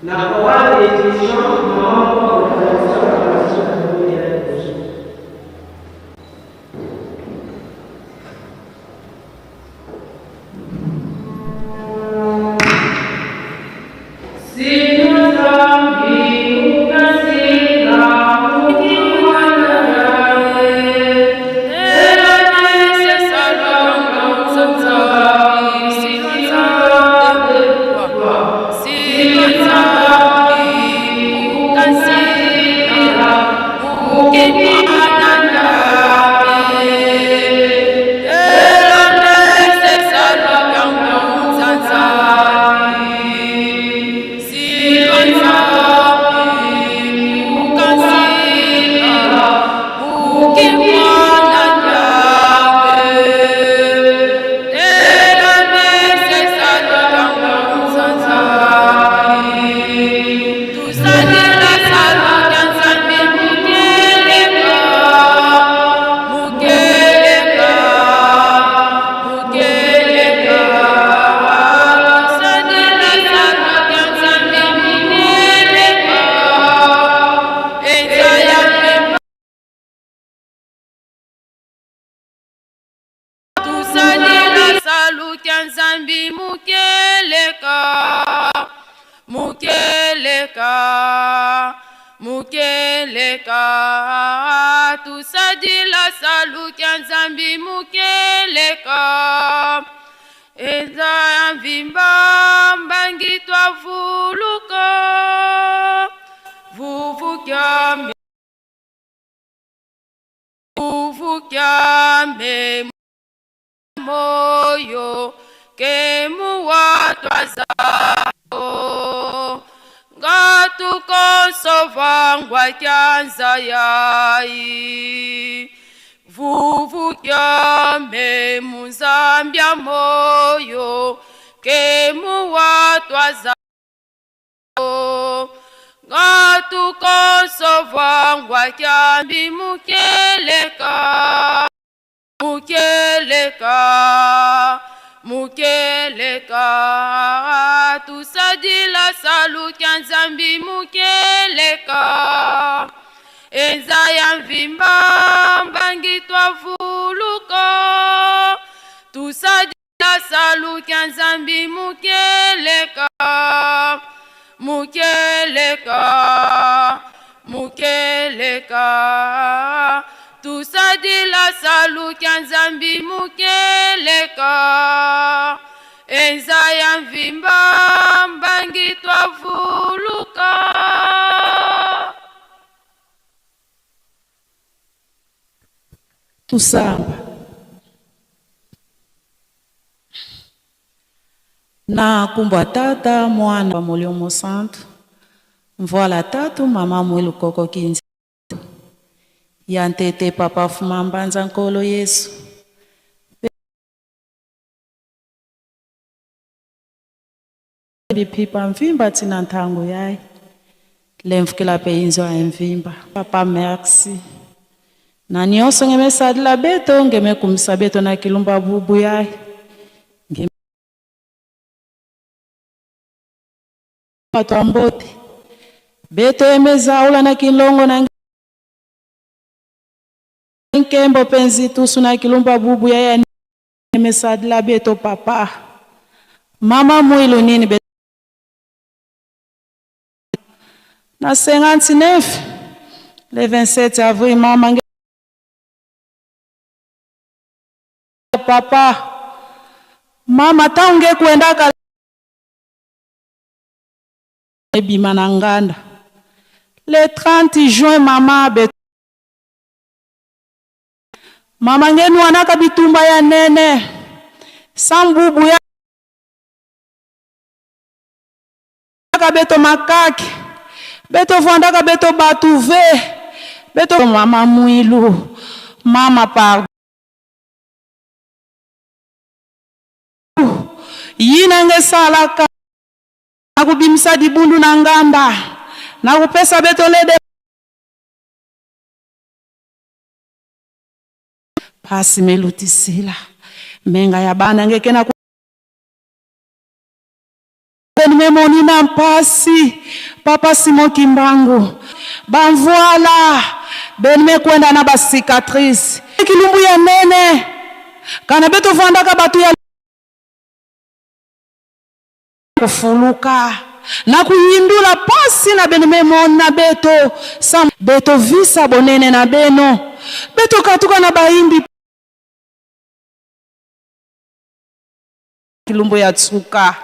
Na chorale et dirigeant maman moko akolanda kosala formation na bango ya liboso. Mukeleka, mukeleka, tusadila salukia Nzambi mukeleka, eza ya mvimba mbangi twavuluka, vuvukia vuvukia me moyo kemuwa twazao ngatukosovangwa kyanza yai vuvukyame muzambya moyo kemuwa twazao ngatukosovangwa kyambi mukeleka mukeleka mukeleka tusadila salukia Nzambi mukeleka eza ya mvimba mbangi twavuluka tusadila salukia Nzambi mukeleka mukeleka mukeleka tusadila salukia Nzambi mukeleka eza ya mvimba mbangi twavuluka. Tusamba na kumbwa tata mwana wa Molimo Santu mvola tatu mama mwilu koko kinzi ya ntete papa fuma mbanza nkolo Yesu biphipa mvimba tina ntango yayi lemvukila pe inzo ya mvimba papa merci na nyonso ngemesadila beto ngemekumisa beto na kilumba bubu yayi bato ya mbote beto emezaula na kilongo na nkembo penzi tusu na kilumba bubu yaya emesadila beto papa mama mwilu nini be na 59 le 27 avril mama nge papa mama tangu kuendaka ebima na nganda le 30 juin mama be mama ngenu wanaka bitumba ya nene sambubu ya beto makaki beto vandaka beto batuve beto mama mwilu mama pardon yina ngesalaka nakubimisa dibundu na nganda nakupesa beto lede pasi melutisila menga ya bana ngeke na memoni na mpasi Papa Simon Kimbangu bamvuala beni mekwenda na ba cicatrice kilumbu ya nene kana beto vandaka batu ya kufuluka na kuyindula pasi na beno memona beto sa beto visa bonene na beno beto katuka na bayimbi kilumbu ya tsuka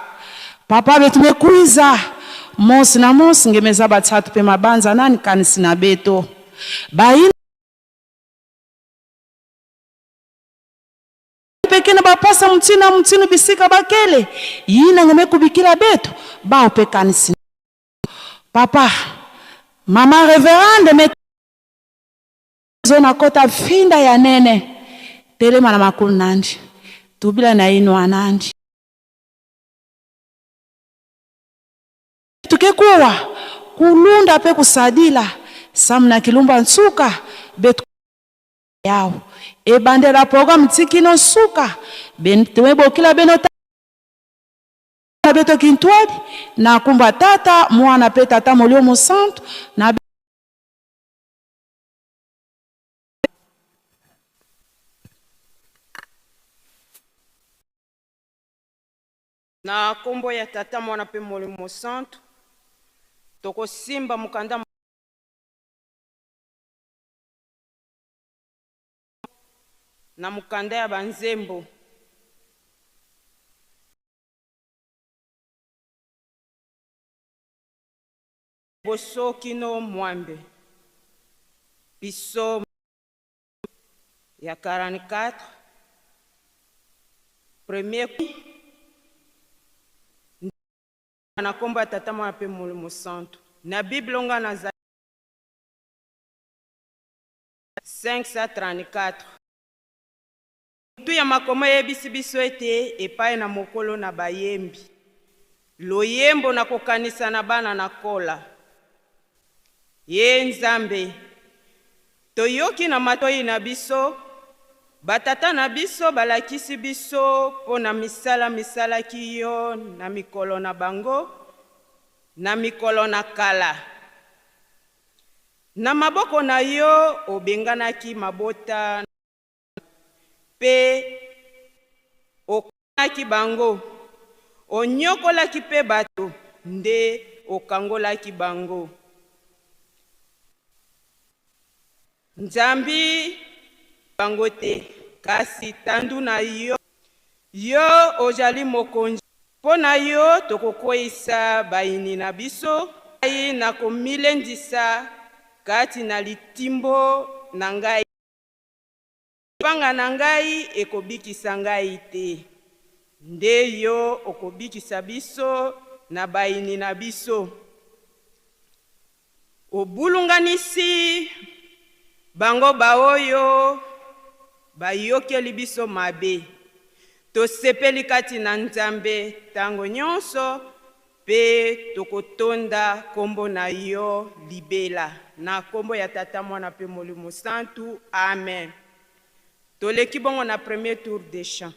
papa beto mekwiza mosi na mosi ngemeza batsatu pe mabanza nani kanisi na beto bayimbi peke na bapasa mutino na mutino bisika bakele yina ngeme kubikila beto bao pe kanisi papa mama reverende me zona kota finda ya nene telema na makulu nandi tubila na inwa nandi tukekuwa kulunda pe kusadila samu na kilumba nsuka betu yao ebandela programme tikino suka bokila beno na beto kintwadi na kumba tata mwana pe tata molio mosantu na Na kombo ya Tata, Mwana mpe Molimo Mosantu, tokosimba mokanda na mokanda ya banzembo. Liboso kino mwambe. Biso ya 44 premier na kombo ya Tata, Mwana mpe Molimo Santu. Na Bible nga nazali 534. Mutu ya makoma eyebisi biso ete epai na mokolo na bayembi loyembo na kokanisa na bana na kola. Ye Nzambe, toyoki na matoi na biso, batata na biso balakisi biso mpo na misala misalaki yo na mikolo na bango, na mikolo na kala. Na maboko na yo obenganaki mabota mpe okanaki bango, onyokolaki mpe bato nde okangolaki bango. Nzambi bango te, kasi tandu na yo, yo ozali mokonzi. Mpo na yo tokokweyisa bayini na biso, ngai nakomilendisa kati na litimbo na ngai. Lipanga na ngai ekobikisa ngai te, nde yo okobikisa biso na bayini na biso. Obulunganisi bango baoyo bayokeli biso mabe. Tosepeli kati na Nzambe tango nyonso mpe tokotonda kombo na yo libela. Na kombo ya Tata, Mwana mpe Molimo Santu, amen. Toleki bongo na premier tour de chant.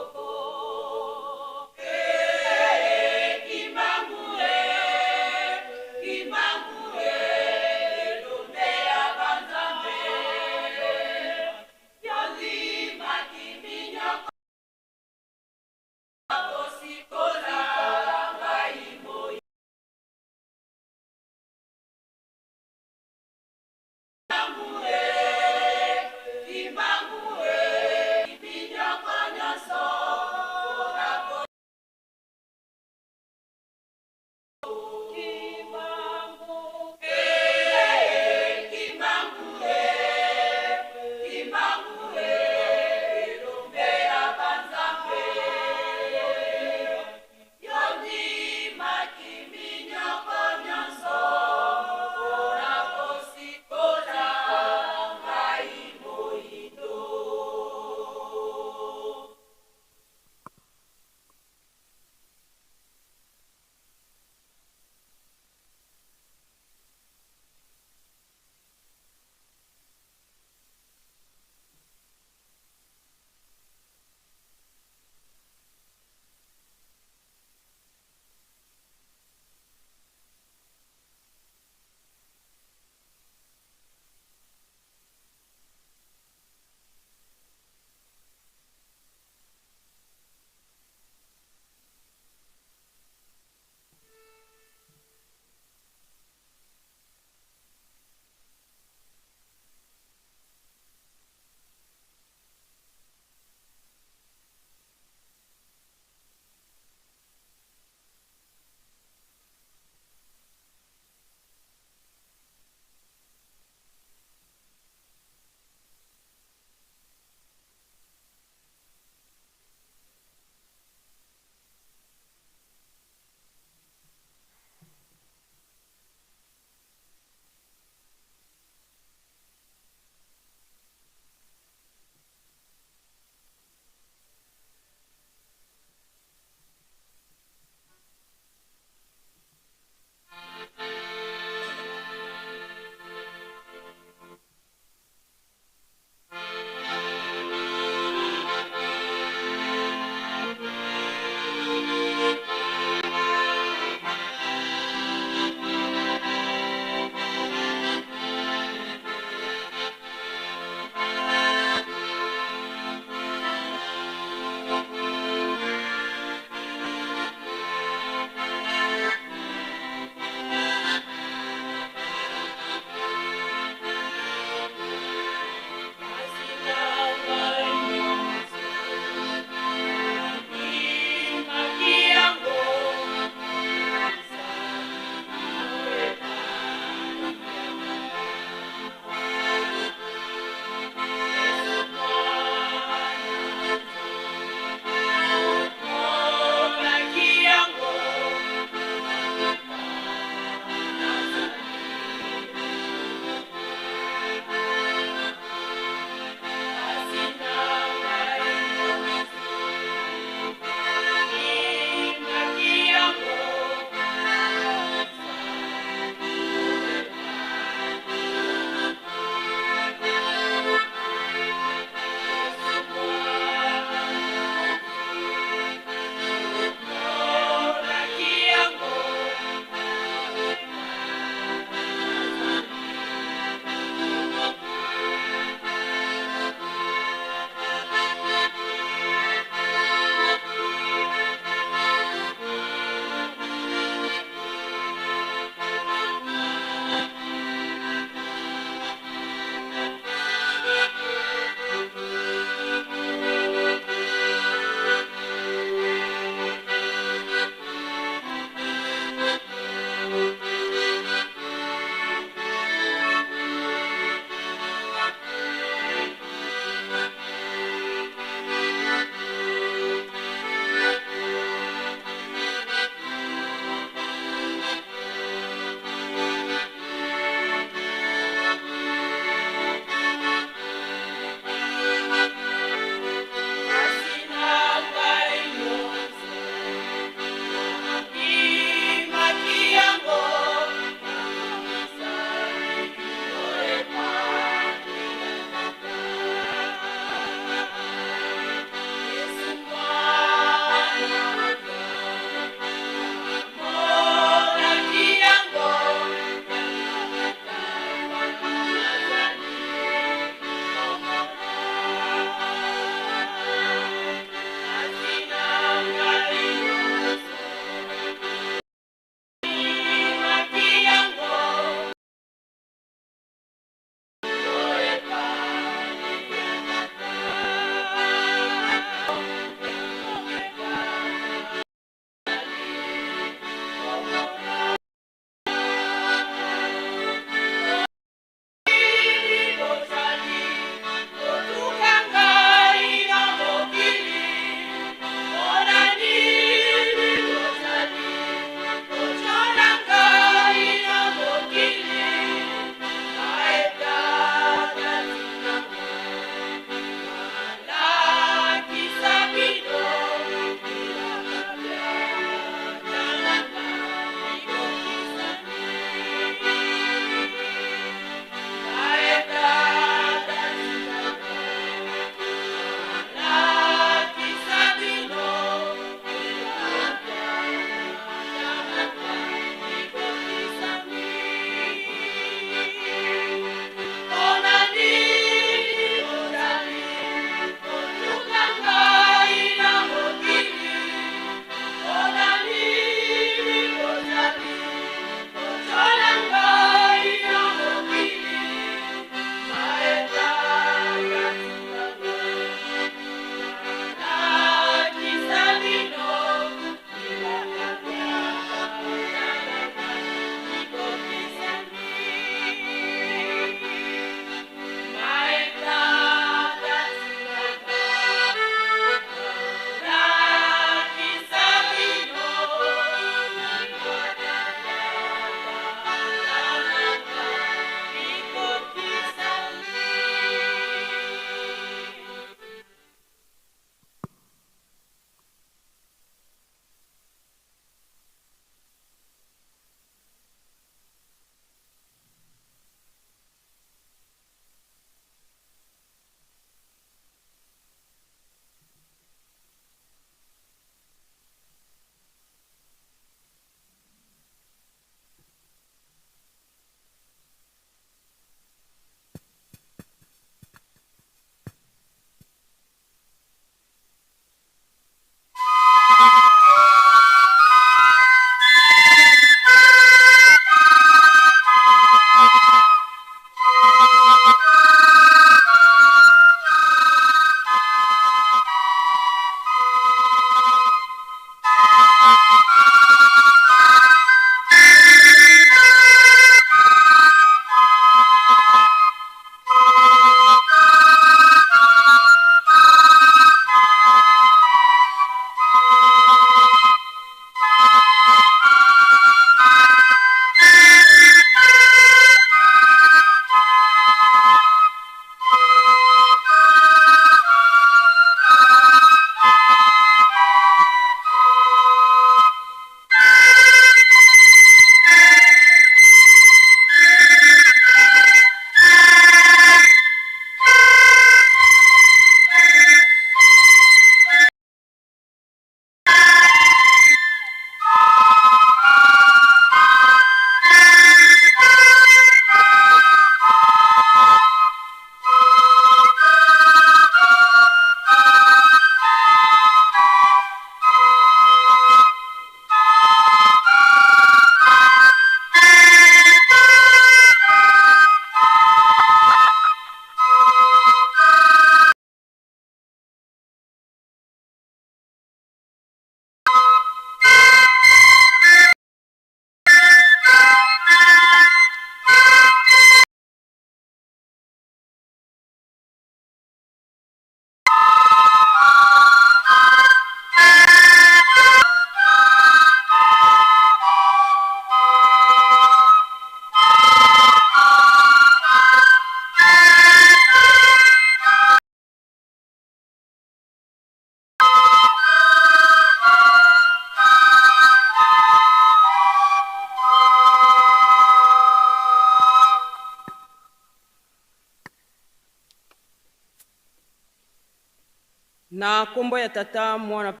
Na nkombo ya Tata, Mwana,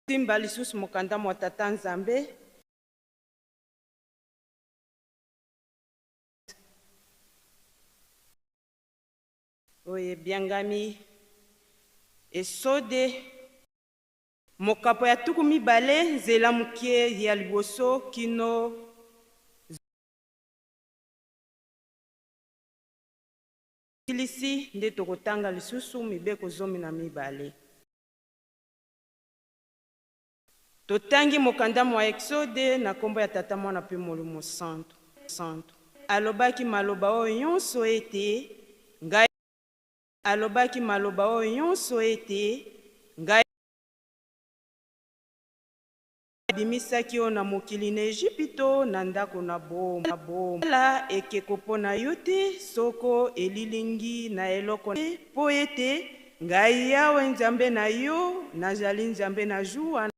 simba lisusu mokanda mwa Tata Nzambe. Oyo ebiangami Esode, mokapo ya 20, nzela moke ya liboso kino silisi, nde tokotanga lisusu mibeko 12. Totangi mokanda mwa Exode na nkombo ya Tata, Mwana mpe Molimo Santu. Santu. Alobaki maloba oyo nyonso ete ngai, alobaki maloba oyo nyonso ete ngai abimisaki yo na mokili na Ejipito, na ndako na boombo. Sala ekeko mpo na yo te, soko elilingi na eloko te, mpo ete ngai Yawe Nzambe na yo nazali Nzambe na zuwa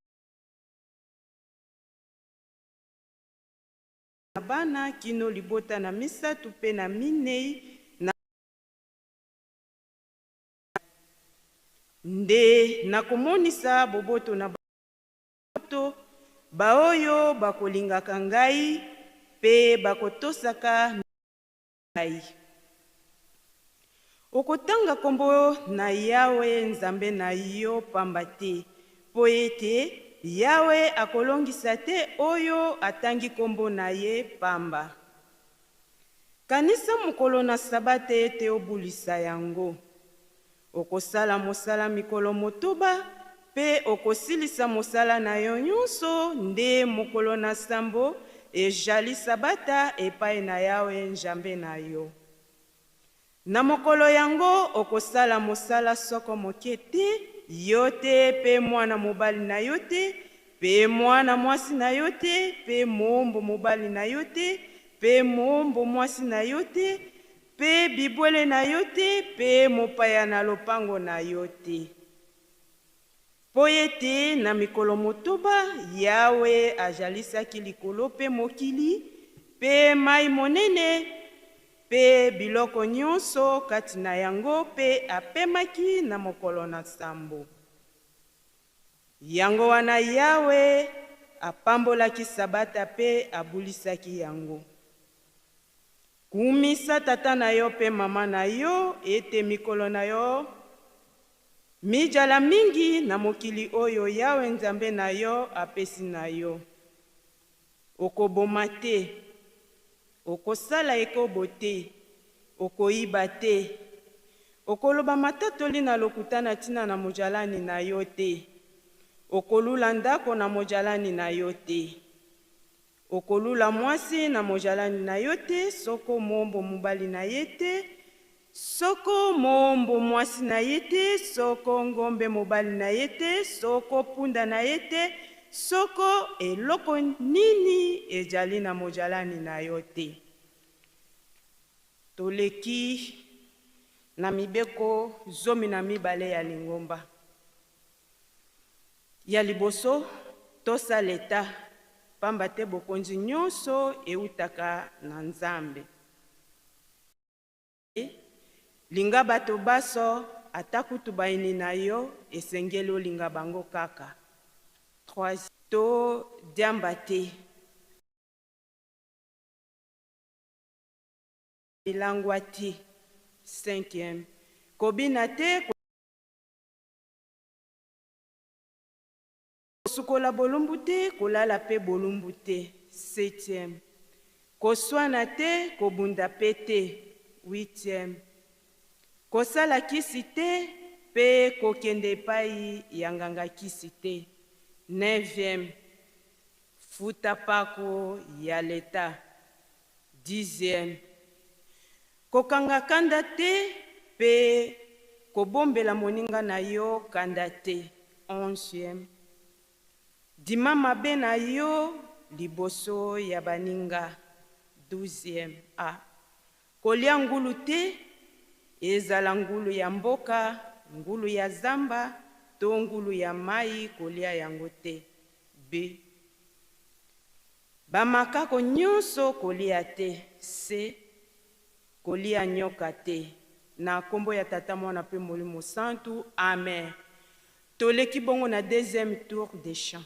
na bana kino libota na misato mpe na minei na nde nakomonisa boboto na bato baoyo bakolingaka ngai mpe bakotosaka ngai. Okotanga nkombo na Yawe Nzambe na yo pamba te, mpo ete Yawe akolongisa te oyo atangi nkombo na ye pamba. Kanisa mokolo na Sabata ete obulisa yango. Okosala mosala mikolo 6 mpe okosilisa mosala na yo nyonso, nde mokolo na sambo ejali Sabata epai na Yawe Nzambe na yo. Na mokolo yango okosala mosala soko moke te, yo te mpe mwana mobali na yo te, mpe mwana mwasi na yo te, mpe moombo mobali na yo te, mpe moombo mwasi na yo te, mpe bibwele na yo te, mpe mopaya na lopango na yo te. Mpo ete na mikolo 6 Yawe azalisaki likolo mpe mokili, mpe mai monene, mpe biloko nyonso kati na yango, mpe apemaki na mokolo na sambo. Yango wana Yawe apambolaki Sabata mpe abulisaki yango. Kumisa tata na yo mpe mama na yo, ete mikolo na yo mijala mingi na mokili oyo Yawe Nzambe na yo apesi na yo. Okoboma te, okosala ekobo te, okoyiba te, okoloba matatoli na lokuta na ntina na mojalani na yo te, okolula ndako na mojalani na yo te, okolula mwasi na mojalani na yo te, soko moombo mobali na ye te, soko moombo mwasi na ye te, soko ngombe mobali na ye te, soko punda na ye te, soko eloko nini ejali na mojalani na yo te. Toleki na mibeko 12 ya lingomba. Ya liboso, tosa leta, pamba te bokonzi nyonso eutaka na Nzambe. Linga bato baso, ata kutu bayini na yo, esengeli olinga bango kaka. 3, to diamba te. Bilangwa te. 5e, kobina te, kosukola bolumbu te, kolala mpe bolumbu te. 7e, koswana te, kobunda mpe te. 8e, kosala kisi te mpe kokende epai ya nganga kisi te. 9e, futa pako ya leta. 10e, kokanga kanda te mpe kobombela moninga na yo kanda te. 11e, dima mabe na yo liboso ya baninga. 12e, a kolia ngulu te, ezala ngulu ya mboka, ngulu ya zamba to ngulu ya mai, kolia yango te. B, bamakako nyonso kolia te. C, kolia nyoka te. Na nkombo ya Tata, Mwana mpe Molimo Santu, amen. Toleki bongo na deuxième tour des chants.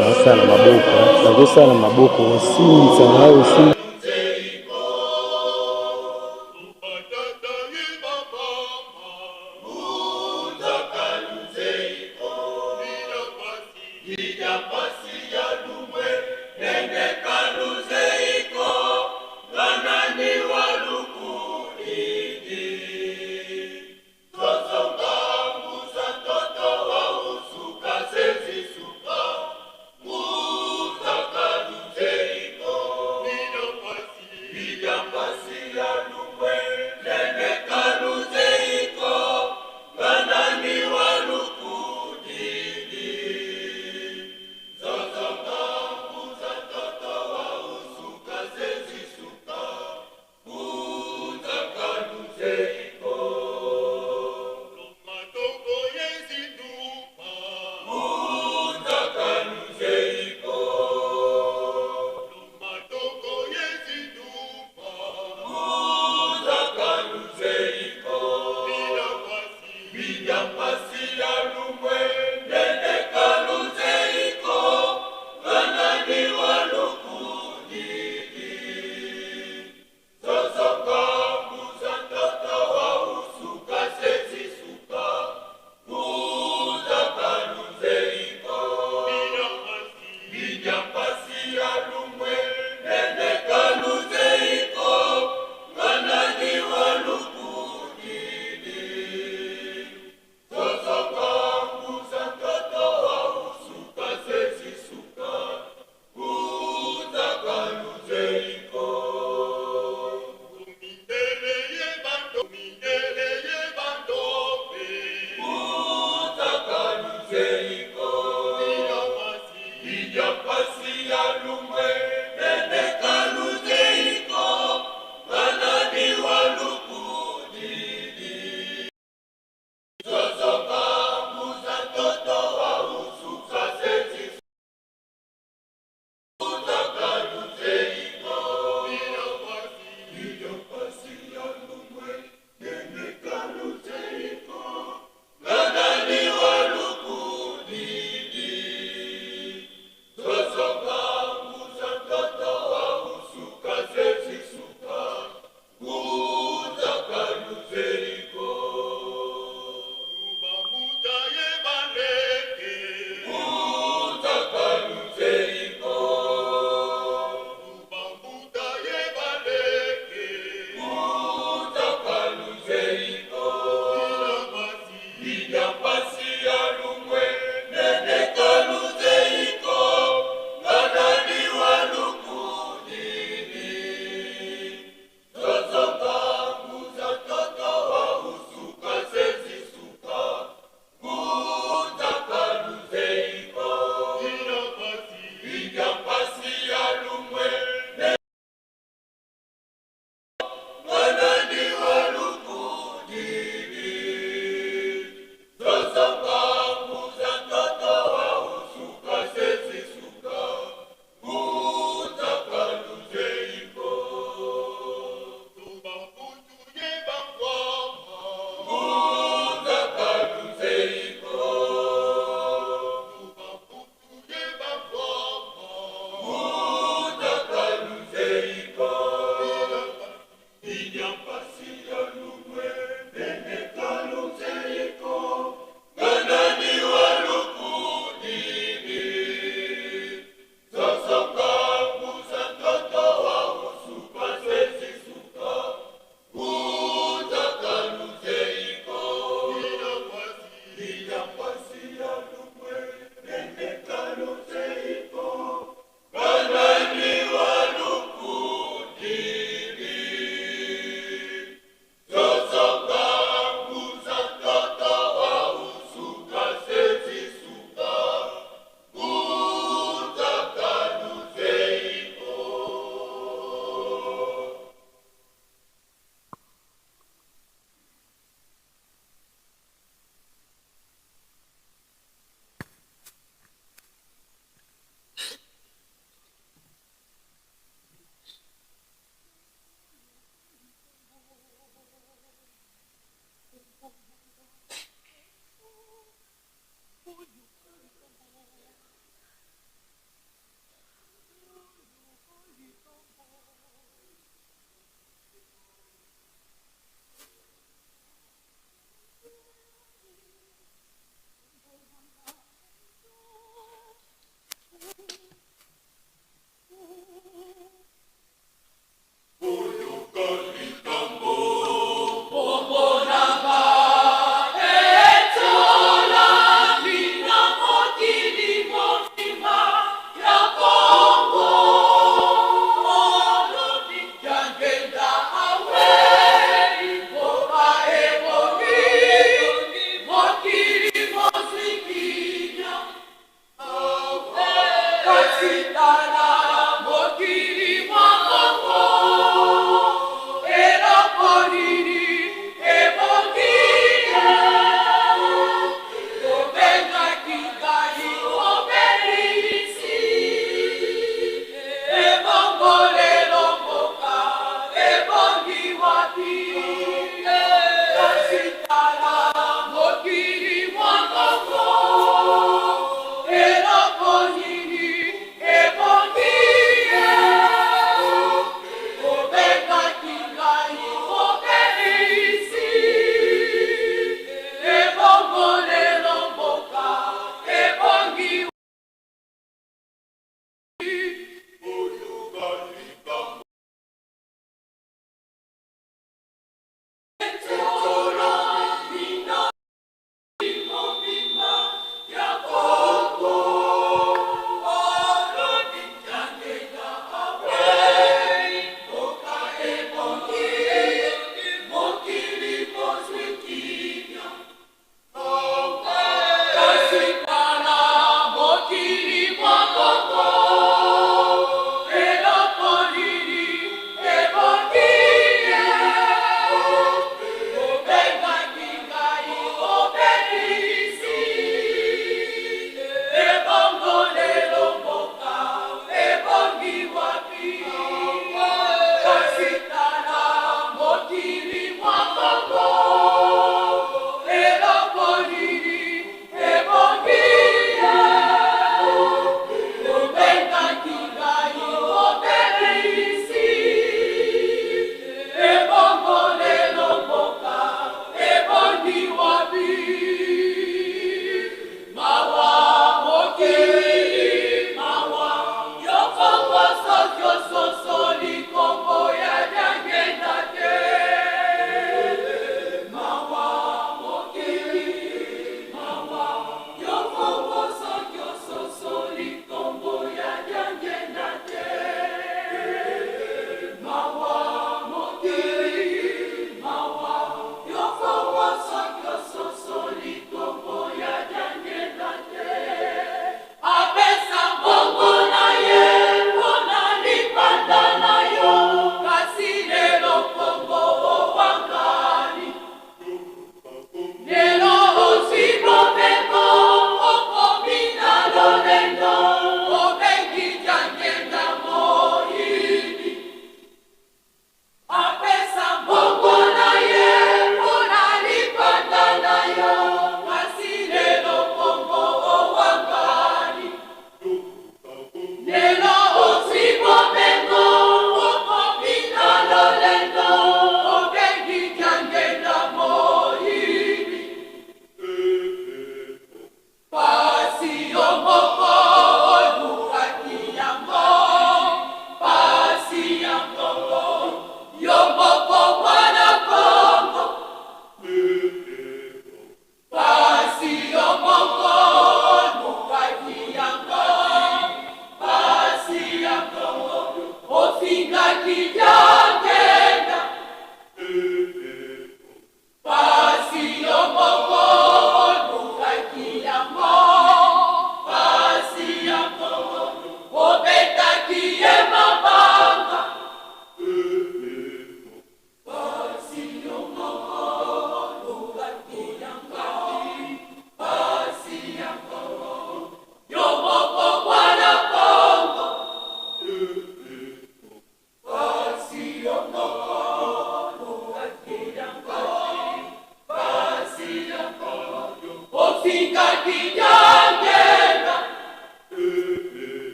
Nasala maboko, nazosala maboko osimisa na osimisa.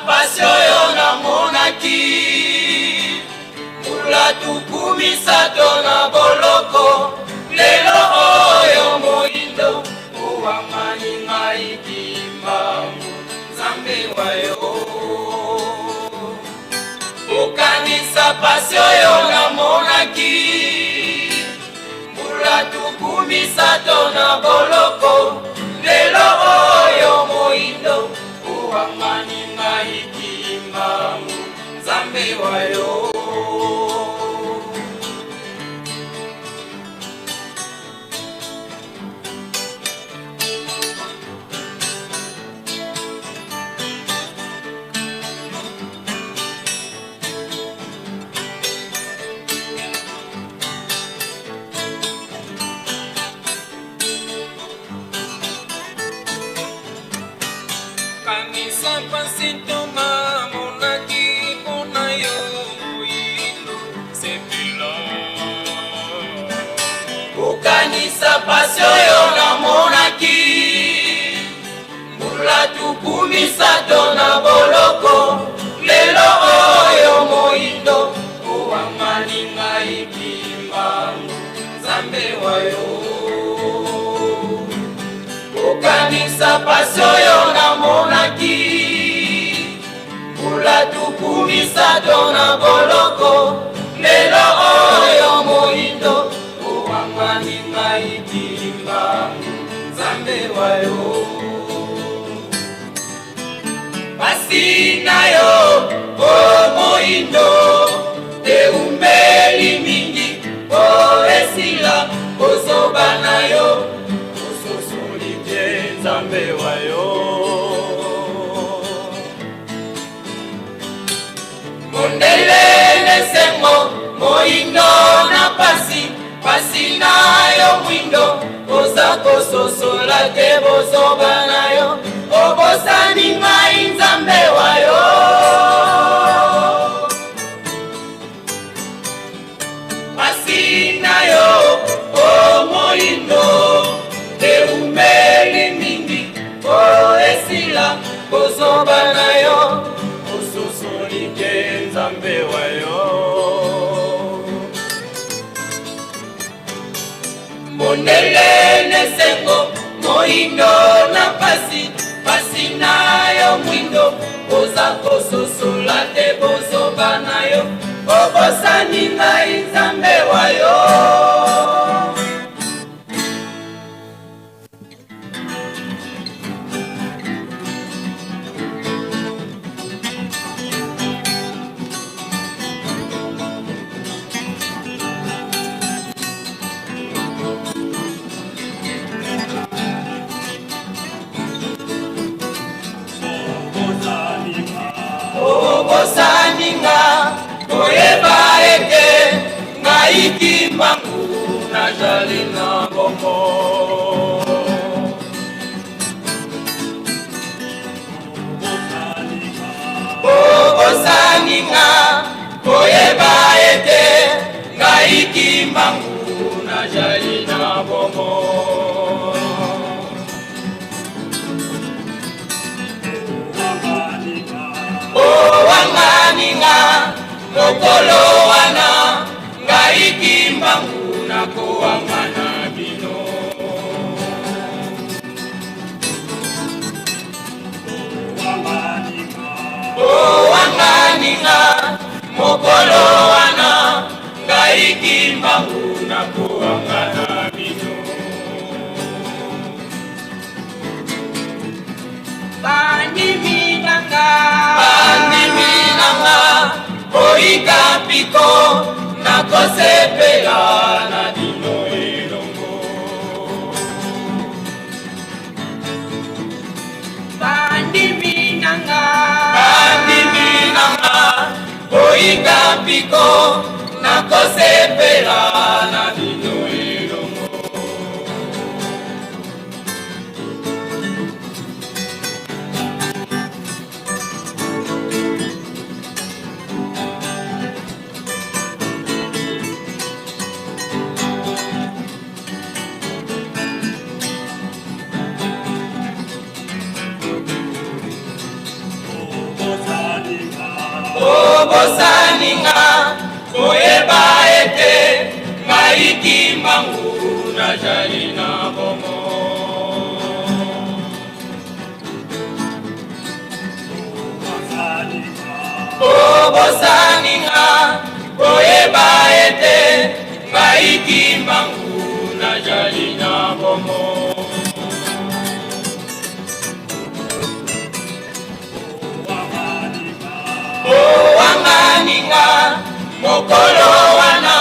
pasi oyo namonaki mbula 30 na boloko lelo oyo moyindo owangani ngai kimbangu nzambe wa yo okanisa pasi oyo namonaki mbula 30 na boloko lelo oyo moyindo owangani ngai kimbangu nzambe wa yo. Kanisa pasi ntoma monaki mpona yo moyindo sepela. Okanisa pasi oyo namonaki mbula 30 na boloko lelo oyo moyindo owangani ngai kimbangu nzambe wa yo. Okanisa pasi oyo namonaki mbula 30 na boloko lelo oyo moyindo owangani ngai kimbangu nzambe wa yo. Pasi na yo o moyindo eumbeli mingi po esila bozoba na yo ososoli te nzambe wa yo. Mondele nesengo moyindo na pasi pasi na yo mwindo oza kososola te bozoba na yo obosani ngai nzambe wa yo. Pasi na yo o moyindo eumbeli mingi po esila bozoba na yo ososoli te nzambe wa yo. Mondele nesengo moyindo na pasi pasi na yo mwindo oza kososola te bozoba na yo obosani ngai nzambe wa yo. Obosaninga koyeba ete ngai kimbangu nazali na bongo. Obosaninga koyeba ete ngai kimbangu nazali na bongo. Owanganinga mokolo wana ngai kimbangu nakowangana bino. Owanganinga mokolo wana ngai kimbangu nakowangana bino. Bandimi nanga bandimi nanga boyika mpiko nakosepela na bino elongo. Bandimi nanga bandimi nanga boyika mpiko nakosepela na bino elongo. Najali na bomoi. Bobosani nga, boyeba ete ngai Kimbangu najali na bomoi. Bowangani nga mokolo wana,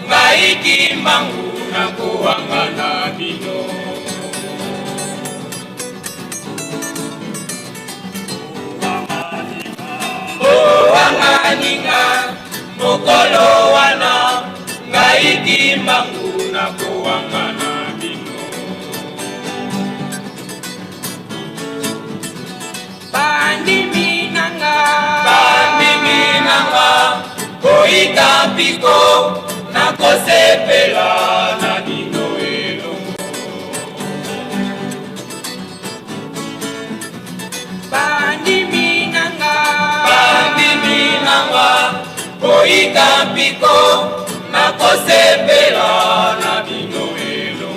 ngai Kimbangu nakowangana bino. Bowangani nga mokolo wana, ngai Kimbangu nakowangana bino. Bandimi nanga, bandimi nanga, koyika mpiko, nakosepela na bino elongo. Bandimi nanga, bandimi nanga, koyika mpiko, nakosepela na bino elongo.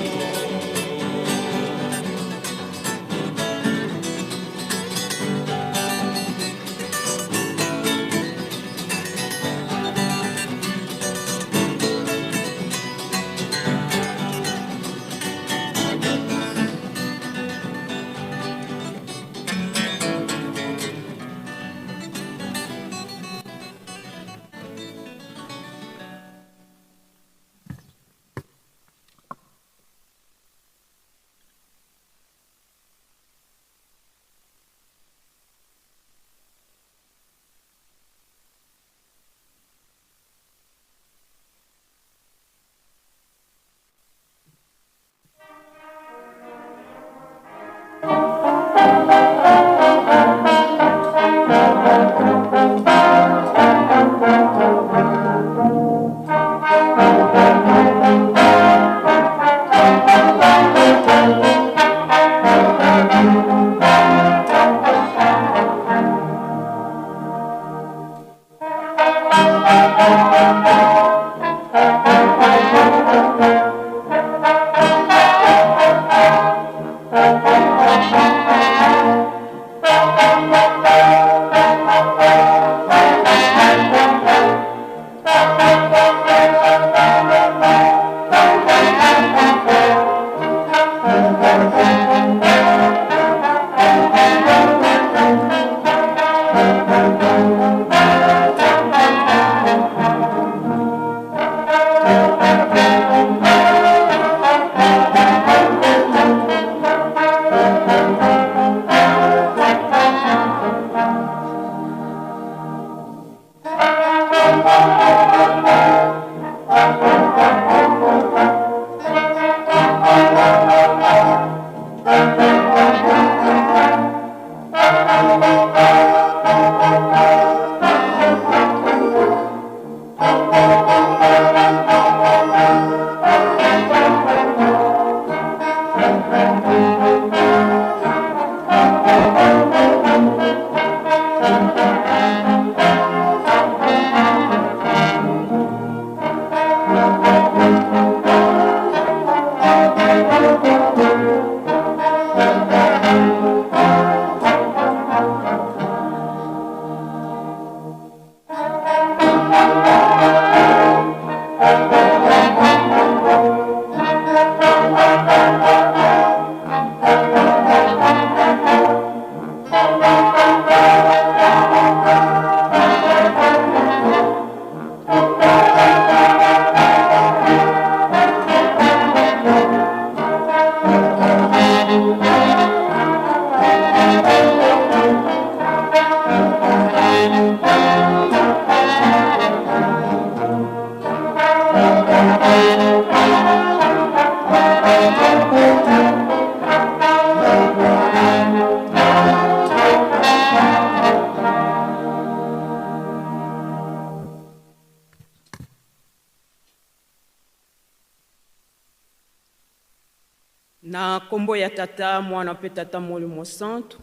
Na nkombo ya Tata, Mwana mpe Tata Molimo Santu,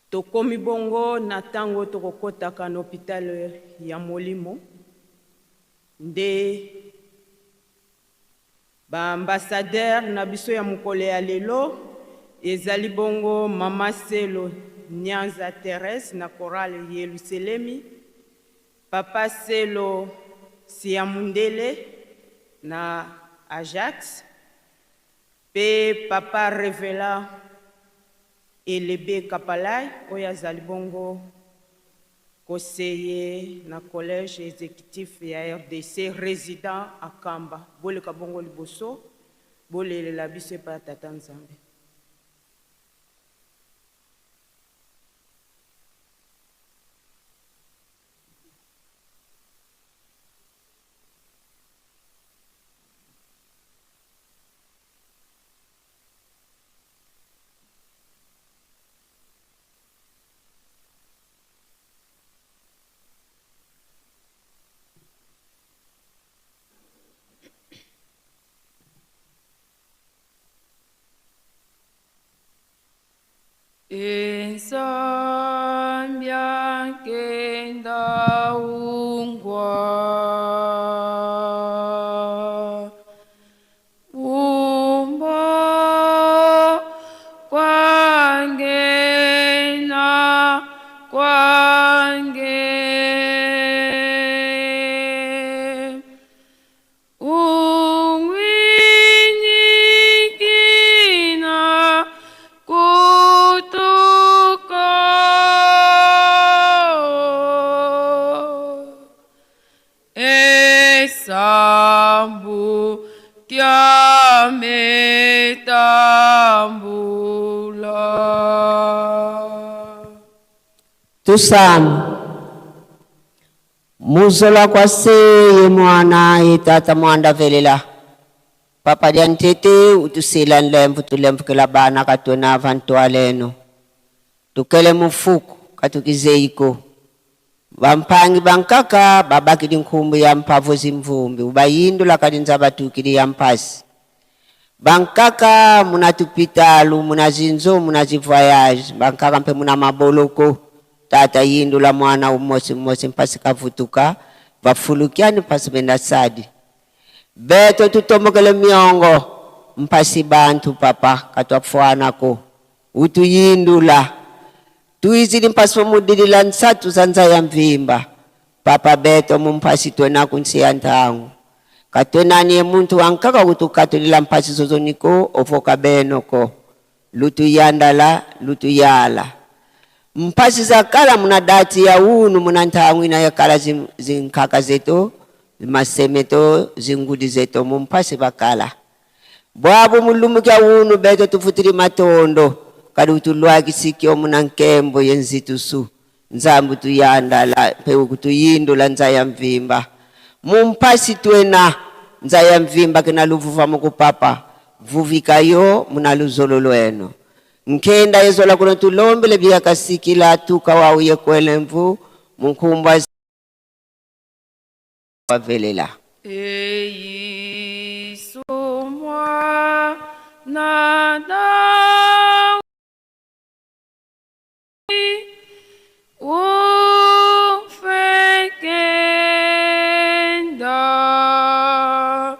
tokomi bongo na ntango tokokɔtaka na hôpital ya molimo nde. Ba ambassadeurs na biso ya mokolo ya lelo ezali bongo Mama Selo Nyanza Therese na chorale Yelusalemi, Papa Selo Siamundele na Ajax, pe Papa Revela Elebe Kapalai oyo azali bongo conseiller na collège exécutif ya RDC, résident à Kamba. Boleka bongo liboso, bolelela biso epai ya Tata Nzambe. Ensambya kenda ungwa umbo kwangena kwange ungwinyikina kutuko esambu kyametambula. Tusame muzola kwa seye mwana ye tata mwanda velela papa dia ntete utusila nlemvu tulembukela bana katwena vantwaleno tukele mufuku katukizeiko bampangi bankaka babakili nkhumbu ya mpavu zimvumbi ubayindula kalinza batukili ya mpasi bankaka muna tupitalu muna zinzo muna zivoyage bankaka mpe muna maboloko tata yindula mwana umosi umosi mpasi kavutuka vafulukiani mpasi benda sadi beto tutombokele miongo mpasi bantu papa katwafwanako utuyindula tuizili mpasi mudilila nsatu zanza ya mvimba papa beto mumpasi twena kunsi ya ntangu katwenanie muntu wankaka kutukatulila mpasi zozoniko ovoka benoko lutuyandala lutuyala mpasi zakala muna dati ya unu muna ntangu ina yakala zinkaka zetu masemeto zingudi zetu mumpasi bakala bwabo mulumuka unu beto tufutili matondo kadi utulwakisikio muna nkembo yenzitusu nzambu tuyandala pe kutuyindula nza ya mvimba mumpasi twena nza ya mvimba kina luvuva mukupapa vuvikayo muna luzolo lweno nkenda yezola kuno tulombele byakasikila tuka wauye kwele mvu munkumbwa wavelela. Eyi sumwa na da ufekenda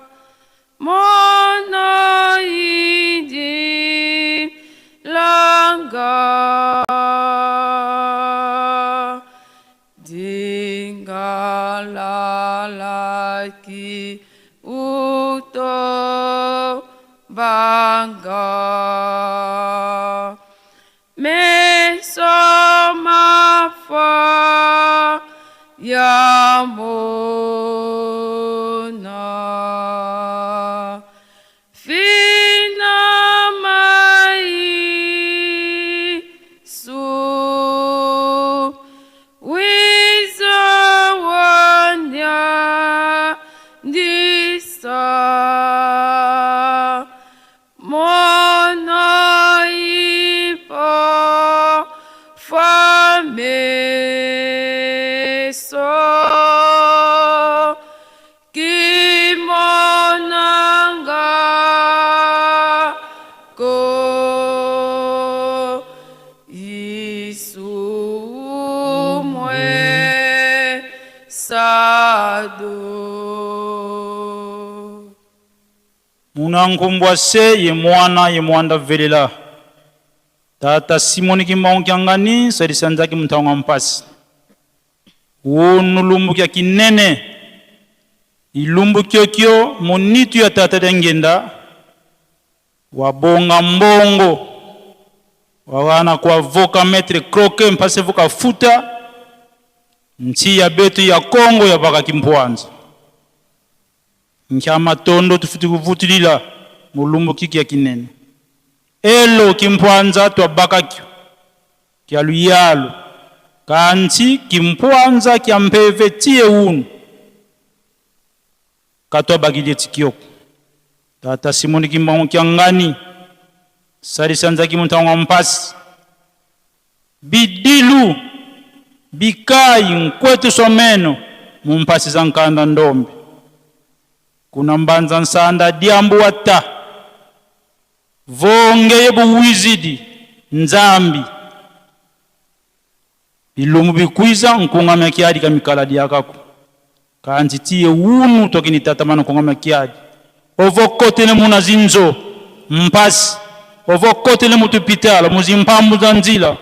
mona idi langa dingalalaki uto banga meso mafa ya mona fina mai su wizawanya ndisa mona ipo fameso kimonanga ko isumwe sado. Muna nkumbwa se ye mwana ye mwanda velela. Tata Simoni Kimbangu Kiangani salisa nzaki mutanga mpasi. Wonu lumbu kya kinene. Ilumbu kyokyo munitu ya tata Diangienda wabonga mbongo wawana kwa voka maître croque mpasi voka futa nchi ya betu ya Kongo ya baka kimpwanza nkya matondo tufuti kuvutilila mulumbu kiki ya kinene elo kimpwanza twabakakyo kya luyalo kanti kimpwanza kya mpeve tie unu katwabakile tikioko tata Simoni Kimbangu Kiangani salisa nzaki mutango mpasi bidilu bikai nkwetu someno mumpasi za nkanda ndombe kuna mbanza nsanda diambu wata vongeye buwizidi nzambi bilumu bikwiza nkungamya kiadi kamikala diakako kanti tiye unu tokini tata mana nkungamya kiadi ovokotele muna zinzo mpasi ovokotele mutupitala muzimpambu za nzila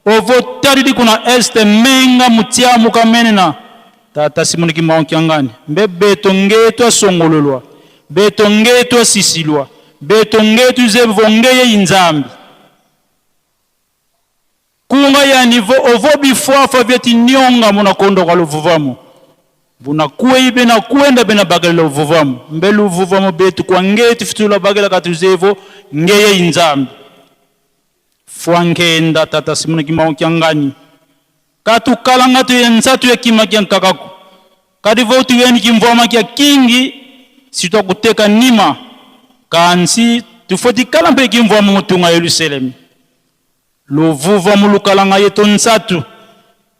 ovotalili kuna este menga mutiamu kamenena tata Simoni Kimbangu Kiangani mbe beto ngetu asongololwa beto ngetu asisilwa beto ngetu zevongeye inzambi kunga ya nivo ovo bifwafa vyeti nyonga muna kondo kwa luvuvamo buna kuei bena kuenda bena bagela luvuvamo mbe luvuvamo betu kwa ngetu fitula bagela katuzevo ngeye inzambi fwankenda tata Simoni Kimbangu Kiangani katukalanga tuyenza tuyekima kya nkakako kadivo tuyeni kimvwama kya kingi sitwakuteka nima kansi tufotikala mpe kimvwama mutunga Yerusalemu luvuva mulukalanga yetu nsatu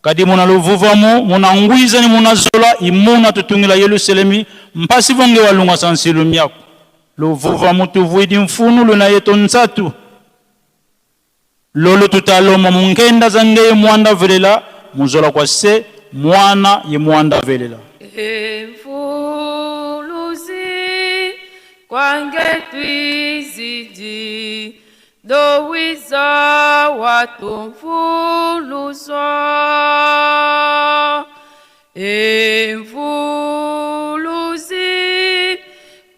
kadi muna luvuvamu muna ngwiza ni muna zola imuna tutungila Yerusalemi mpasi vonge walunga sansilu myako luvuva mutuvuidi mfunu luna yetu nsatu lolo tutaloma mungenda za ngeye mwanda velela muzola kwa se mwana ye mwanda velela Emfuluzi kwange twizidi dowiza watu mfuluzo Emfuluzi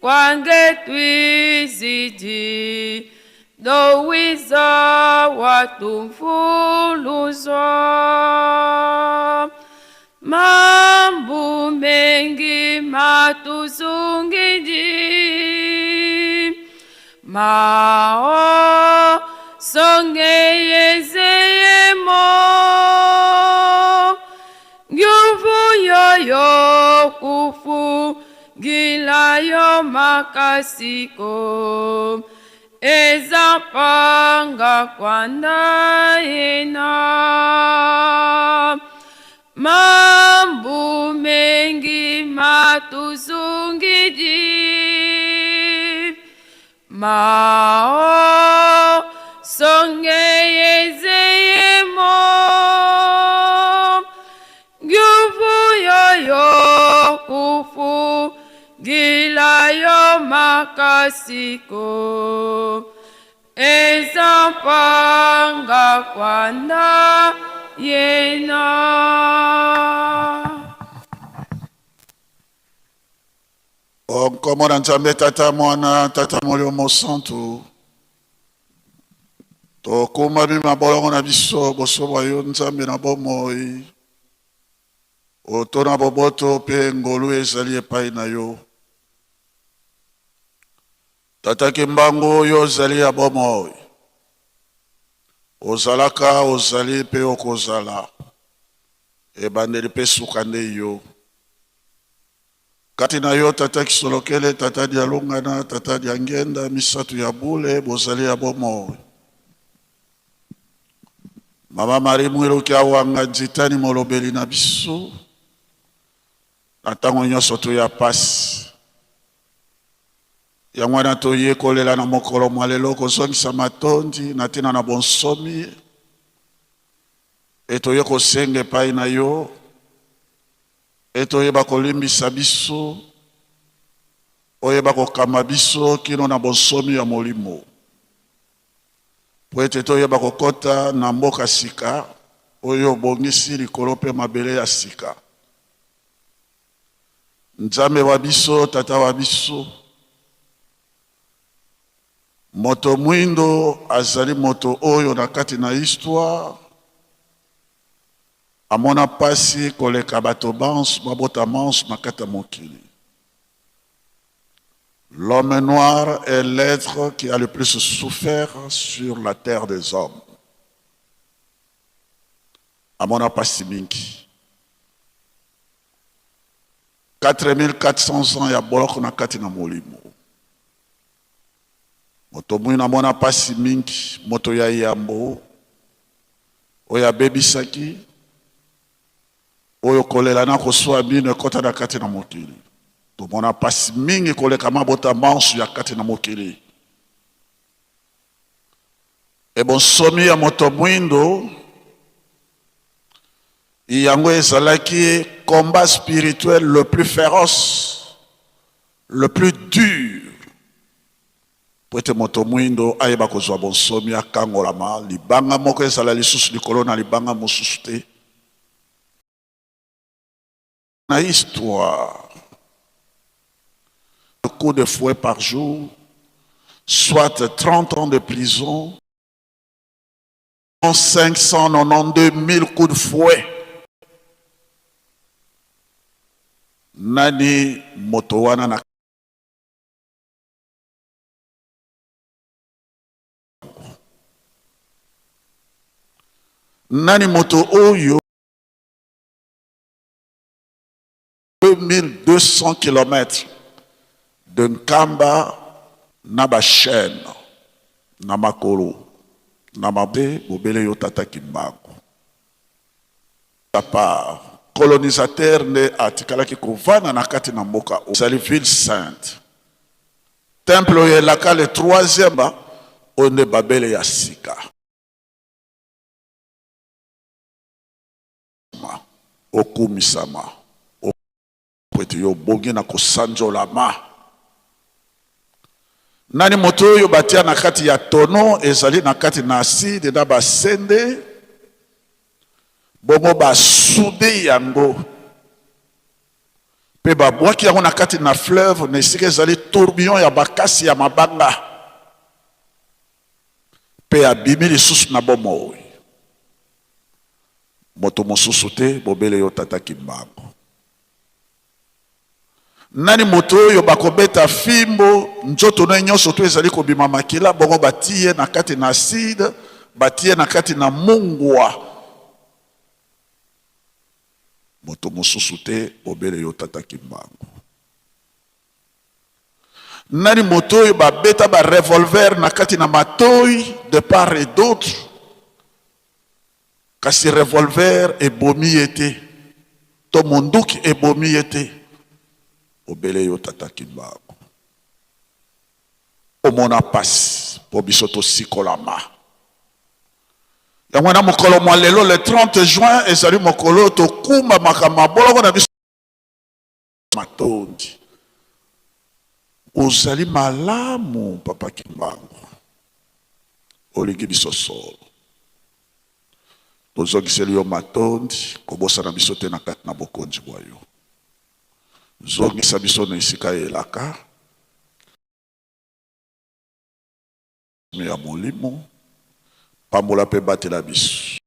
kwange twizidi dowiza watu mfuluzo mambo mengi matuzungidi mao songeyezeyemo nguvu yoyo kufu gilayo makasiko ezapanga kwandaena mambo mengi matuzungidi mao songeyezeyemo nguvu yoyo kufu gilayo makasiko ezapanga kwanda yena. Nkombo na Nzambe Tata Mwana Tata Molimo Mosantu tokumbami mabolongo na biso boso bwa yo Nzambe na bomoi oto na boboto mpe ngolu ezali epai na yo Tata Kimbangu yo ozali ya bomoi ozalaka ozali mpe okozala ebandeli mpe suka nde yo kati na yo Tata Kisolokele Tata Dialungana Tata Diangenda misato ya bule bozali ya bomoi Mama Marie Mwiluki awanga nzitani molobeli na biso na ntango nyonso toya pasi yango wana toyekolela na mokolo mwa lelo kozongisa matondi na ntina na bonsomi e toye kosenga epai na yo e toyeba kolimbisa biso Oyeba kokamba biso kino na bonsomi ya molimo, mpo ete toyeba kokota na mboka sika oyo obongisi, likolo mpe mabele ya sika. Nzambe wa biso, Tata wa biso, moto mwindo azali moto oyo na kati na histoire amona pasi koleka bato banso babota manso na kati ya mokili. L'homme noir est l'être qui a le plus souffert sur la terre des hommes. Amona pasi mingi. 4400 ans ya boloko na kati na molimo. Moto mwindo amona pasi mingi, moto ya yambo oyo abebisaki, oyo kolela na koswa mino ekɔta na kati na mokili. Tomona pasi mingi koleka mabota manso ya kati na mokili. E bonsomi ya moto mwindo yango ezalaki combat spirituel le plus féroce, le plus dur, po ete moto mwindo ayeba kozwa bonsomi, akangolama, libanga moko ezala lisusu likolo na libanga mosusu te. Na histoire, coup de fouet par jour, soit 30 ans de prison, 592 000 coups de fouet. Nani moto wana na nani moto oyo 2200 km de Nkamba na bachaîne na makolo na mabe, bobele yo Tata Kimbangu. Par colonisateur nde atikalaki kovanda na kati na mboka oyo ezali ville sainte, temple oyo elaka le troisième ba oyo nde Babele ya sika. Okumisama po ete yo obongi na kosanzolama. Nani moto oyo batia na kati ya tono ezali na kati na acide na basende, bongo basude yango mpe babwaki yango na kati na fleuve, na esika ezali tourbillon ya bakasi ya mabanga, mpe abimi lisusu na bomoi? Moto mosusu te, bobele yo Tata Kimbangu. Nani moto oyo bakobeta fimbo, nzoto na ye nyonso to ezali kobima makila, bongo batie na kati na acide, batie na kati na mungwa? Moto mosusu te, bobele yo Tata Kimbangu. Nani moto oyo babeta barevolver na kati na matoi de part et d'autre, kasi revolver ebomi ye te to monduki ebomi ye te? Obele yo Tata Kimbangu. Omona pasi mpo biso tosikolama. Yango wana mokolo mwa lelo, le 30 juin, ezali mokolo oyo tokumbamaka maboloko na biso. Matondi, ozali malamu Papa Kimbangu, olingi biso solo. Tozongiseli yo matondi, kobosana biso te na kati na bokonzi bwa yo. Zongisa biso na esika ya elaka ya molimo, pambola mpe batela biso.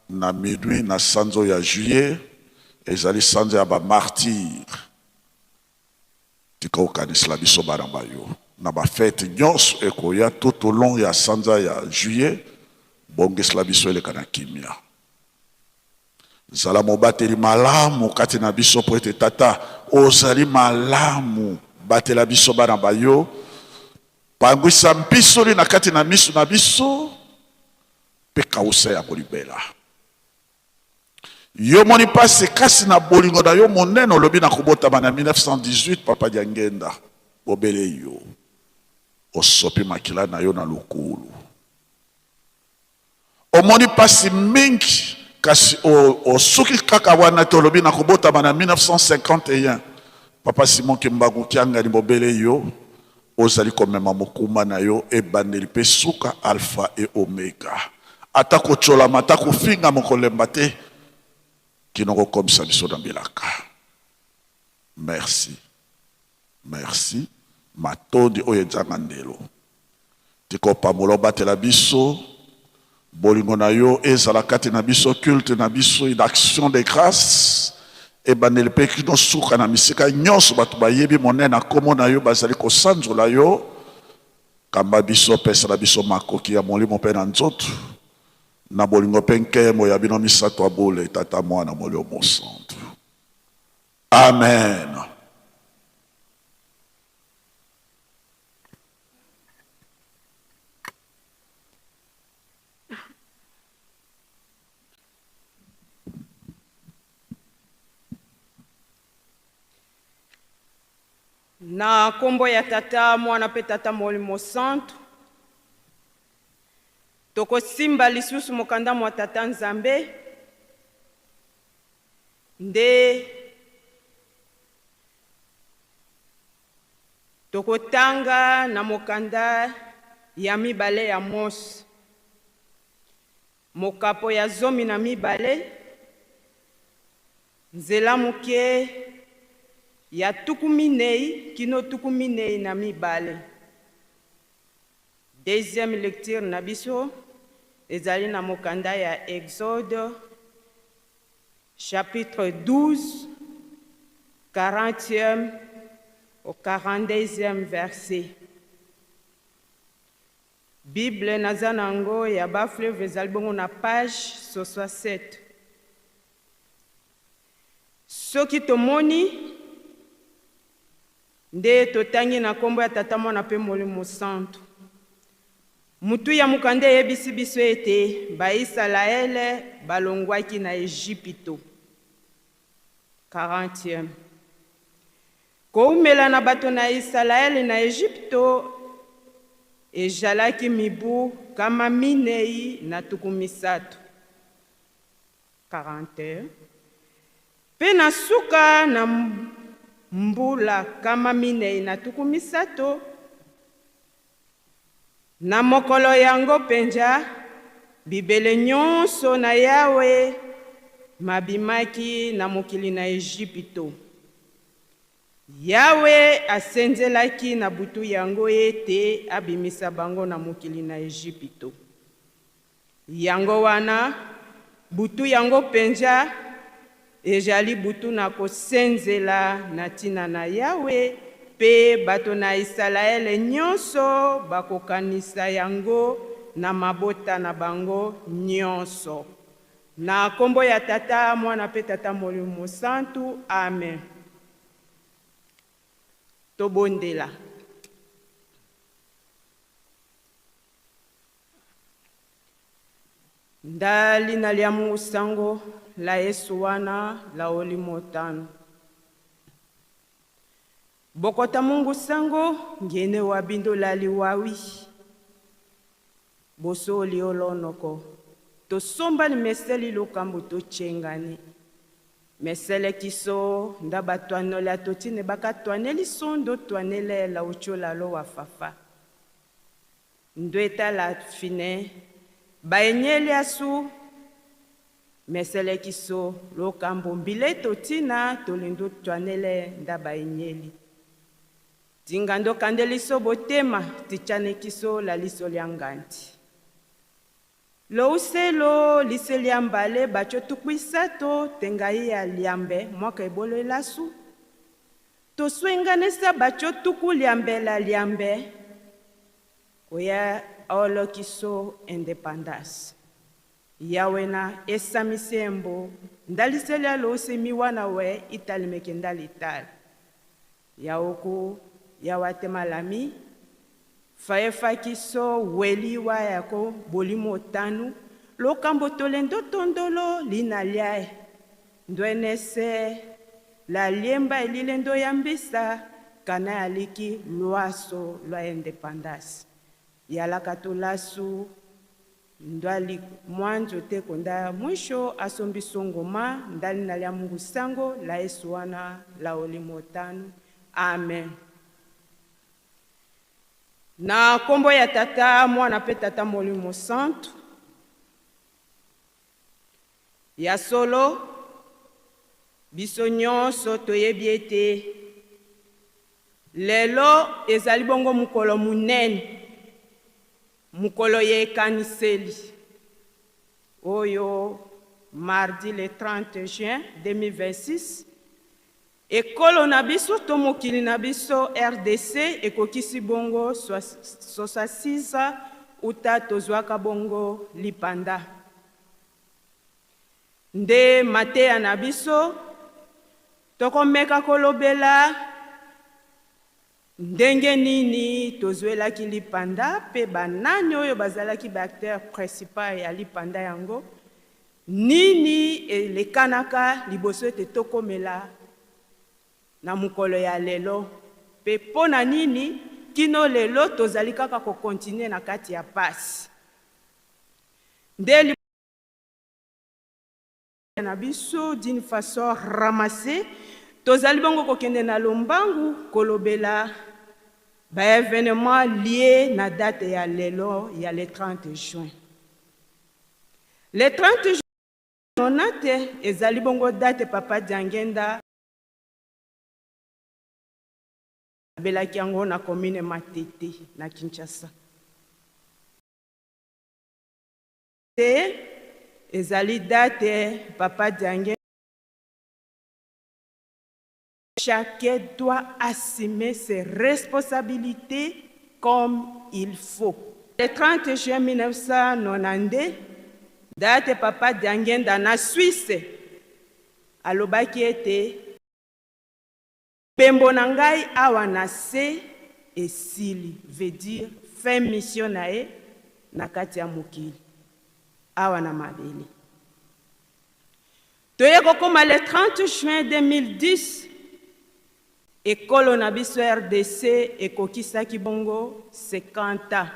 Na minuit na sanza oyo ya juillet, ezali sanza ya bamartyrs, tika okanisela biso bana ba yo na bafete nyonso ekoya tout au long ya sanza ya juillet. Bongisela biso eleka na kimia. Zala mobateli malamu kati na biso, mpo ete Tata ozali malamu. Batela biso bana ba yo, pangwisa mpisoli na kati na miso na biso mpe kausa yango libela. Yo moni mpasi, kasi na bolingo na yo monene olobi na kobotama na 1918, Papa Diangenda, bobele yo osopi makila na yo na lukulu. Omoni mpasi mingi, kasi osuki kaka wana te. Olobi na kobotama na 1951. Papa Simon Kimbangu Kiangani bobele yo ozali komema mokumba na yo ebandeli mpe suka, alpha et omega. Ata kotyolama, ata kofingama, kolemba te kino kokomisa biso na bilaka. Merci, merci. Matondi oyo edzanga ndelo. Tika opambola, obatela biso. Bolingo na yo ezala kati na biso, culte na biso d'action de grâce ebandeli mpe kino suka na misika nyonso bato bayebi monene na nkombo na yo, bazali kosanzola yo. Kamba biso, pesela biso makoki ya molimo mpe na nzoto na bolingo mpe nkembo ya bino misato ya bule, Tata, Mwana, Molimo Mosantu. Amen. Na nkombo ya Tata, Mwana mpe Tata Molimo Santu, tokosimba lisusu mokanda mwa Tata Nzambe nde tokotanga na mokanda ya mibale ya Mose, mokapo ya 12, nzela moke ya 40 kino 42. Deuxième lecture na biso ezali na mokanda ya Exode chapitre 12, 40e au 42e verset. Bible naza nango ya ba fleuve ezali bongo na page 67. Soki tomoni nde totangi na nkombo ya Tata, Mwana mpe Molimo Santu. Mutu ya mokanda eyebisi biso ete Baisalaele balongwaki na Ejipito. 40e. Koumela na bato na Isalaele na Ejipito ejalaki mibu 430. 41. Mpe na suka na mbula 430, na mokolo yango mpenza bibele nyonso na Yawe mabimaki na mokili na Ejipito. Yawe asenzelaki na butu yango ete abimisa bango na mokili na Ejipito. Yango wana butu yango mpenza ezali butu na kosenzela na ntina na Yawe, mpe bato na Isalaele nyonso bakokanisa yango na mabota na bango nyonso. Na nkombo ya Tata, Mwana mpe Tata Molimo Santu, amen. Tobondela. Ndali na lia Mungu sango la Yesu wana la olimo tano. Bokota Mungu sango ngene wa bindo lali wawi. Boso oli olonoko. Tosomba ni meseli lokambo tochengani. Mesele kiso nda batwanola totine bakatwaneli sondo twanele la uchola lo wa fafa. Ndweta la fine baenyeli asu mesele kiso lokambo mbile totina tolindo twanele nda baenyeli. Tingando kandeliso botema tichane kiso la liso lya nganti. Louselo liseli ya mbale bacho 30 tengai ya liambe mwaka ebolo elasu. Toswenganisa bacho tuku liambe la liambe koya olokiso independance. Yawena esamisembo ndaliseli ya losemi wana we italimeke ndalitali. Yaoku yawatemalami fayefakiso weli wa yako bolimo tanu lokambo tolendo tondolo lina liae ndwenese la liemba elilendo yambisa kana yaliki lwaso lwa independance. Yalaka tolasu Ndwali mwanzo te konda mwisho asombi songoma ndali na lya Mungu sango la Yesu wana la olimo tano. Amen. Na kombo ya Tata, Mwana pe Tata Molimo Santu. Ya solo biso nyonso toyebi ete lelo ezali bongo mokolo monene, mokolo ya ekaniseli oyo mardi le 30 juin 2026 ekolo na biso to mokili na biso RDC ekokisi bongo 66 uta tozwaka bongo lipanda. Nde mateya na biso tokomeka kolobela ndenge nini tozwelaki lipanda mpe banani oyo bazalaki ba acteur principal ya lipanda yango, nini elekanaka liboso ete tokomela na mokolo ya lelo mpe mpo na nini kino lelo tozali kaka kokontinue na kati ya pasi. Nde na biso d'une façon ramassée tozali bongo kokende na lombangu kolobela ba événement lié na date ya lelo ya le 30 juin. Le 30 juin nonate ezali bongo date Papa Diangenda abelaki yango na commune Matete na Kinshasa. Te ezali date Papa Diangenda. Chacun doit assumer ses responsabilités comme il faut. Le 30 juin 1992, date Papa Diangenda na Suisse alobaki ete pembo na ngai awa na se esili, veut dire fin mission na ye na kati ya mokili awa na mabele. Toye kokoma le 30 juin 2010, ekolo na biso RDC ekokisaki bongo 50 ans.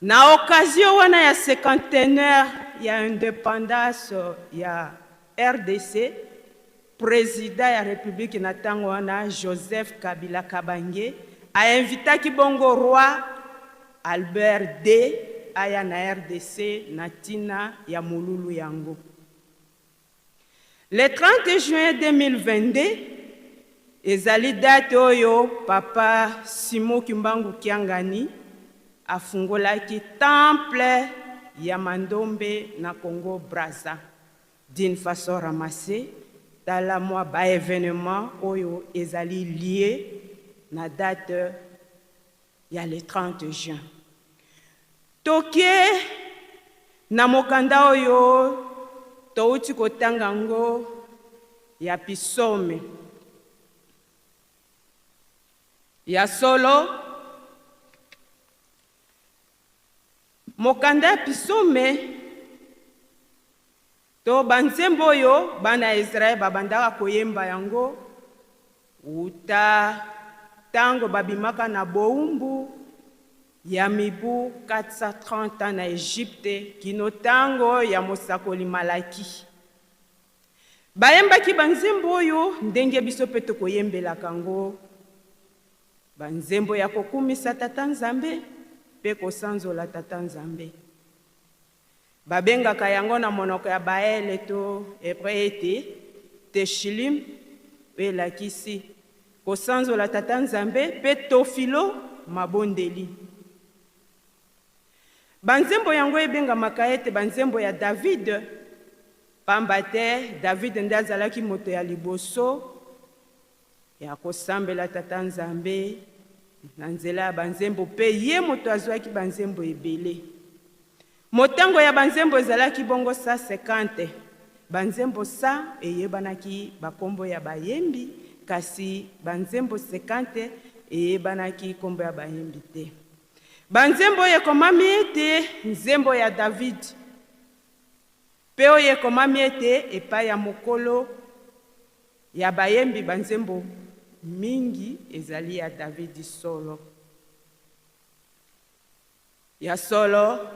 Na occasion wana ya cinquantenaire ya indépendance ya RDC, président ya République na ntango wana Joseph Kabila Kabange ainvitaki bongo roi Albert II aya na RDC na ntina ya molulu yango. Le 30 juin 2022 ezali date oyo Papa Simon Kimbangu Kiangani afungolaki temple ya Mandombe na Congo Brazza. D'une façon ramassée, tala mwa ba événement oyo ezali lié na date ya le 30 juin. Toke na mokanda oyo touti kotanga ngo ya Pisome. Ya solo mokanda ya Pisome to banzembo oyo bana ya Israel babandaka koyemba yango uta tango babimaka na bowumbu ya mibu 430 ans na Egypte kino tango ya mosakoli Malaki. Bayembaki banzembo oyo ndenge biso mpe tokoyembelaka yango, banzembo ya kokumisa Tata Nzambe mpe kosanzola Tata Nzambe. Babengaka yango na monoko ya Baele to Hébreu ete Teshilim, oyo elakisi kosanzola Tata Nzambe, mpe Tofilo, mabondeli. Banzembo yango ebengamaka ete banzembo ya David, pamba te David nde azalaki moto ya liboso ya kosambela Tata Nzambe na nzela ya banzembo, mpe ye moto azwaki banzembo ebele. Motango ya banzembo ezalaki bongo 150. Banzembo 100 eyebanaki bakombo ya bayembi, kasi banzembo 50 eyebanaki kombo ya bayembi te. Banzembo oyo ekomami ete nzembo ya David, mpe oyo ekomami ete epai ya mokolo ya bayembi, banzembo mingi ezali ya David solo. Ya solo,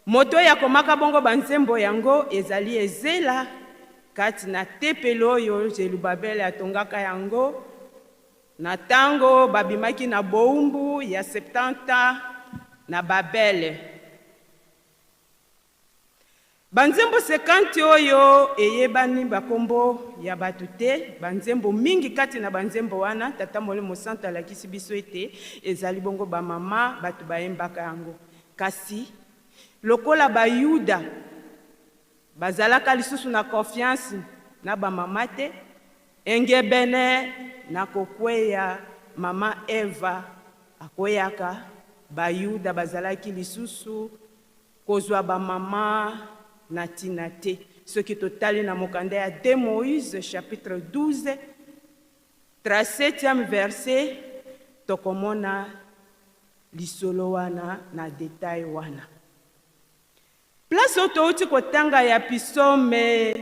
Moto oyo akomaka bongo banzembo yango ezali Ezela kati na tempelo oyo Zerubabele atongaka yango na tango babimaki na bowumbu ya 70 ans na Babele. Banzembo 50 oyo eyebani bakombo ya bato te, banzembo mingi kati na banzembo wana Tata Molimo Santu alakisi biso ete ezali bongo bamama bato bayembaka yango. Kasi lokola Bayuda bazalaka lisusu na confiance na bamama te, engebene na kokweya mama Eva akweyaka, Bayuda bazalaki lisusu kozwa bamama na tina te. Soki totali na mokanda ya 2 Moïse chapitre 12 37e verset, tokomona lisolo wana na detail wana. Place oyo touti kotanga ya psaume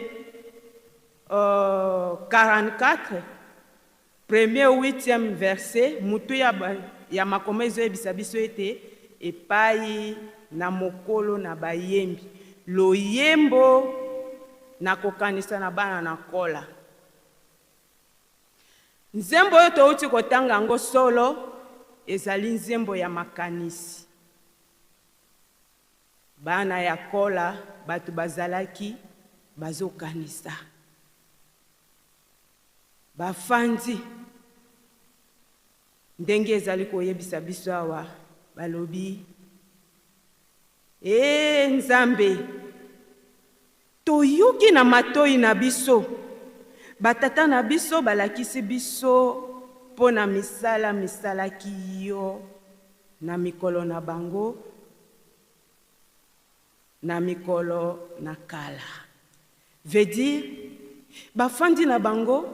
44 premier 8e verset, mutu ya makoma ezoyebisa biso ete epai na mokolo na bayembi loyembo na kokanisa na bana na kola. Nzembo oyo touti kotanga yango solo ezali nzembo ya makanisi. Bana ya kola bato bazalaki bazokanisa, bafandi ndenge ezali koyebisa biso awa, balobi e Nzambe, toyoki na matoi na biso, batata na biso balakisi biso mpo na misala misalaki yo na mikolo na bango, na mikolo na kala. Veut dire bafandi na bango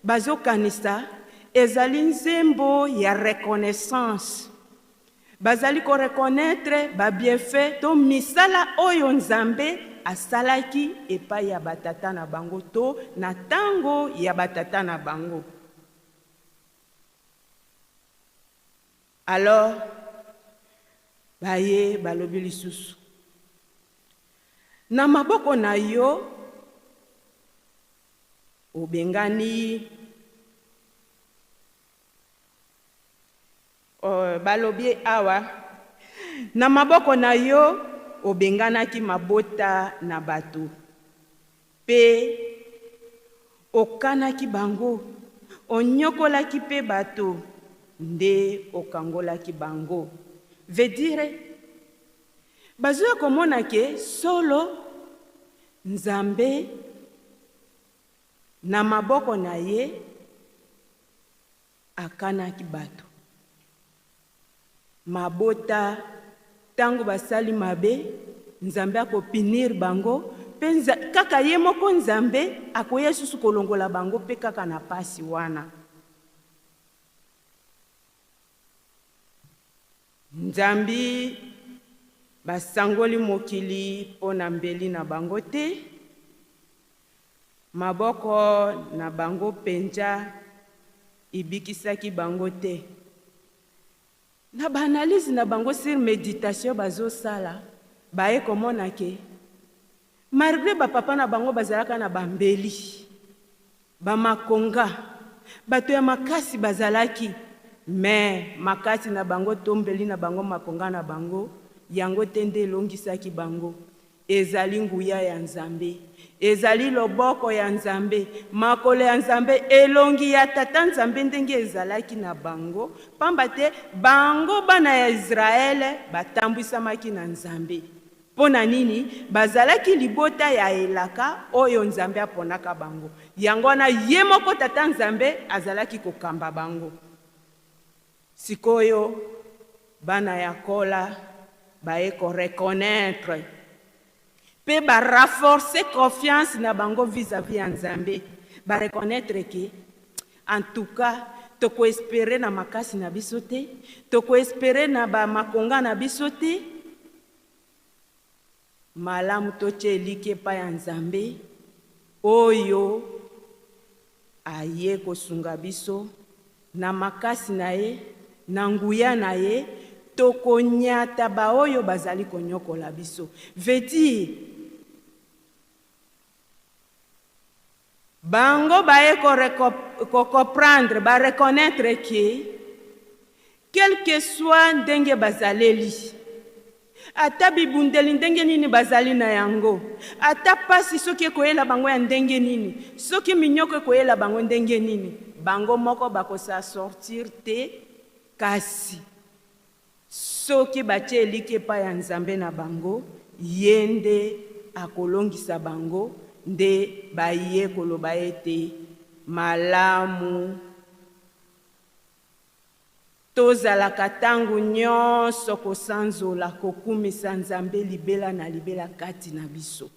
bazokanisa ezali nzembo ya reconnaissance. Bazali ko reconnaître ba bienfaits to misala oyo Nzambe asalaki epai ya batata na bango to na tango ya batata na bango. Alors baye balobi lisusu, na maboko na yo obengani balobi awa na maboko na yo obenganaki mabota na bato pe okanaki bango, onyokolaki pe bato nde okangolaki bango. Veut dire bazoya komona ke solo Nzambe na maboko na ye akanaki bato. Mabota tango basali mabe, Nzambe akopinir bango pe kaka ye moko Nzambe akoya susu kolongola bango pe kaka na pasi wana. Nzambi basangoli mokili mpo na mbeli na bango te, maboko na bango penza ibikisaki bango te. Na ba analyse na bango sur méditation bazosala, baye komona ke malgré ba papa na bango bazalaka na bambeli, ba makonga, bato ya makasi bazalaki, mais makasi na bango tombeli na bango makonga na bango yango te nde elongisaki bango. Ezali nguya ya Nzambe, ezali loboko ya Nzambe, makolo ya Nzambe, elongi ya Tata Nzambe ndenge ezalaki na bango, pamba te bango bana ya Israele batambwisamaki na Nzambe. Mpo na nini? Bazalaki libota ya elaka oyo Nzambe aponaka bango. Yango wana ye moko Tata Nzambe azalaki kokamba bango. Sikoyo bana ya kola baye ko reconnaître pe ba renforcer confiance na bango vis-à-vis ya Nzambe, ba reconnaître que en tout cas toko espérer na makasi na biso te, toko espérer na ba makonga na biso te, malamu totie eliki epai ya Nzambe oyo aye kosunga biso na makasi na ye, na nguya na ye, Tokonyata baoyo bazali konyokola biso. Veut dire bango baye ko comprendre, ba reconnaitre que quel que soit ndenge bazaleli, ata bibundeli ndenge nini bazali na yango, ata pasi soki ekoyela bango ya ndenge nini, soki minyoko ekoyela bango ndenge nini, bango moko bakosa sortir te. Kasi soki batie elikya epai ya Nzambe na bango, ye nde akolongisa bango. Nde baye koloba ete, Malamu tozalaka ntango nyonso kosanzola, kokumisa Nzambe libela na libela kati na biso.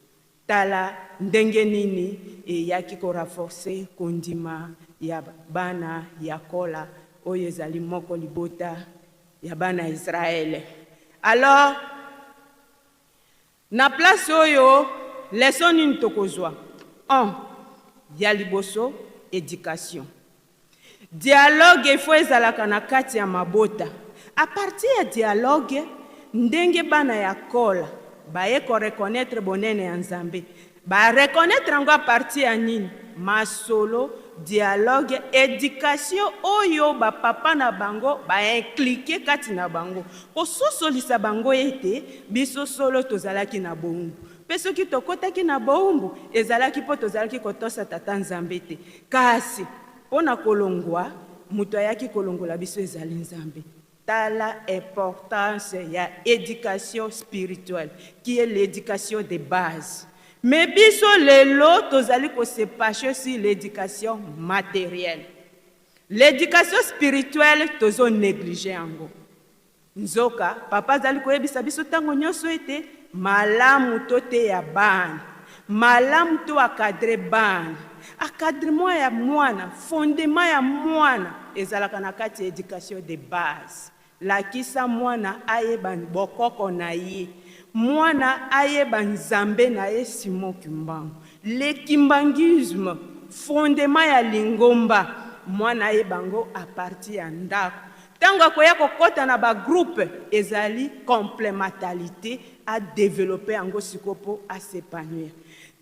Tala ndenge nini eyaki ko renforcer kondima ya bana ya Kola, oyo ezali moko libota ya bana Israël. Alors, na place oyo, leçon nini tokozwa? 1, ya liboso, éducation. Dialogue il faut ezalaka na kati ya mabota. À partir ya dialogue, ndenge bana ya Kola baye ko reconnaître bonene ya Nzambe, ba reconnaître yango à partir ya nini? Masolo, dialogue, éducation oyo ba papa na bango ba impliqué kati na bango, kososolisa bango ete biso solo tozalaki na bowumbu, mpe soki tokotaki na bowumbu ezalaki mpo tozalaki kotosa tata Nzambe te, kasi mpo na kolongwa, moto ayaki kolongola biso ezali Nzambe. Tala importance ya éducation spirituelle, qui est l'éducation de base. Mais biso lelo tozali kose pencher sur l'éducation matérielle. L'éducation spirituelle tozo négliger yango. Nzoka papa azali koyebisa biso ntango nyonso ete malamu toteya bana, malamu to encadrer bana. Encadrement ya mwana, fondement ya mwana ezalaka na kati ya éducation de base. Lakisa mwana ayeba bokoko na ye, mwana ayeba Nzambe na ye Simon Kimbangu, le kimbanguisme, fondement ya lingomba, mwana ayeba yango à partir ya ndako. Ntango akoya kokɔta na bagroupe, ezali complémentarité, adévelopper yango sikoyo mpo as'épanouir.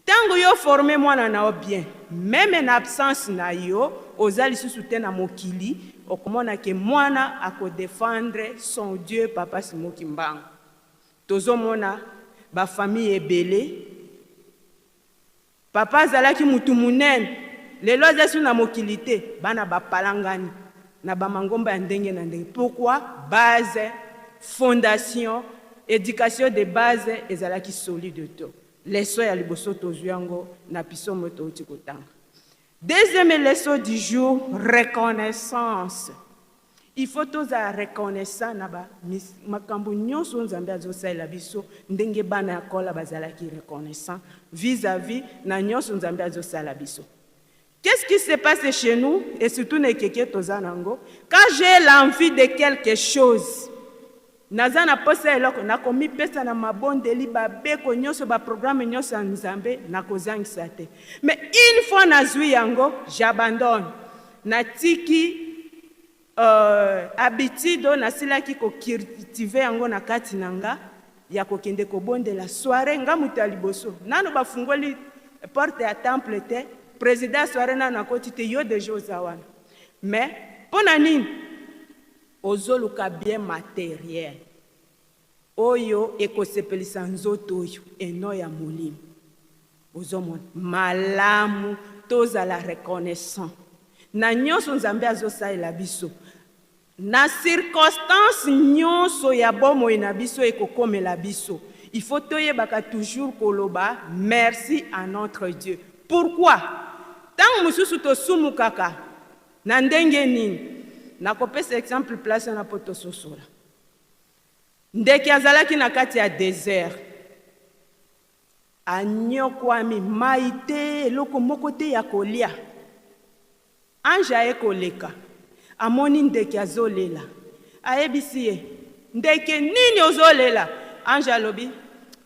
Ntango yo forme mwana na yo bien, même na absence na yo, oza lisusu te na mokili, okomona ke mwana akodéfendre son Dieu, papa Simon Kimbangu. Tozomona bafamille ebele, papa azalaki mutu monene, lelo aza su na mokili te, bana bapalangani na bamangomba ya ndenge na ndenge. Pourquoi? Base, fondation, éducation de base ezalaki solide. To leçon ya liboso tozwi yango na psaume touti kotanga. Deuxième leçon du jour, reconnaissance. Il faut tozala reconnaissant na makambo nyonso Nzambe azosalela biso, ndenge bana ya Kola bazalaki reconnaissant vis-à-vis na nyonso Nzambe azosala biso. Qu'est-ce qui se passe chez nous, et surtout na ekeke toza nango? Quand j'ai l'envie de quelque chose, naza na posa eloko, nakomipesa na mabondeli, babeko nyonso, baprogramme nyonso ya Nzambe, nakozangisa te. Mais une fois nazwi yango, j'abandonne, natiki habitude oyo nasilaki kocultiver yango na kati na nga ya kokende kobondela soirée. Nga moto ya liboso, nano bafungoli porte ya temple te, président ya soirée nano akoti te, yo déjà oza wana. Mais mpo na nini? Ozoluka bien matériel oyo ekosepelisa nzoto oyo eno ya molimo. Ozomona, malamu tozala reconnaissant na nyonso Nzambe azosalela biso, na circonstance nyonso ya bomoi na biso ekokomela biso. Il faut toyebaka toujours koloba merci à notre Dieu. Pourquoi? Ntango mosusu tosumukaka na ndenge nini? Nakopesa exemple place wana mpo tososola. Ndeke azalaki na kati ya désert, anyokwami, mai te, eloko moko te ya kolia. Ange aye koleka, amoni ndeke azolela, ayebisi ye: "Ndeke, nini ozolela?" Ange alobi: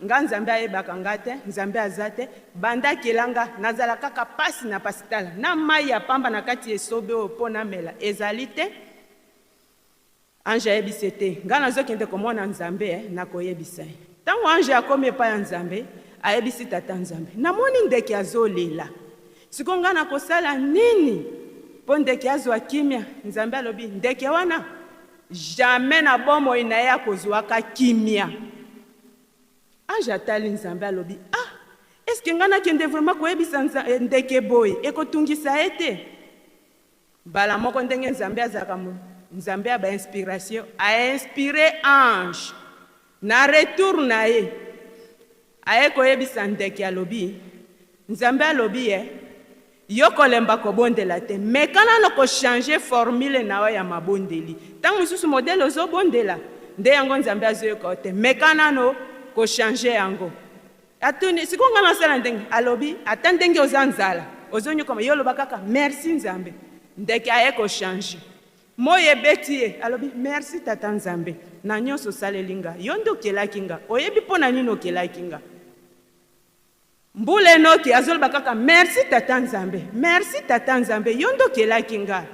"Nga Nzambe ayebaka nga te, Nzambe aza te. Banda akela nga, nazala kaka pasi na pasi. Tala, na mai ya pamba na kati ya esobe oyo mpo namela ezali te." Ange ayebisi ye te, ngai nazokende komona Nzambe, eh, nakoyebisa ye. Ntango ange akomi epai ya Nzambe, ayebisi Tata Nzambe, namoni ndeke azolela. Sikoyo ngai nakosala nini mpo ndeke azwa kimia? Nzambe alobi, ndeke wana jamais na bomoi na ye akozwaka kimia. Ange atali Nzambe alobi, ah, est-ce que ngai nakende vraiment koyebisa ndeke boye, ekotungisa ye te? Mbala moko ndenge Nzambe azalaka Nzambe ya ba inspiration, a inspire ange na retour na ye aye koyebisa ndeke alobi, Nzambe alobi eh, yo kolemba kobondela te, meka nano ko changer formule na yo ya mabondeli. Tango mosusu modèle ozobondela nde yango Nzambe azoyoka yo te, meka nano ko changer yango. Atuni, sikoyo nga nasala ndenge? Alobi, ata ndenge oza nzala, ozonyokama, yo loba kaka merci Nzambe. Ndeke aye ko changer. Moyi ebeti ye, alobi, merci Tata Nzambe na nyonso osaleli nga. Yo nde okelaki nga, oyebi mpo na nini okelaki nga. Mbula enoki, azoloba kaka merci Tata Nzambe, merci Tata Nzambe, yo nde okelaki nga.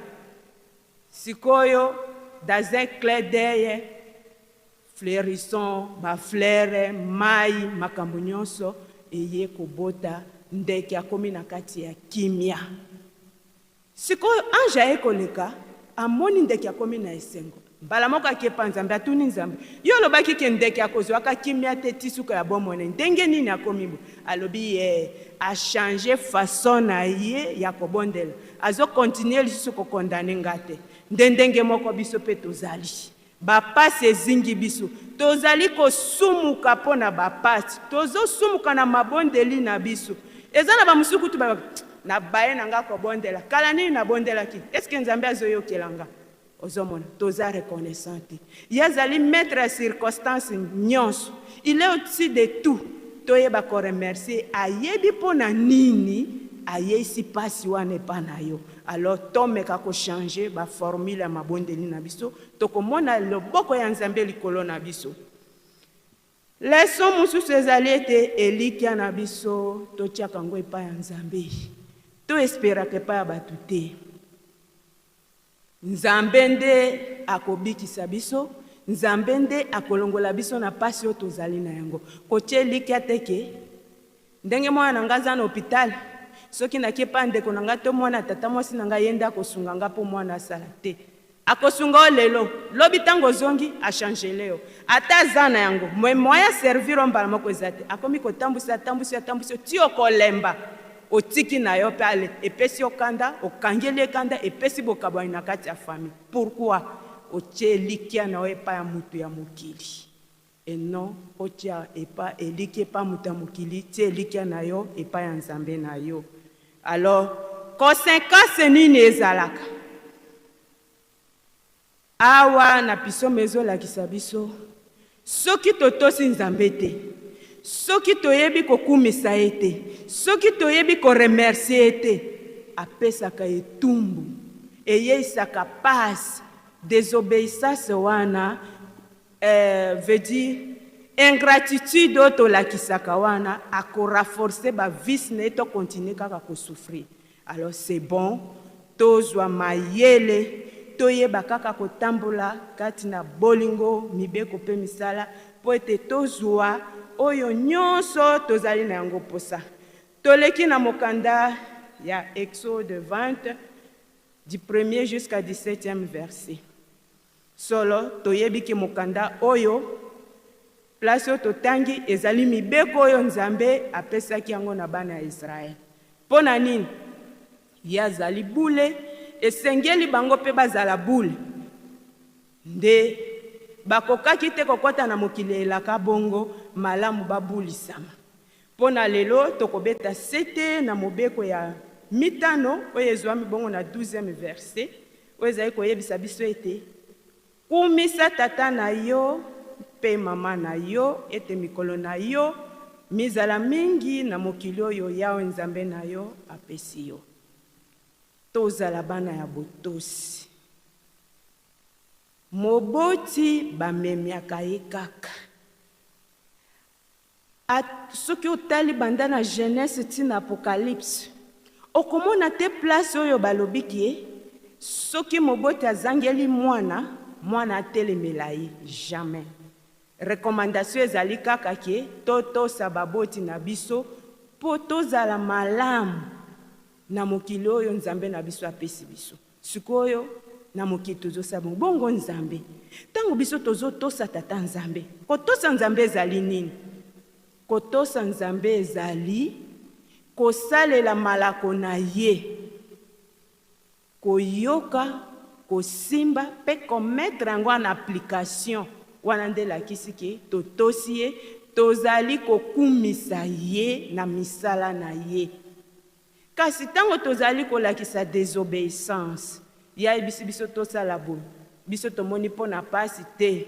Sikoyo, dans un clin d'oeil, Fleurisson, ba fleurs, mayi, makambo nionso eye kobota, ndeke akomi na kati ya kimia. Sikoyo ange aye koleka, amoni ndeke akomi na esengo. Mbala moko ake epa Nzambe, atuni Nzambe, yo olobaki ke ndeke akozuaka kimia te ti suka ya bomoi na ye, ndenge nini akomi boye? Alobi ye a changer façon na ye ya kobondela, azo continuer lisusu ko condamner nga te. Nde ndenge moko biso pe tozali. Ba pasi ezingi biso. Tozali kosumuka mpo na ba pasi. Tozosumuka na mabondeli na biso. Eza na ba mosusu kutu balobaka, Na baye na nga kobondela. Kala nini nabondelaki? Est ce que Nzambe azoyokela nga? Ozomona, toza reconnaissant te. Ye azali maitre ya circonstance nionso. Il est au-dessus de tout. Toyeba ko remercier. Ayebi mpo na nini ayeisi pasi wana epa na yo. Alors tomeka ko changer ba formule ya mabondeli na biso. Tokomona loboko ya Nzambe likolo na biso. Leçon mosusu ezali ete elikya na biso totiaka yango epai ya Nzambe. To esperaka epai ya bato te. Nzambe nde akobikisa biso, Nzambe nde akolongola biso na pasi oyo tozali na yango. Kotia elikya te ke ndenge mwana na ngai aza na hopital, soki nake epai ya ndeko na ngai to mwana ya tata mwasi na ngai, ye nde akosunga ngai mpo mwana asala. Te. Akosunga yo lelo, lobi tango ozongi, a changele yo. Ata aza na yango, mais moyen a servir yo mbala moko eza te. Akomi kotambwisa, atambwisi yo, atambwisi yo, ti okolemba. Otiki na yo pe ale, epesi yo kanda, okangeli ye kanda, epesi bokabwani na kati ya famille. Pourquoi? Otie elikya na yo epai ya mutu ya mokili et non otia epa elikya epa mutu ya mokili, tia elikya na yo epai ya Nzambe na yo. Alors, consequence nini ezalaka? Awa na pisome ezolakisa biso soki totosi Nzambe te, soki toyebi kokumisa ye te, soki toyebi ko remercier ye te, apesaka etumbu, eyeisaka pasi. Desobeissance wana eh, veut dire ingratitude oyo tolakisaka wana, ako rafforcer ba vices na ye to continuer kaka ko souffrir. Alors c'est bon tozwa mayele toyeba kaka kotambola kati na bolingo, mibeko mpe misala mpo ete tozwa oyo nyonso tozali na yango mposa. Toleki na mokanda ya Exode 20 du premier jusqu'à 17e verset. Solo, toyebi ke mokanda oyo, place oyo totangi, ezali mibeko oyo Nzambe apesaki yango na bana ya Israël. Mpo na nini? Ye azali bule, esengeli bango mpe bazala bule. Nde bakokaki te kokota na mokili ya elaka, bongo malamu babulisama. Mpo na lelo, tokobeta sete na mobeko ya mitano oyo ezwami bongo na 12e verset, oyo ezali koyebisa biso ete, Kumisa tata na yo mpe mama na yo, ete mikolo na yo mizala mingi na mokili oyo Yawe Nzambe na yo apesi yo. Tozala bana ya botosi. Moboti bamemyaka ye kaka. A Soki otali banda na Genese ti na Apocalypse, okomona te place oyo balobi ke soki moboti azangeli mwana, mwana atelemela ye, jamais. Recommandation ezali kaka ke totosa baboti na biso mpo tozala malamu na mokili oyo Nzambe na biso apesi biso. Sikoyo na mokili tozosala bongo. Bongo Nzambe, ntango biso tozotosa Tata Nzambe, kotosa Nzambe ezali nini? Kotosa Nzambe ezali kosalela malako na ye, koyoka, kosimba mpe komettre yango en application. Wana nde elakisi ke totosi ye, tozali kokumisa ye na misala na ye. Kasi ntango tozali kolakisa desobeissance, ye ayebisi biso tosala boye, biso tomoni mpo na pasi te.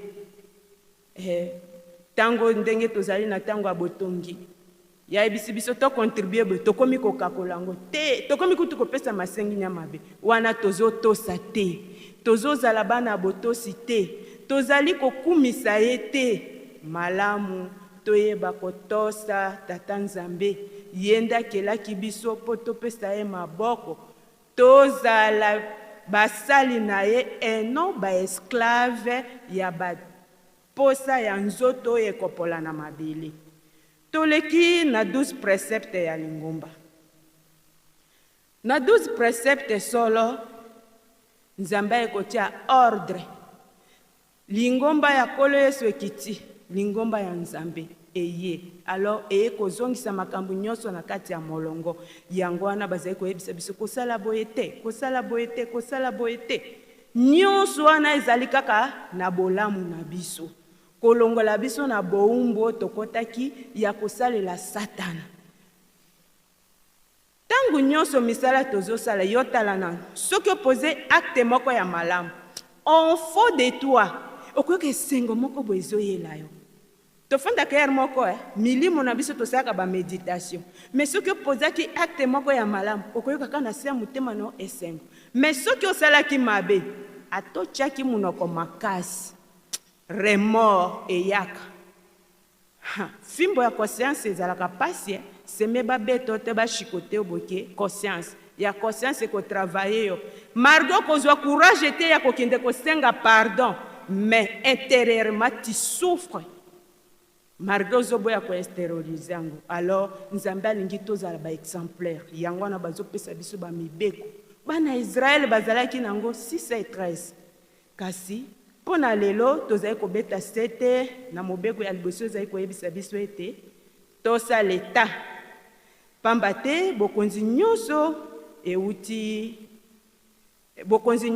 Ntango ndenge tozali na ntango ya botongi, ye ayebisi biso tocontribue boye, tokomi kokakola yango te, tokomi kutu kopesa masenginya mabe. Wana tozotosa te, tozozala bana ya botosi te, tozali kokumisa ye te. Malamu toyeba kotosa Tata Nzambe, ye nde akelaki biso mpo topesa ye maboko, tozala basali na ye et non baesclave ya baposa ya nzoto oyo ekopola na mabele. Toleki na 12 préceptes ya lingomba. Na 12 préceptes solo, Nzambe akotia ordre. Lingomba ya Nkolo Yesu ekiti, lingomba ya Nzambe eye. Alors eye kozongisa makambo nyonso na kati ya molongo. Yango wana bazali koyebisa biso kosala boye te, kosala boye te, kosala boye te. Nyonso wana ezali kaka na bolamu na biso, kolongola biso na bowumbu oyo tokotaki ya kosalela Satana. Ntango nyonso misala tozosala, yo tala nano, soki opose acte moko ya malamu, en fond de toi okoyoka esengo moko boye ezoyela yo. Tofandaka heure moko, milimo na biso tosalaka baméditation, mais soki opozaki acte moko ya malamu, okoyoka kaka na se ya motema no esengo. Mais soki osalaki mabe, ata otiaki monoko makasi, remords eyaka. Fimbo ya conscience ezalaka pasi, seme babeto te, bashiko te, oboke conscience ya conscience ekotravaille yo. Malgré okozwa courage te ya kokende kosenga pardon, mais intérieurement tu souffres, malgré ozoboya koextérioriser yango. Alors Nzambe alingi tozala baexemplaire. Yango wana bazopesa biso bamibeko. Bana Israele bazalaki nango 613, kasi mpo na lelo tozali kobeta sete na mobeko ya liboso ezali koyebisa biso ete tosala eta, pamba te bokonzi nyonso euti, bokonzi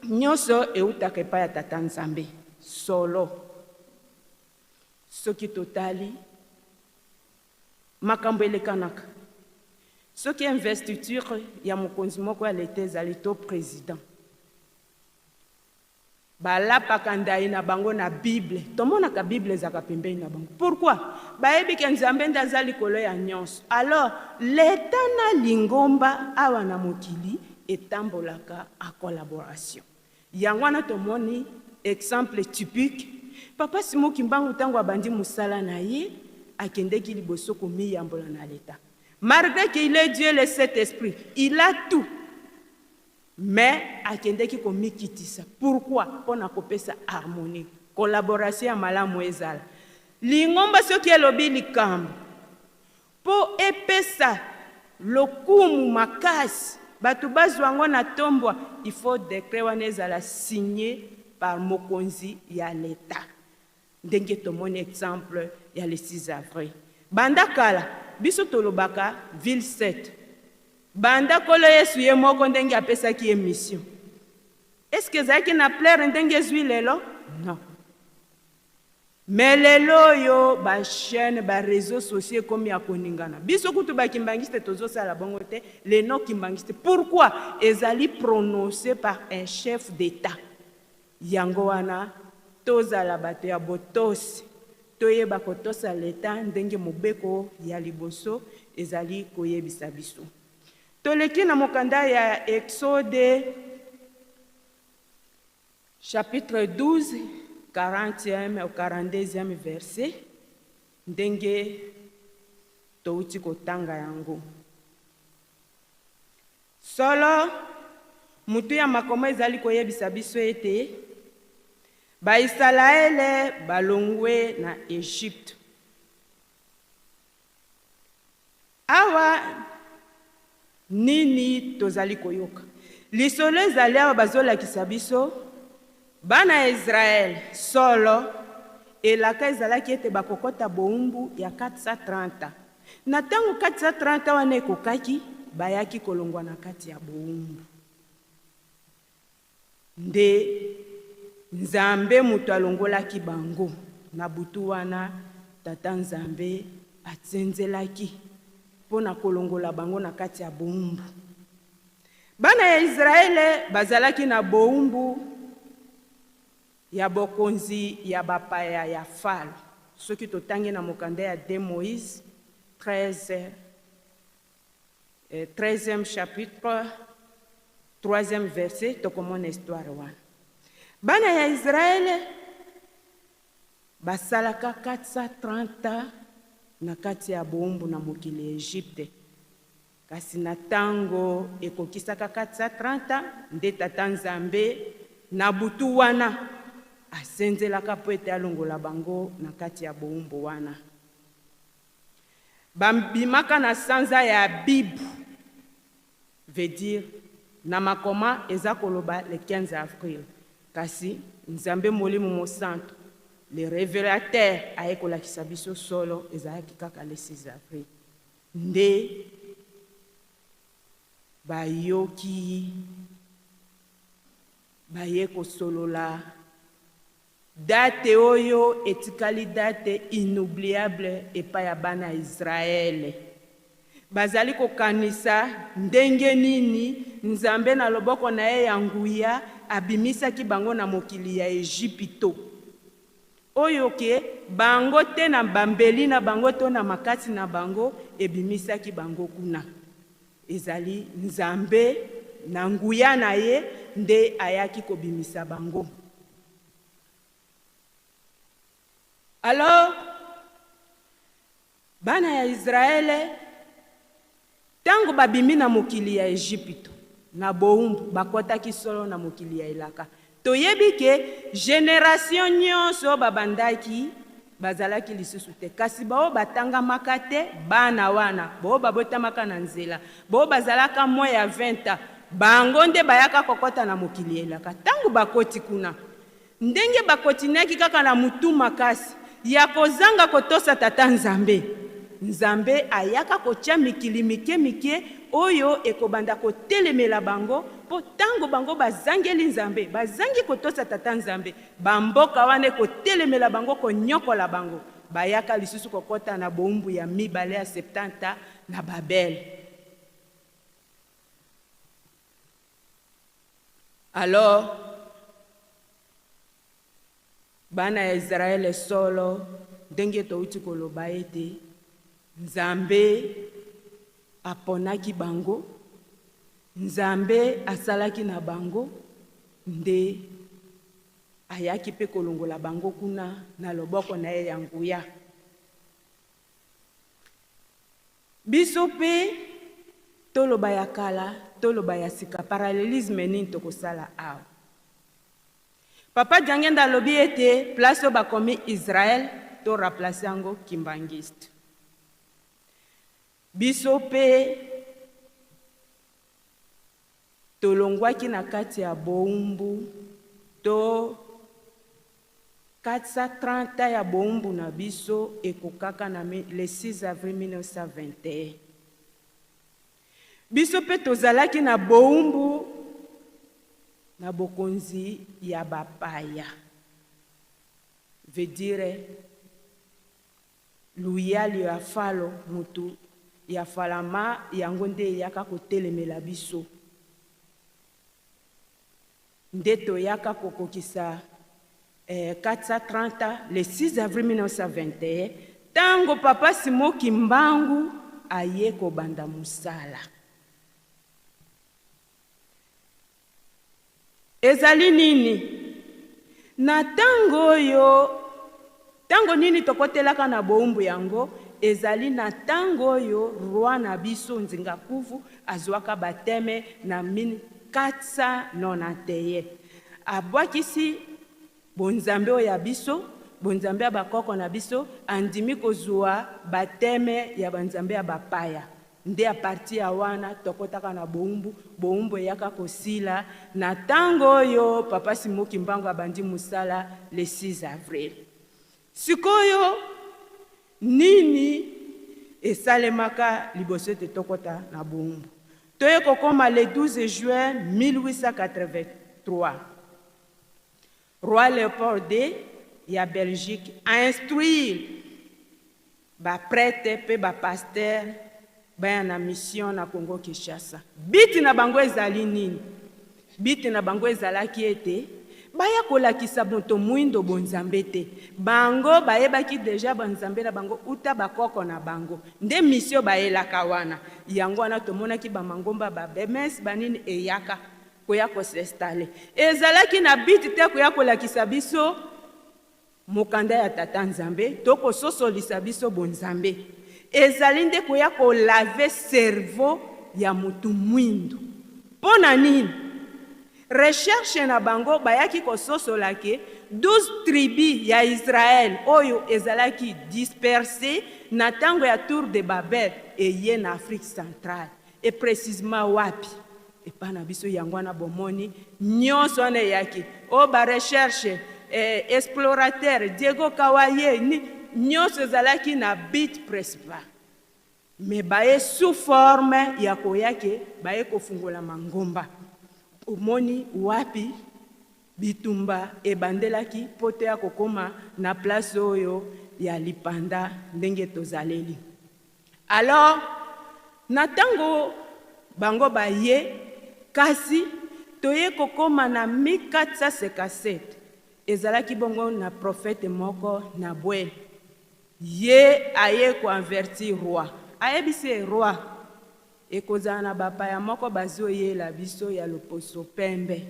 nyonso eutaka epai ya Tata Nzambe. Solo, soki totali makambo elekanaka, soki investiture ya mokonzi moko ya leta ezali to président, balapaka ndai na bango na Bible. Tomonaka Bible ezalaka pembeni na bango. Pourquoi? Bayebi ke Nzambe nde aza likolo ya nyonso. Alors leta na lingomba awa na mokili etambolaka en collaboration. Yango wana tomoni exemple typique, Papa Simon Kimbangu, ntango abandi mosala na ye, akendeki liboso komiyambola na leta. Malgré qu'il est Dieu le Saint-Esprit, il a tout, mais akendeki komikitisa. Pourquoi? Mpona kopesa harmonie, collaboration ya malamu ezala. Lingomba soki elobi likambo, mpo epesa lokumu makasi, bato bazwa yango na tombwa, il faut décret wana ezala signé par mokonzi ya leta, ndenge tomoni exemple ya le 6 avril. Banda kala biso tolobaka ville 7, banda Nkolo Yesu ye moko ndenge apesaki ye mission. Est ce que ezalaki na plaire ndenge ezwi lelo? Non. Mais lelo oyo bachaîne, baréseau sociaux ekomi ya koningana. Biso kutu bakimbangiste tozosala bongo te, le nom kimbangiste. Pourquoi? Ezali prononcé par un chef d'État. Yango wana tozala bato ya botosi, toyeba kotosa leta ndenge mobeko ya liboso ezali koyebisa biso. Toleki na mokanda ya Exode chapitre 12, 40e au 42e verset, ndenge touti kotanga yango. Solo, mutu ya makoma ezali koyebisa biso ete Bayisalaele balongwe na Egypte. Awa nini tozali koyoka? Lisolo ezali awa bazolakisa biso bana ya Israele solo elaka ezalaki ete bakokɔta bowumbu ya 430. Na ntango 430 wana ekokaki, bayaki kolongwa na kati ya bowumbu. Nde Nzambe moto alongolaki bango na butu wana. Tata Nzambe atsenzelaki mpo na kolongola bango na kati ya bowumbu. Bana ya Israele bazalaki na bowumbu ya bokonzi ya bapaya ya Falo. Soki totangi na mokanda ya 2 Moïse 13, 13e chapitre, 3e verset, tokomona histoire wana. Bana ya Israele basalaka 430 na kati ya bowumbu na mokili ya Egypte. Kasi na ntango ekokisaka 430, nde Tata Nzambe na butu wana asenzelaka mpo ete alongola bango na kati ya bowumbu wana. Babimaka na sanza ya Abibu, veut dire na makoma eza koloba le 15 avril, kasi Nzambe Molimo Mosantu, le révélateur, aye kolakisa biso solo ezalaki kaka le 6 avril. Nde bayoki baye kosolola date oyo etikali date inoubliable epai ya bana ya Israele. Bazali kokanisa ndenge nini Nzambe na loboko na ye ya nguya abimisaki bango na mokili ya Ejipito, oyo ke bango te na bambeli na bango to na makasi na bango ebimisaki bango kuna. Ezali Nzambe na nguya na ye nde ayaki kobimisa bango. Alors bana ya Israele, ntango babimi na mokili ya Ejipito na bowumbu, bakɔtaki solo na mokili ya elaka. Toyebi ke génération nyonso babandaki bazalaki lisusu te, kasi bao batangamaka te. Bana wana bao babotamaka na nzela, bao bazalaka moins ya 20 ans, bango nde bayaka kokɔta na mokili ya elaka. Ntango bakoti kuna, ndenge bakontinuaki kaka na mutu makasi ya kozanga kotosa Tata Nzambe, Nzambe ayaka kotia mikili mike mike oyo ekobanda kotelemela bango, mpo ntango bango bazangeli Nzambe, bazangi kotosa Tata Nzambe, bamboka wana ekotelemela bango, konyokola bango. Bayaka lisusu kokɔta na bowumbu ya mibale ya 70 na Babele. Alors bana ya Israele solo, ndenge touti koloba ete Nzambe aponaki bango, Nzambe asalaki na bango, nde ayaki mpe kolongola bango kuna na loboko na ye ya nguya. Biso mpe toloba ya kala, toloba ya sika, parallélisme nini tokosala awa? Papa Diangenda alobi ete place oyo bakomi Israel, to remplace yango Kimbangiste. Biso mpe tolongwaki na kati ya bowumbu to 430 ya bowumbu na biso ekokaka na le 6 avril 1921. Biso mpe tozalaki na bowumbu na bokonzi ya bapaya, veut dire luyali ya Falo, mutu ya Falama, yango nde eyaka kotelemela biso. Nde toyaka kokokisa 430 le 6 avril 1921, ntango Papa Simon Kimbangu aye kobanda mosala. Ezali nini na ntango oyo? Ntango nini tokotelaka na bowumbu yango? Ezali na ntango oyo roi na biso Nzinga Kuvu azwaka baptême na 1491. Abwakisi. Bonzambe oyo ya biso, bonzambe ya bakoko na biso, andimi kozua bapteme ya banzambe ya bapaya. Nde a partir ya wana tokotaka na bowumbu, bowumbu eyaka kosila na tango oyo Papa Simon Kimbangu abandi mosala le 6 avril. Sikoyo nini esalemaka liboso ete tokota na bowumbu? Toye kokoma le 12 juin 1883. Roi Leopold ii ya Belgique a instruire ba pretres pe ba pasteurs baya na mission na Congo Kinshasa. But na bango ezali nini? But na bango ezalaki ete baya kolakisa moto muindo bonzambe te. Bango bayebaki dejà banzambe na bango uta bakoko na bango. Nde mission bayelaka wana. Yango wana tomonaki ba mangomba ba BMS ba nini eyaka koya ko s'installer. Ezalaki na but te koya kolakisa biso mokanda ya Tata Nzambe to kososolisa biso bonzambe. Ezali nde koya ko laver cerveau ya mutu mwindu. Mpo na nini? Recherche na bango bayaki kososola ke 12 tribus ya Israël oyo ezalaki dispersees na tango ya tour de Babel eye na Afrique centrale. Et precisement wapi? Epa na biso yango wana bomoni nionso wana eyaki oh ba recherche eh, explorateur Diego Kawaye ni nionso ezalaki na but principal mais baye sous forme ya koya ke baye kofungola mangomba omoni wapi bitumba ebandelaki po toya kokoma na place oyo ya lipanda ndenge tozaleli. Alors, na tango bango baye, kasi toye kokoma na 1457, ezalaki bongo na prophète moko na Bwele, ye aye ko avertir roi, ayebisi ye, roi, ekozala na bapaya moko bazoyela biso ya loposo pembe,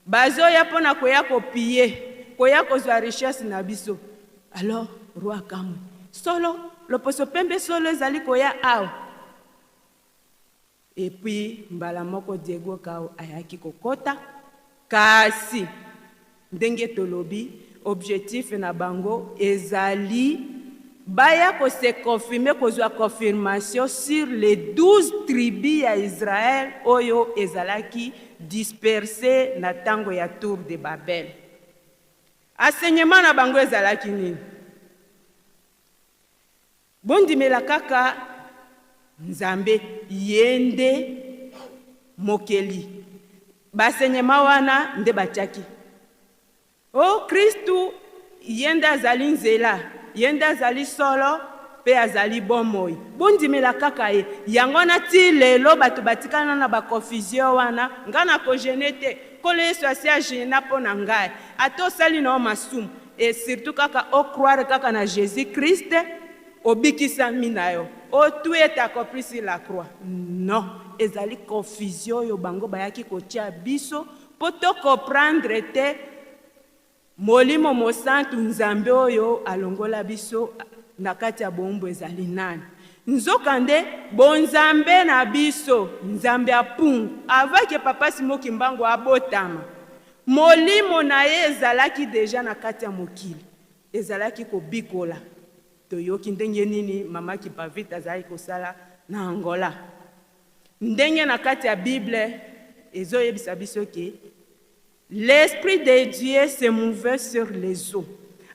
Bazoya pona koya ko piller, koya kozwa richesse na biso. Alors roi akamwe. Solo, loposo pembe solo ezali koya awa? Et puis mbala moko Diego Cao ayaki kokota. Kasi ndenge tolobi, objectif na bango ezali baya ko se confirmer, kozwa confirmation sur les 12 tribus ya Israël oyo ezalaki dispersees na tango ya tour de Babel. Enseignement na bango ezalaki nini? Bondimela kaka Nzambe, ye nde mokeli. Ba enseignement wana nde batiaki. O Kristu, ye nde azali nzela, ye nde azali solo, mpe azali bomoi. Bondimela kaka ye. Yango wana tii lelo bato batikala na ba confusion wana. Ngai nako jeune te. Nkolo Yesu asi a jeuna mpo na ngai. Ata osali na yo masumu, et surtout kaka o croire kaka na Jesus Christ, obikisami na yo. O tout est accompli sur la croix. Non, ezali confusion oyo bango bayaki kotia biso Po to comprendre te Molimo Mosantu Nzambe oyo alongola biso na kati ya boumbu ezali nani? Nzokande bonzambe na biso Nzambe ya Pungu avant que Papa Simon Kimbangu abotama molimo na ye ezalaki dejà na kati ya mokili ezalaki kobikola. Toyoki ndenge nini Mama Kimpa-Vita azalaki kosala na Angola. Ndenge na kati ya Bible ezo yebisa biso ke l'esprit de Dieu se mouvait sur les eaux.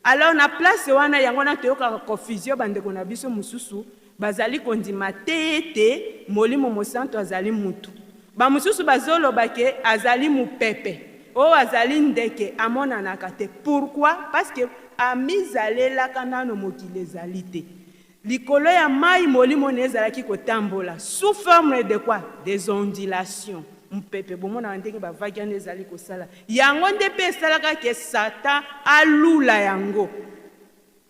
Alors na place wana yango wana toyokaka confusion ba ndeko na biso mosusu bazali kondima te ete Molimo Mosantu azali mutu. Ba mosusu bazo loba ke azali mupepe, oh azali ndeke amonanaka te. Pourquoi? Parce que amizalelaka nano mokili ezali te. Likolo ya mayi molimo na ye ezalaki kotambola sous forme de quoi? Des ondulations. Mupepe, bomonaka ndenge ba vagues wana ezali kosala. Yango nde pe esalaka que Satan alula yango.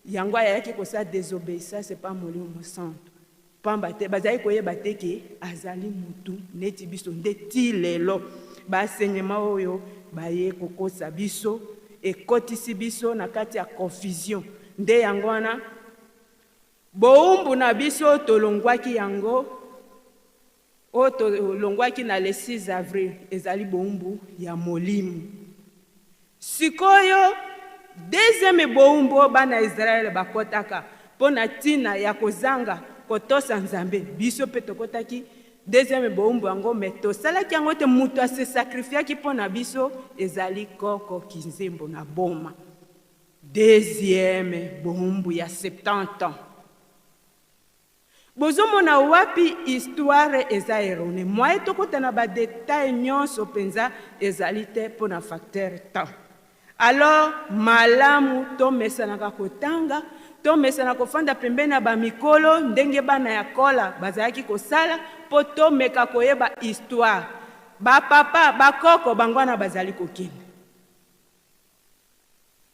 Yango ayaki kosala desobeissance epa Molimo Mosantu. Pamba te bazalaki koyeba te que azali mutu neti biso. Nde tii lelo ba enseignements oyo baye kokosa biso, ekotisi biso na kati ya confusion. Nde yango wana Bowumbu na biso tolongwaki yango oyo tolongwaki na le 6 avril ezali bowumbu ya molimo. Sikoyo. Deuxième bowumbu oyo bana ya Israël bakotaka mpo na ntina ya kozanga kotosa Nzambe, biso mpe tokotaki deuxième bowumbu yango, mais tosalaki yango te, moto a se sacrifiaki mpo na biso ezali Koko Kinzembo na Boma. Deuxième bowumbu ya 70 ans. Bozomona wapi histoire eza erronee? Moyen tokota na ba details nionso penza ezali te pona facteur temps. Alors malamu tomesanaka kotanga, tomesana kofanda pembeni ya ba mikolo ndenge bana ya kola bazalaki kosala po tomeka koyeba histoire. Ba papa, ba koko bango wana bazali kokende.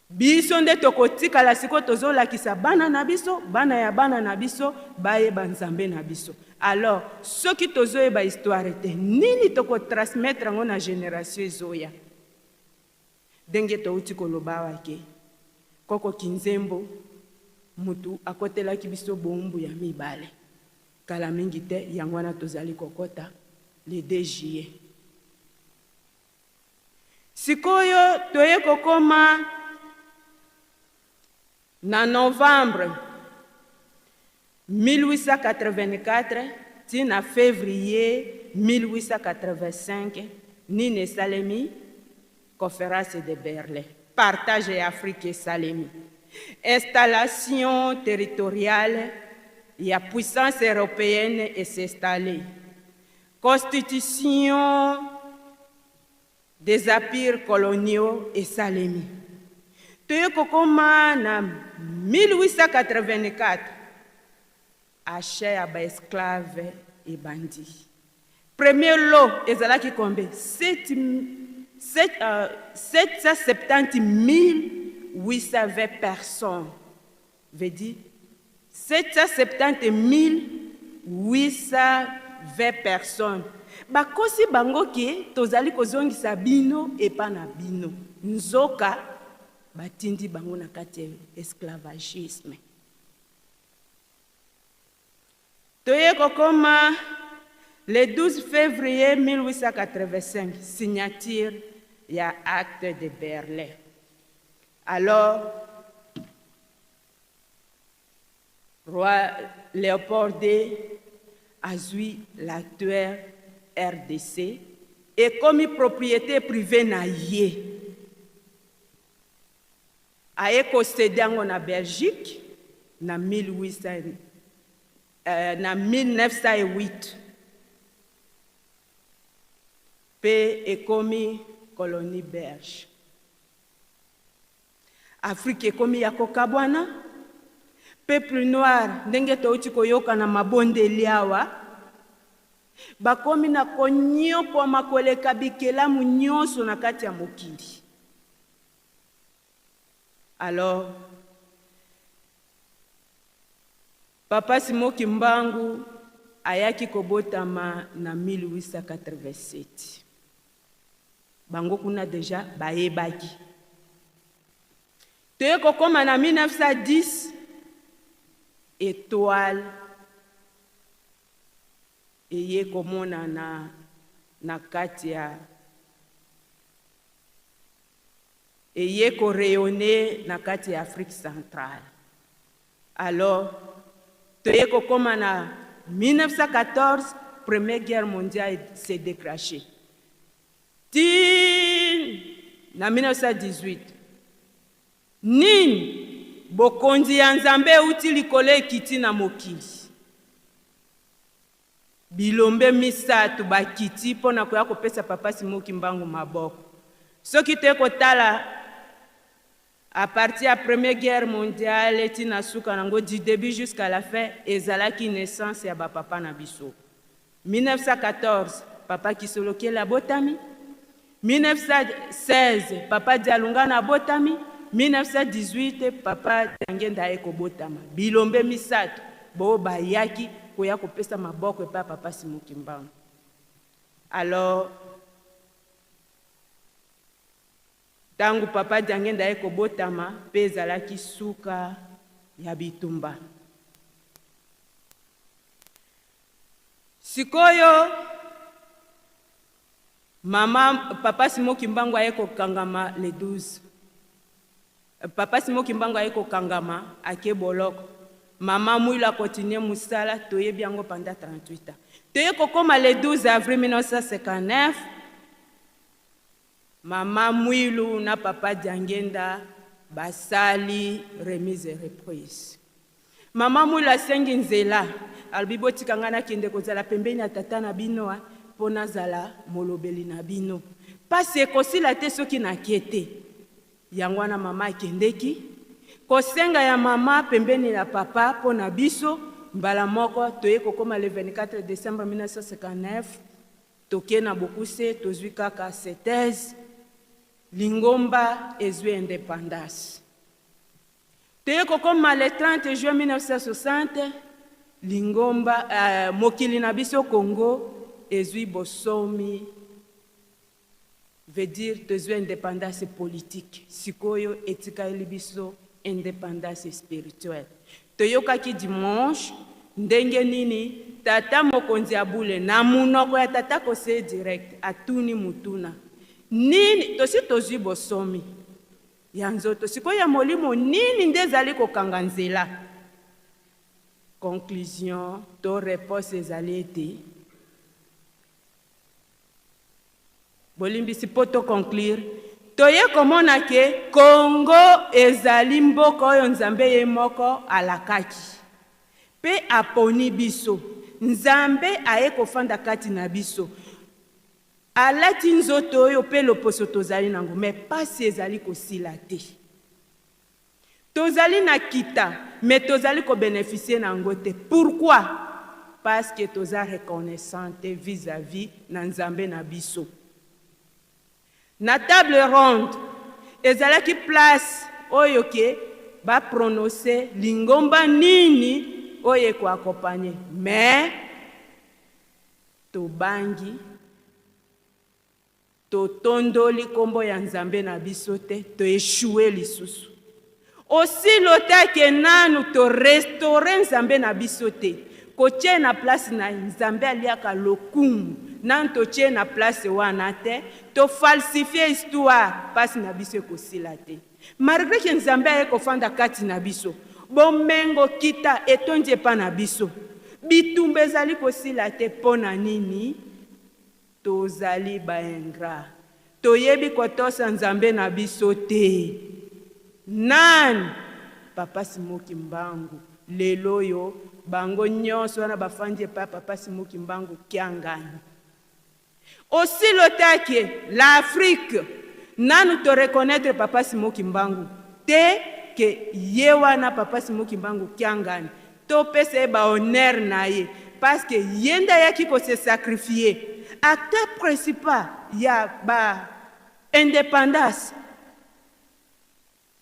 Biso nde tokotikala sikoyo tozolakisa bana na biso, bana ya bana na biso bayeba Nzambe na biso. Alors soki tozoyeba histoire te, nini toko transmettre yango na generation ezoya? Ndenge towuti koloba awa ke koko Kinzembo mutu akotelaki biso bowumbu ya mibale kala mingi te, yango wana tozali kokota le 2 juillet. Sikoyo toye kokoma na novembre 1884 ti na fevrier 1885, nini esalemi? Conference de Berlin, partage ya Afrique esalemi, installation territoriale ya puissance europeenne e s'installer, constitution des empires coloniaux esalemi. Toye kokoma na 1884, achat ya ba esclaves ebandi. Premier lot ezalaki combien? 770 820 personnes. Veut dire 770 820 personnes. Bakosi bango ke tozali kozongisa bino epa na bino. Nzoka batindi bango na kati ya esclavagisme. Toye kokoma le 12 février 1885, signature ya acte de Berlin. Alors, roi Léopold II azwi l'actuel RDC ekomi propriété privée na ye. Aye kosede yango na Belgique na 1800, na 1908 mpe ekomi colonie belge. Afrique ekomi ya kokabwana. Peuple noir, ndenge touti koyoka na mabondeli awa, bakomi na konyokwama koleka bikelamu nyonso na kati ya mokili. Alors Papa Simon Kimbangu ayaki kobotama na 1887. Bango kuna deja bayebaki. Toye kokoma na 1910, étoile eye komonana na kati ya eye korayonner na kati ya Afrique centrale. Alors toye kokoma na 1914, Première Guerre mondiale s'est déclenchée. Ti na 1918, nini? Bokonzi ya Nzambe euti likolo ekiti na mokili. Bilombe misato bakiti mpona koya kopesa Papa Simon Kimbangu maboko. Soki toye kotala à partir ya Première Guerre mondiale ti na suka nango, du début jusqu'à la fin, ezalaki naissance ya bapapa na biso. 1914, Papa Kisolokele abotami. 1916, Papa Dialungana abotami. 1918, Papa Diangenda aye kobotama. Bilombe misato bo bayaki koya kopesa maboko epai ya Papa Simon Kimbangu. Alors ntango Papa Diangenda aye kobotama mpe ezalaki suka ya bitumba. Sikoyo mama Papa Simon Kimbangu aye kokangama le 12. Papa Simon Kimbangu aye kokangama, ake boloko. Mama Mwilu akontinue mosala, toyebi yango pendant 38 ans. Toye kokoma le 12 avril 1959, Mama Mwilu na Papa Diangenda basali remise et reprise. Mama Mwilu asengi nzela, alobi botika ngai nakende kozala pembeni ya tata na bino mpo nazala molobeli na bino. Pasi ekosila te soki nake te. Yango wana mama akendeki kosenga ya mama pembeni ya papa mpo na biso. Mbala moko toye kokoma le 24 decembre 1959, toke na bokuse, tozwi kaka 7 lingomba ezwi indépendance. Toye kokoma le 30 juin 1960, lingomba mokili na biso Congo ezwi bosomi, veut dire tozwi indépendance politique. Sikoyo etikali biso indépendance spirituelle. Toyokaki dimanche ndenge nini tata mokonzi ya bule na munoko ya tata conseiller direct atuni mutuna nini tosi tozwi bosomi ya nzoto, sikoyo ya molimo nini nde ezali kokanga nzela. Conclusion to réponse ezali ete bolimbisi po to conclure, toye komona ke Congo ezali mboka oyo Nzambe ye moko alakaki pe aponi biso. Nzambe aye kofanda kati na biso, alati nzoto oyo pe loposo tozali nango, mais pasi ezali kosila te. Tozali na kita, mais tozali kobénéficier nango te. Pourquoi? Parce que toza reconnaissant te vis-à-vis na Nzambe na biso. Na table ronde ezalaki place oyo ke baprononce lingomba nini oyo ekoakompanye, mais tobangi, totondoli kombo ya Nzambe na biso te, toéchoué lisusu. Aussi longtemps ke nanu torestaure Nzambe na biso te, kotie na place na Nzambe aliaka lokumu, nanu totie na place wana te, tofalsifie histoire, mpasi na biso ekosila te. Malgré ke Nzambe aye kofanda kati na biso, bomengo kita etondi epa na biso, bitumba ezali kosila te. Mpo na nini? Tozali baingrat, toyebi kotosa Nzambe na biso te. Nani? Papa Simon Kimbangu. Lelo oyo bango nyonso wana bafandi epai Papa Simon Kimbangu Kiangani. Aussi longtemps que l'Afrique nanu to reconnaître Papa Simon Kimbangu te, ke ye wana Papa Simon Kimbangu Kiangani, topesa ye bahonneur na ye, parce que ye nde ayaki kose sacrifier, acteur principal ya ba indépendance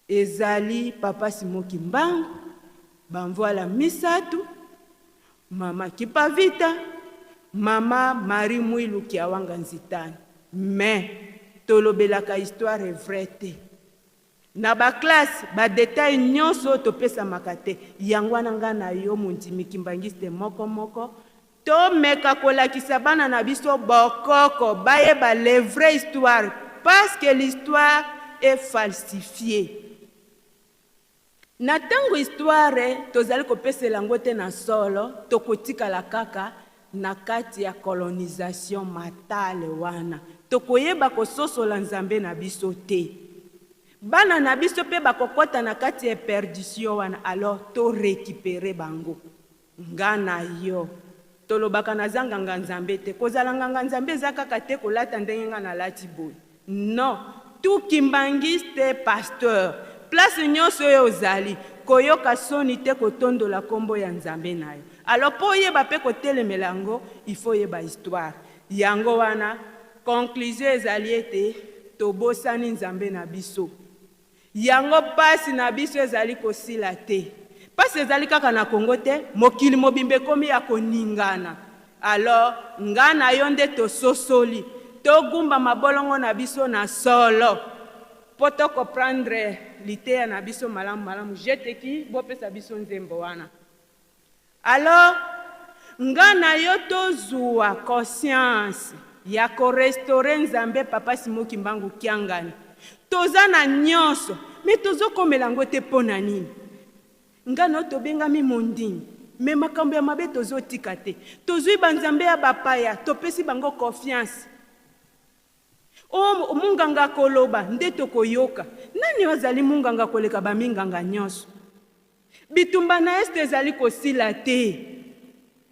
ezali Papa Simon Kimbangu, bamvwala misato, Mama Kipavita, Mama Marie Mwilu Kiawanga Nzitani. Mais tolobelaka histoire vrai te na baklasse, badetail nyonso oyo topesamaka te. Yango wana ngai na yo mondimi kimbangiste moko moko tomeka kolakisa bana na biso bokoko, bayeba les vraies histoires, parce que l'histoire est falsifiée. Na ntango histoire tozali kopesela yango te na solo, tokotikala kaka na kati ya colonisation matale wana, tokoyeba kososola Nzambe na biso te, bana na biso mpe bakokɔta na kati ya perdition wana. Alors torécupere bango. Nga na yo tolobaka naza nganga Nzambe te. Kozala nganga Nzambe eza kaka te kolata ndenge nga nalati boye, non. Tout kimbangiste pasteur, place nyonso oyo ozali, koyoka soni te kotondola nkombo ya Nzambe na yo. Alors mpo oyeba mpe kotelemela yango, il faut oyeba histoire. Yango wana conclusion ezali ete tobosani Nzambe na biso, yango pasi na biso ezali kosila te. Pasi ezali kaka na Kongo te, mokili mobimba ekomi ya koningana. Alors nga na yo nde tososoli, togumba mabolongo na biso na solo mpo tokomprendre liteya na biso malamu malamu. Jeteki bopesa biso nzembo wana. Alors nga na yo tozwa conscience ya korestaure Nzambe Papa Simon Kimbangu Kiangani. Toza na nyonso, mais Mais tozokomela yango te mpo na nini? Nga na yo tobengami mondimi, mais makambo ya mabe tozotika te. Tozui ba nzambe ya bapaya, topesi bango confiance. Oh, munganga akoloba, nde tokoyoka. Nani oyo azali munganga koleka ba minganga nionso? Bitumba na Est ezali kosila te.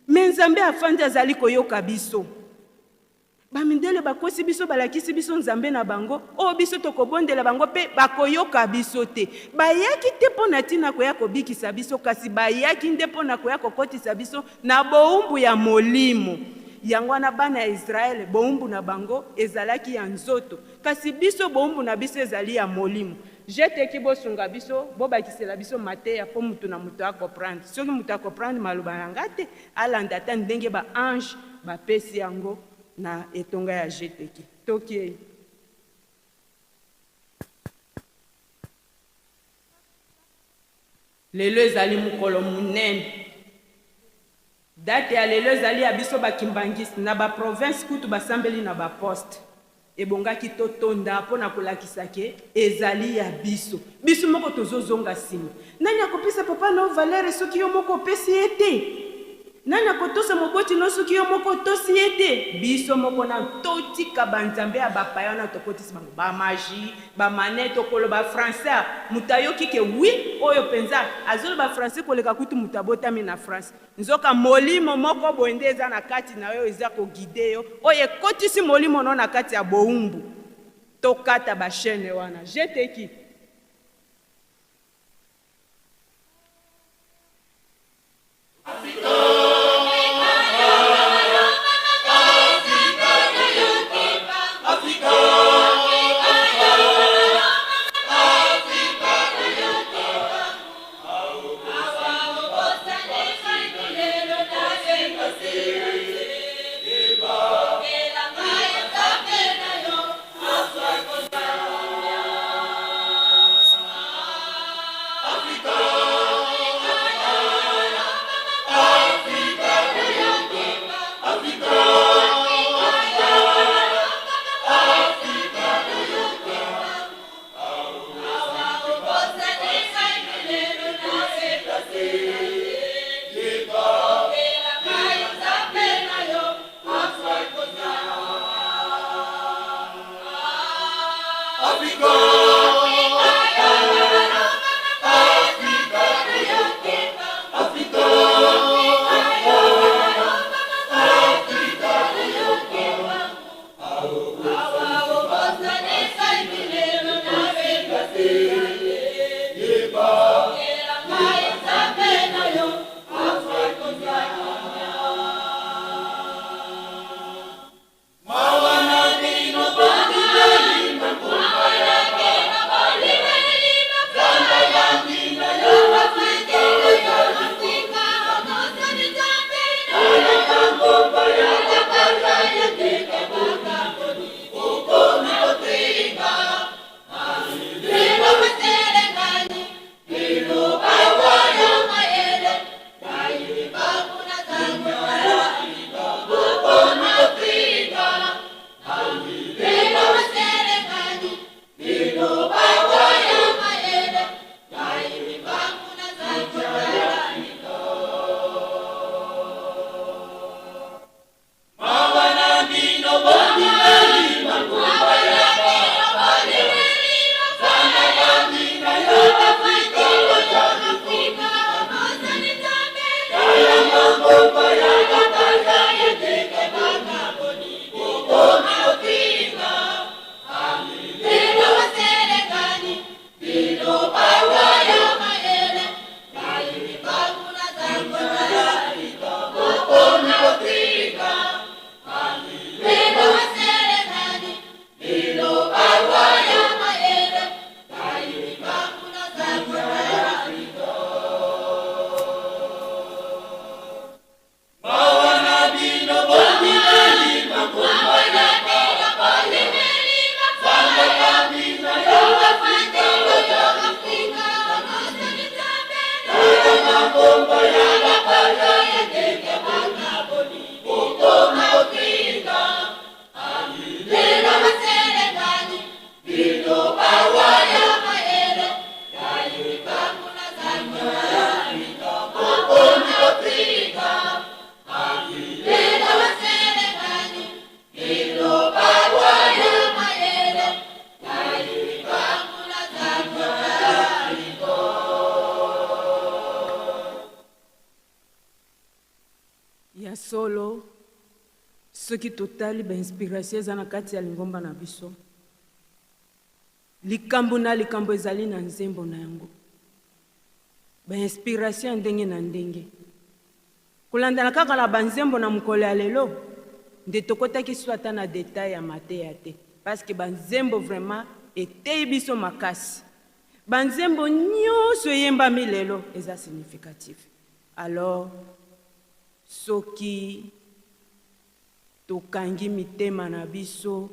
Mais Nzambe afandi azali koyoka biso. Ba mindele bakosi biso balakisi biso Nzambe na bango oyo biso tokobondela bango mpe bakoyoka biso te. Bayaki te mpo na ntina koya kobikisa biso, kasi bayaki nde mpo na koya kokotisa biso na bowumbu ya molimo. Yango wana bana ya Israele bowumbu na bango ezalaki ya nzoto, kasi biso bowumbu na biso ezali ya molimo. Jeteki bosunga biso bobakisela biso mateya mpo mutu na mutu a comprendre. Soki mutu a comprendre maloba na nga te, Alanda ata ndenge ba anges bapesi yango na etonga ya Jeteki. Tokei. Lelo ezali mokolo monene. Date ya lelo ezali ya biso ba kimbanguistes. Na ba provinces kutu basambeli na ba postes. Ebongaki totonda mpo na kolakisa ke ezali ya biso. Biso moko tozozonga sima. Nani akopesa papa na yo valere soki yo moko opesi ye te? Nani akotosa moboti na yo soki yo moko otosi ye te? Biso moko nanu totika ba nzambe ya bapaya wana tokotisi bango ba magie, ba manette, okoloba français moto ayoki ke oui oyo penza azoloba français koleka kutu moto abotami na France. Nzoka molimo moko boye nde eza na kati na yo eza ko guider yo, oyo ekotisi molimo no na kati ya bowumbu. Tokata ba chaines wana. Je te qui? Solo soki totali ba inspiration eza na kati ya lingomba na biso, likambo na likambo ezali na nzembo na yango, ba inspiration ya ndenge na ndenge kolandana kaka na banzembo na mokolo ya lelo nde tokotaki so ata na detail ya mateya te, parce que banzembo vraiment eteyi biso makasi. Banzembo nyonso eyembami lelo eza significatif. Alors soki tokangi mitema na biso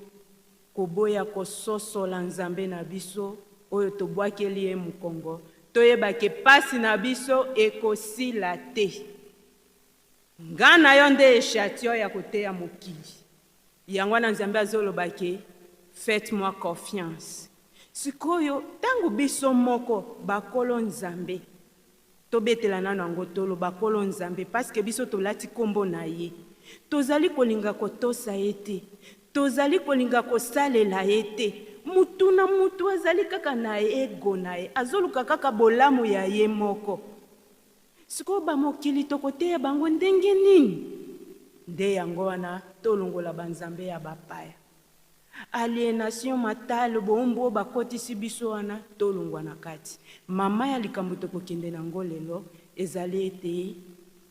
koboya kososola Nzambe na biso oyo tobwakeli ye mokongo, toyebake pasi na biso ekosila te. Nga na yo nde échantillon ya koteya mokili. Yango wana Nzambe azolobake faites-moi confiance. Sikoyo ntango biso moko bakolo Nzambe tobetela nano yango tolo bakolo Nzambe, parce que biso tolati kombo na ye, tozali kolinga kotosa ye te, tozali kolinga kosalela ye te. Mutu na mutu azali kaka na ego na ye, azoluka kaka bolamu ya ye moko. Sikoyo bamokili tokoteya bango ndenge nini? Nde yango wana tolongola banzambe ya bapaya. Aliénation matale boombo bakotisi biso wana tolongwa na kati. Mama ya likambo tokokende nango lelo ezali ete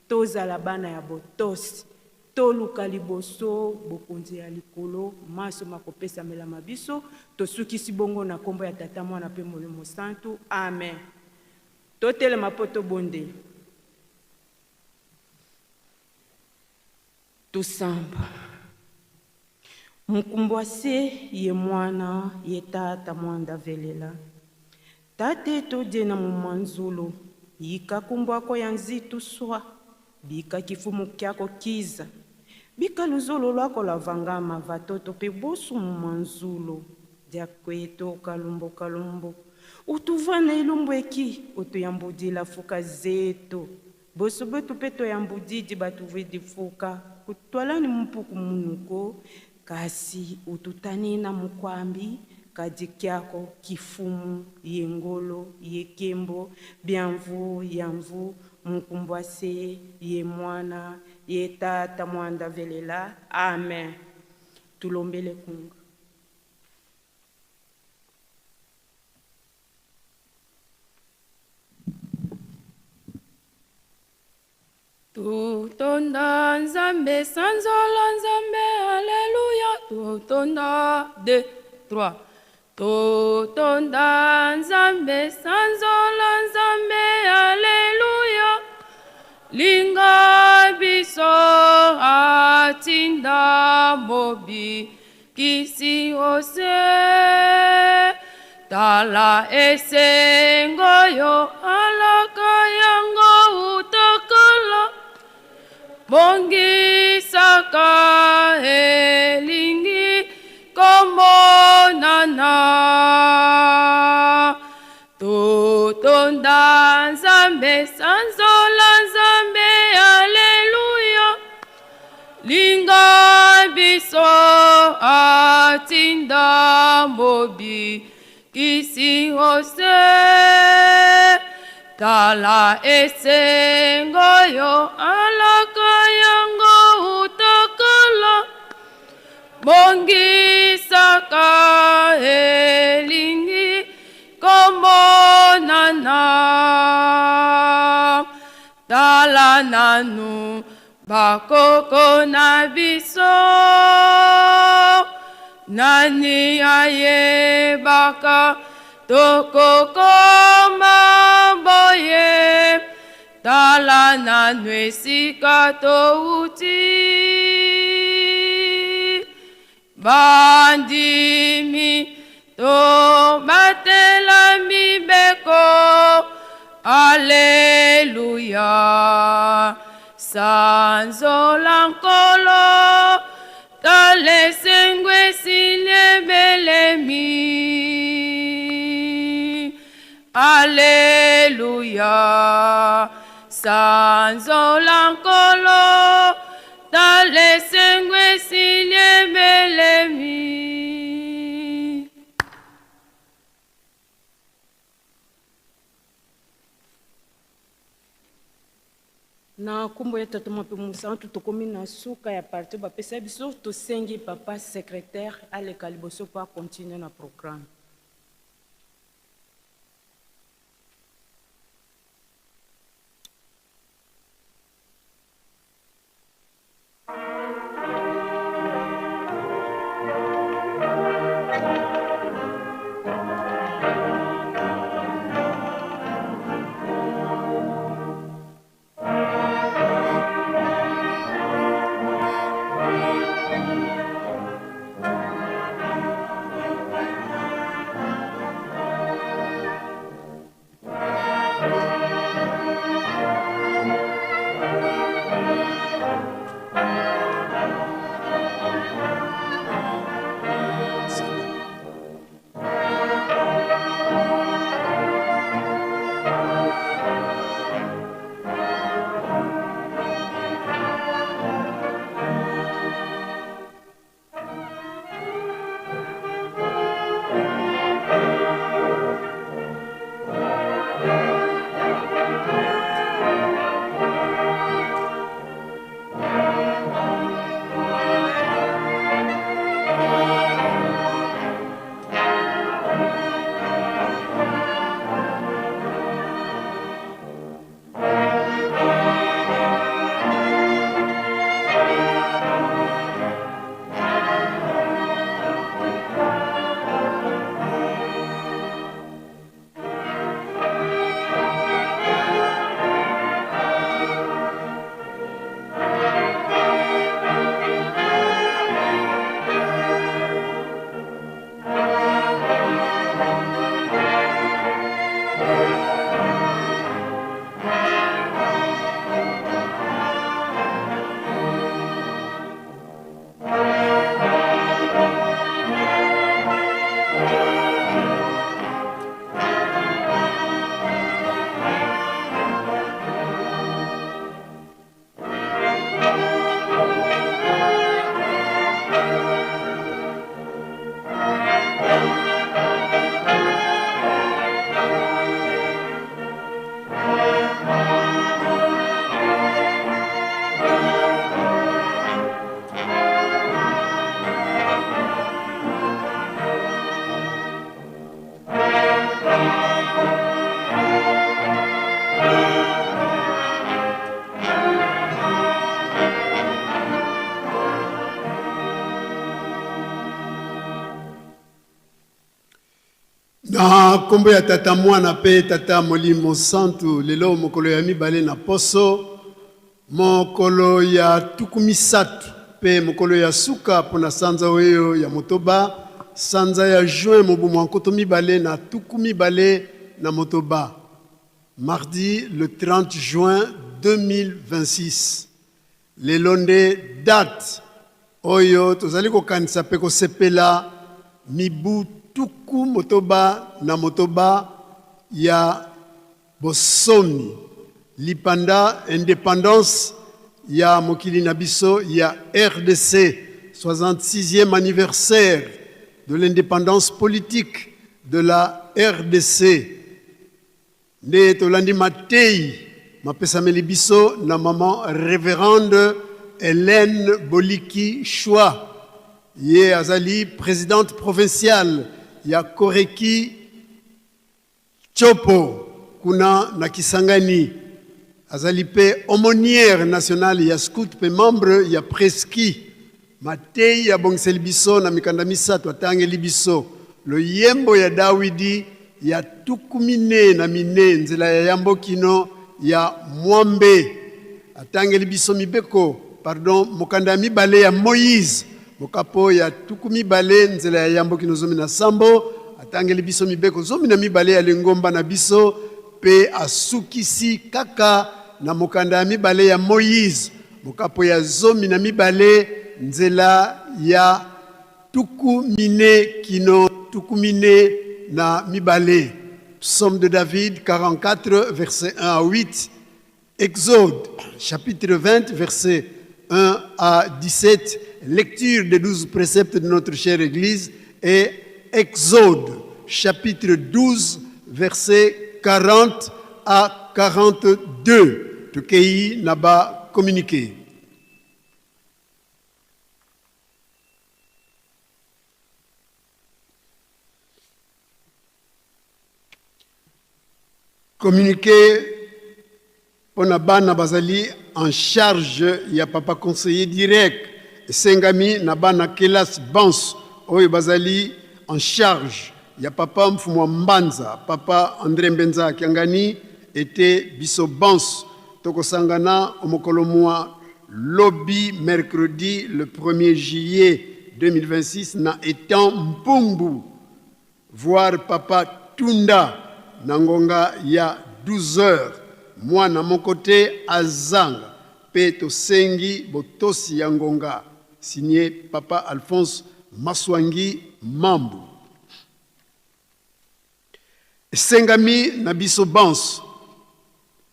tozala bana ya botosi, toluka liboso bokonzi ya likolo, maso makopesamelama biso. Tosukisi bongo na kombo ya Tata, Mwana mpe Molimo Santu. Amen. Totelema mpo tobondela. Tosamba. Mukumbwase ye mwana ye tata mwanda velela. Tate todie na mumanzulu, yika kumbwako ya nzitu swa, bika kifumu kyako kiza. Bika luzolo lwako lavangama vatoto pe bosu mumanzulu. Diakweto kalumbo kalumbo. Utuvana ilumbu eki, utuyambudila fuka zetu. Bosu betu pe toyambudidi batuvidi fuka, kutwalani mpuku munuko, kasi ututani na mukwambi, kadi kyako kifumu, yengolo, yekembo, bianvu, yamvu, mukumbwase, ye mwana, ye tata mwanda velela. Amen. Tulombele kunga. Tutonda Nzambe, sanzola Nzambe, alléluia. Tutonda, 2, 3. Tutonda Nzambe, sanzola Nzambe, alléluia. Linga biso atinda mobi kisi ose. Tala esengo yo alaka yango utakala. Bongisaka elingi komonana. Totonda Nzambe, sanzola Nzambe, alléluia. Linga biso atinda mobi kisi ose. Tala esengo yo alaka yango utakala. Bongisaka elingi komonana. Tala nanu bakoko na biso. Nani ayebaka tokokoma boye. Tala nanu esika touti. Bandimi tobatela mibeko. Alleluia. Sanzola nkolo, tala esengo esili ebelemi. Alleluia. Sanzola nkolo, tala esengo esili ebelemi. Na nkombo ya Tata mpe Mosantu, tokomi na suka ya parti bapesa biso. Tosengi papa secrétaire aleka liboso mpo acontinue na programme. Na nkombo ya Tata, Mwana mpe Tata Molimo Santu, lelo mokolo ya mibale na poso, mokolo ya 30 mpe mokolo ya suka mpo na sanza oyo ya motoba, sanza ya juin mobu mwa 2026, mardi le 30 juin 2026. Lelo nde date oyo tozali kokanisa mpe kosepela mibu 66 ya bosomi lipanda, indépendance ya mokili na biso ya RDC, 66e anniversaire de l'indépendance politique de la RDC. Nde tolandi matei mapesameli biso na maman révérende Hélène Boliki Choi. Ye azali présidente provinciale ya Koreki Chopo kuna na Kisangani. Azali mpe aumônière nationale ya scout mpe membre ya Preski. Matei abongiseli biso na mikanda misato. Atangeli biso loyembo ya Dawidi ya 44, nzela ya yambo kino ya 80. Atangeli biso mibeko, pardon, mokanda ya mibale ya Moïse, mokapo ya 20, nzela ya yambo kino 17. Atangeli biso mibeko 12 ya lingomba na biso mpe asukisi kaka na mokanda ya mibale ya Moïse, mokapo ya 12, nzela ya 40 kino 42. Psaume de David 44, verset 1 à 8, Exode chapitre 20, verset 1 à 17, lecture des 12 préceptes de notre chère Église, et Exode chapitre 12, verset 40 à 42. Tokei na ba communiqué. Communiqué mpo na bana bazali en charge ya papa conseiller direct esengami na bana kelasi banso oyo bazali en charge ya papa Mfumua Mbanza, papa Andre Mbenza Kiangani ete biso banso tokosangana o'mokolo mua lobi mercredi le premier juillet 2026 na etang Mpumbu Voir papa Tunda na ngonga ya 12 heures mwana moko te azanga pe tosengi botosi ya ngonga signe papa Alphonse Maswangi Mambu. Esengami na biso banso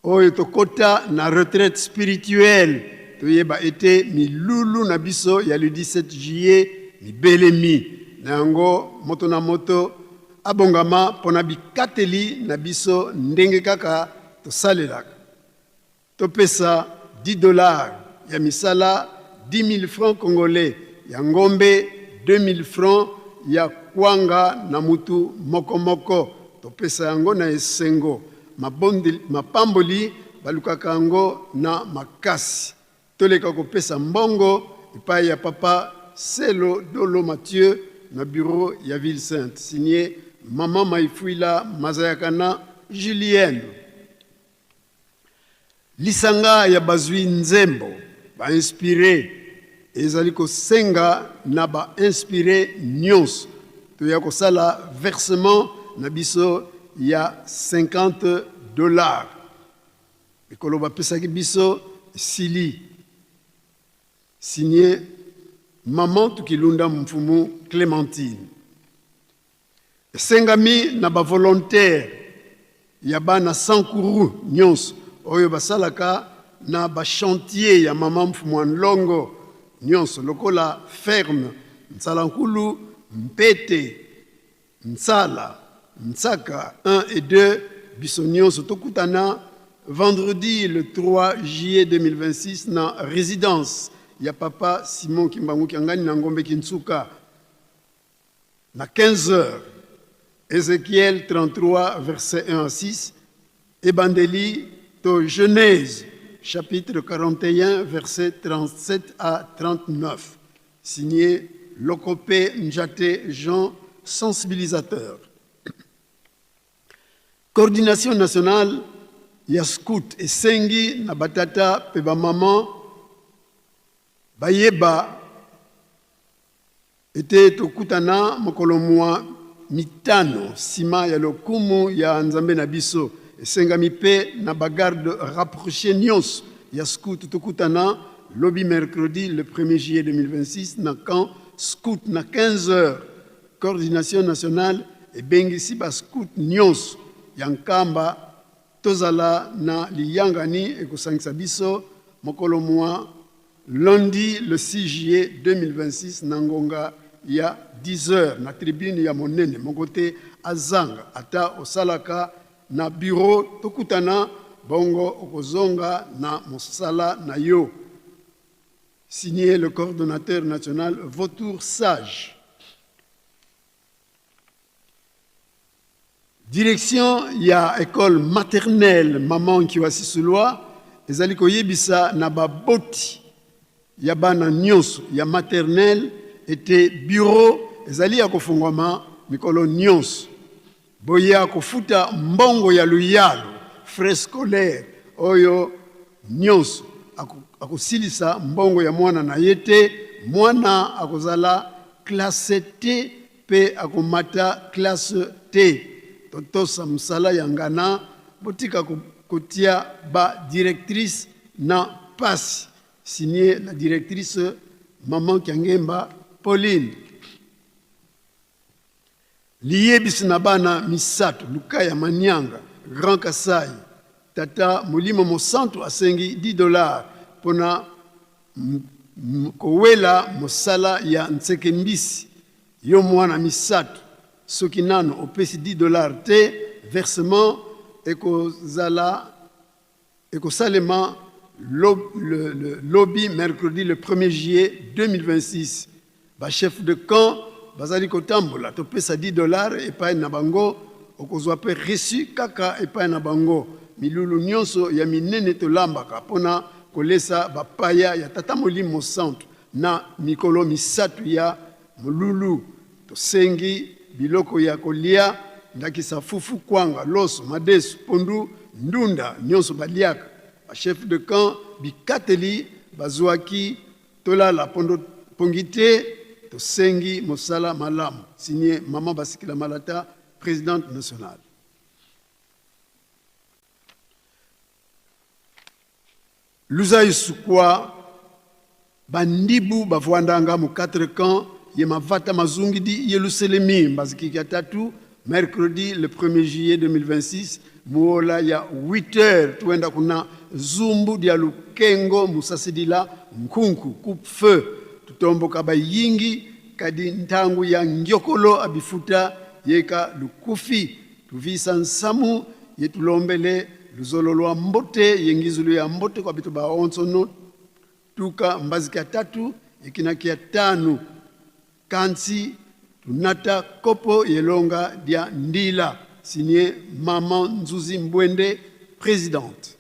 oyo tokota na retraite spirituelle toyeba ete milulu na biso ya le 17 juillet mibelemi. Na yango moto na moto abongama pona bikateli na biso ndenge kaka tosalelaka. Topesa 10 dollars ya misala, 10.000 francs congolais ya ngombe, 2.000 francs ya kwanga na mutu moko moko. Topesa yango na esengo. Mabondeli, mapamboli balukaka yango na makasi. Toleka kopesa mbongo epai ya papa Selo Dolo Mathieu na bureau ya Ville Sainte. Signé Maman Maifuila Mazayakana Julienne. Lisanga ya bazwi nzembo, ba inspires, ezali kosenga na ba inspires nionso toya kosala versement na biso ya 50 dollars. Mikolo bapesaki biso esili. Signe Maman Tukilunda Mfumu Clementine. Esengami na ba volontaires ya bana Sankuru nionso oyo basalaka na ba chantiers ya mama Mfumua Nlongo nionso lokola ferme Nsalankulu, Mpete, Nsala, Nsaka un et deux, biso nionso tokutana vendredi le 3 juillet 2026 na residence ya papa Simon Kimbangu Kiangani na Ngombe Kinsuka. Na 15 heures, Ezechiel 33, versets 1 à 6, Ebandeli to Genèse chapitre 41, versets 37 à 39. Signé Lokope Njate Jean, sensibilisateur. Coordination nationale ya scout esengi na batata pe ba maman bayeba Ete tokutana mokolo mua mitano sima ya lokumu ya Nzambe na biso. Esengami pe na ba gardes rapproches nionso ya scout tokutana lobi mercredi le premier juillet 2026 na camp scout na 15 heures. Coordination nationale ebengisi ba scouts nionso ya Nkamba Tozala na liyangani ekosangisa biso mokolo mua lundi le 6 juillet 2026 na ngonga ya 10 heures na tribune ya monene moko te azanga ata osalaka na bureau tokutana bongo okozonga na mosala na yo. Signé le coordonnateur national Vautour Sage. Direction ya ecole maternelle Maman Nkiwasisulwa ezali koyebisa na baboti ya bana nionso ya maternelle ete bureau ezali ya kofungwama mikolo nionso. Boya kofuta mbongo ya luyalo, frais scolaires, oyo nionso akosilisa mbongo ya mwana na ye te, mwana akozala classe te Pe akomata classe te. Totosa musala ya ngana botika kotia ba directrice na pasi signe la directrice maman kiangemba Pauline. Liyebisi na bana misatu Lukaya Manianga Grand Kasai tata molimo mosantu asengi 10 dollars pona Kowela mosala ya nseke mbisi yo mwana misatu soki nanu opesi 10 dollars te versement ekozala Ekosalema lobi mercredi le 1er juillet 2026. Ba chefs de camp bazali kotambola, topesa 10 dollars epai na bango, okozwa pe reçu kaka epai na bango. Milulu nionso ya minene tolambaka pona kolesa bapaya ya Tata Molimo Santu na mikolo misatu ya molulu. Tosengi biloko ya kolia, ndakisa fufu, kwanga, loso, madesu, pondu, ndunda, nionso baliaka. Ba chefs de camp bikateli bazuaki tolala pondo pongi te, tosengi mosala malamu. Signe Maman Basikila Malata, presidente nationale. Luzayi Sukwa, Bandibu bavuandanga mu 4 camps ye mavata mazungidi Yeluselemi mbazikiki ya tatu mercredi le 1er juillet 2026 muola ya 8 heures tuenda kuna zumbu dia lukengo musasidila nkunku coupe feu tutomboka bayingi kadi ntangu ya ngiokolo abifuta yeka lukufi Tuvisa nsamu ye tulombele luzolo lwa mbote ye ngizulu ya mbote kwa bitu ba onso no tuka mbazi kia tatu ye kia tanu kansi tunata kopo ye longa dia ndila signé Maman Nzuzi Mbwende présidente.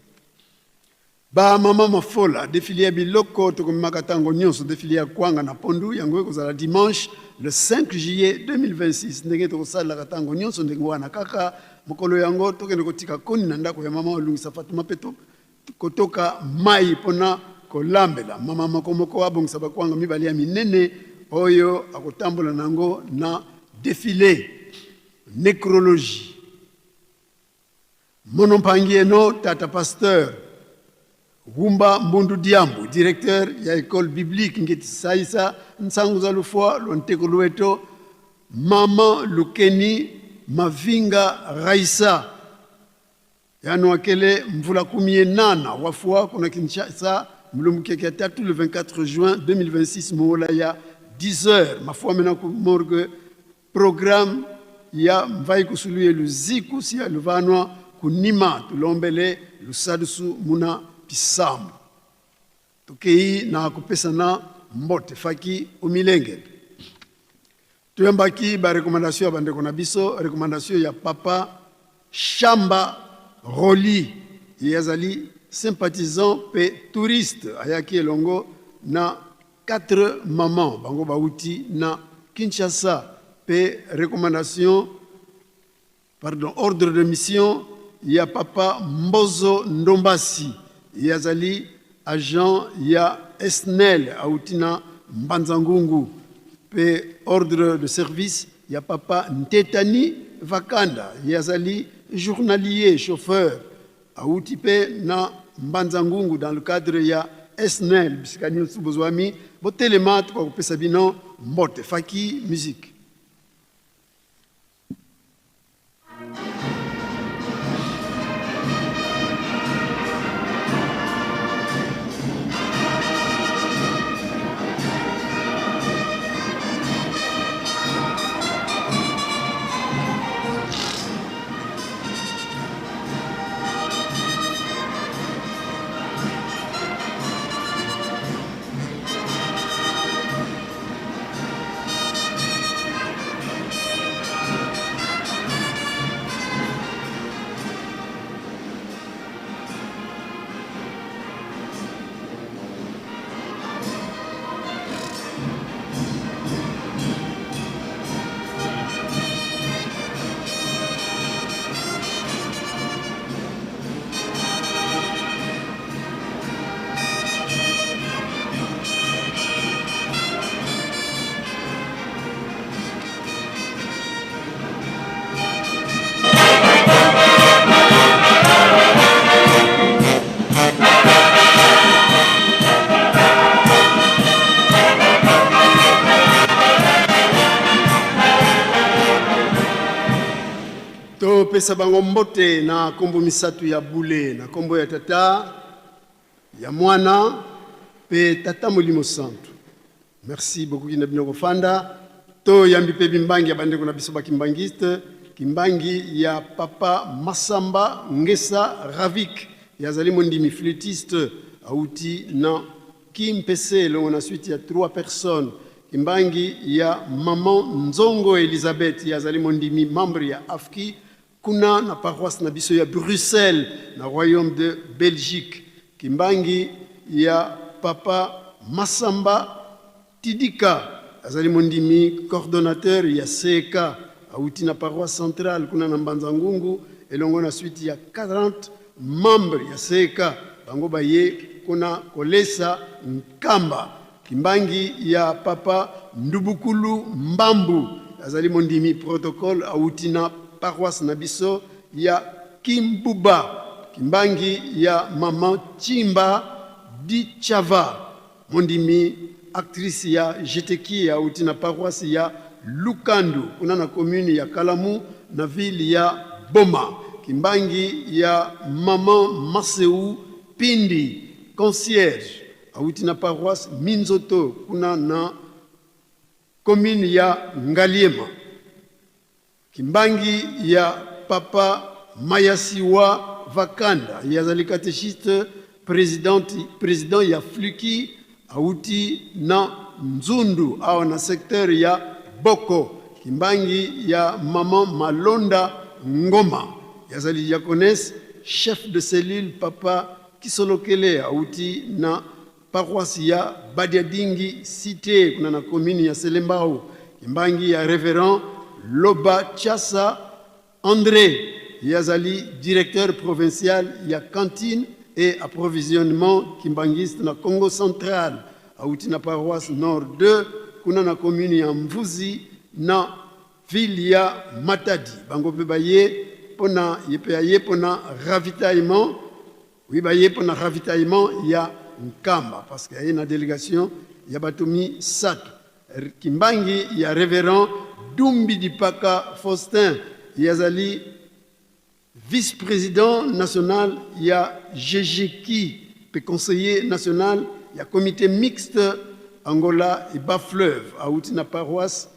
Ba mama mafola, defile ya biloko tokomemaka tango nionso, defile ya kwanga na pondu, yango ekozala dimanche le 5 juillet 2026 ndenge tokosalelaka tango nionso ndenge wana kaka mokolo yango tokende kotika koni na ndako ya mama Olungisa Fatuma pe to kotoka mayi pona kolambela. Mama moko moko abongisa ba kwanga mibale ya minene oyo akotambola na yango na defile. Necrologie. Mono mpangi eno tata pasteur Wumba Mbundu Diambu, directeur ya ecole biblique ngeti saisa nsangu za lufua lwa nteko lueto, maman Lukeni Mavinga Raissa yanuakele mvula kumie nana wafua kuna Kinshasa mulumbu kieke ya tatu le 24 juin 2026 muola ya 10 heures mafua mena ku morgue Programme ya mvai kusuluye luziku sia luvanua kunima tulombele lusadusu muna pisambu. Tokeyi na kopesana mbote faki omilengele. Toyambaki ba recommandation ya bandeko na biso, recommandation ya papa Shamba Rolly, ye azali sympathisant pe touriste, ayaki elongo na 4 mamans bango bawuti na Kinshasa pe recommandation pardon ordre de mission ya papa Mbozo Ndombasi ye azali agent ya SNEL awuti na Mbanza Ngungu pe ordre de service ya papa Ntetani Vakanda ye azali journalier chauffeur Awuti pe na Mbanza Ngungu dans le cadre ya SNEL bisika nionso bozuami botelema tokoka kopesa bino mbote Faki musique. Topesa bango mbote na kombo misatu ya bule, na kombo ya Tata, ya Mwana pe Tata Molimo Santu. Merci bokoki na bino kofanda. To yambi pe bimbangi ya bandeko na biso ba kimbanguiste, kimbangi ya papa Massamba Ngesa Ravik. Ye azali mondimi flûtiste awuti na Kimpese elongo na suite ya 3 personnes. Kimbangi ya maman Nzongo Elisabeth, ye azali mondimi membre ya AFKI kuna na paroisse na biso ya Bruxelles na royaume de Belgique. Kimbangi ya papa Massamba Tidika azali mondimi coordonnateur ya CEK awuti na paroisse centrale kuna na Mbanza Ngungu elongo na suite ya 40 membres ya CEK bango baye kuna kolesa Nkamba. Kimbangi ya papa Ndubukulu Mbambu azali mondimi protocole awuti na paroisse na biso ya Kimbuba. Kimbangi ya maman Tshimba Ditshava Mondimi actrice ya Jeteki awuti na paroisse ya Lukandu kuna na commune ya Kalamu na ville ya Boma. Kimbangi ya maman Maseu Pindi concierge awuti na paroisse Minzoto kuna na commune ya Ngaliema. Kimbangi ya papa Mayasiwa Vakanda, ye azali catechiste president, president ya Fluki, awuti na Nzundu awa na secteur ya Boko. Kimbangi ya maman Malonda Ngoma, ye azali diaconesse, chef de cellule papa Kisolokele, awuti na Paroisse ya Badiadingi cite kuna na commune ya Selembao. Kimbangi ya reverend Loba Tshiasa Andre, ye azali directeur provincial ya cantine et approvisionnement kimbanguiste na Congo central, awuti na paroisse Nord 2 kuna na commune ya Mvuzi na ville ya Matadi. Bango pe baye pona ye pe aye pona ravitaillement. Oui, baye pona ravitaillement ya Nkamba parce que aye na delegation ya bato misato. Kimbangi ya reverend Dumbi Dipaka Faustin, ye azali vice-president national ya GGKI pe conseiller national ya comité mixte Angola et Bas-Fleuve, awuti na paroisse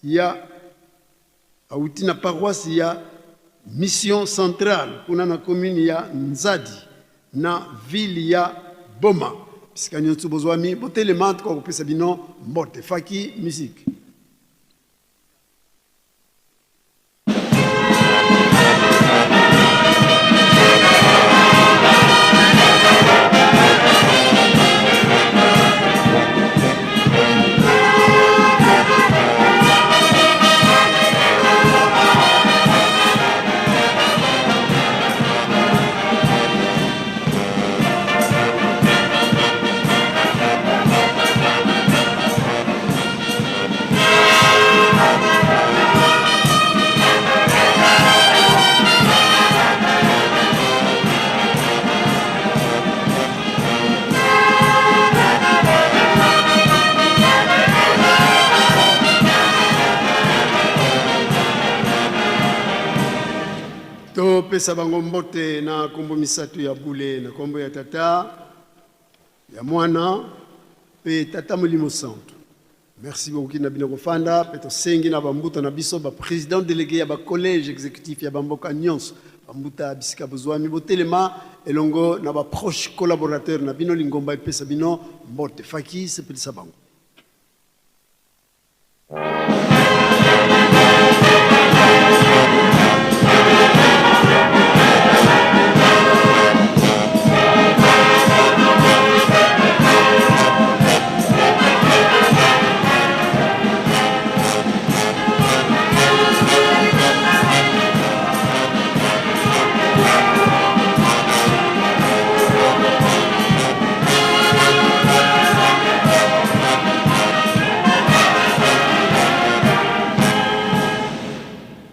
ya Awuti na paroisse ya Mission Centrale kuna na commune ya Nzadi na ville ya Boma. Bisika nyonso bozwami, botelema tokoka kopesa bino mbote. Faki musique. Topesa bango mbote na kombo misato ya bule, na kombo ya Tata, ya Mwana pe Tata Molimo Santu. Merci beaucoup na bino kofanda pe tosengi na bambuta na biso ba president délégué ya ba collège exécutif ya bamboka nyonso, bambuta bisika bozwami, botelema elongo na ba proche collaborateur na bino. Lingomba epesa bino mbote. Faki sepelisa bango.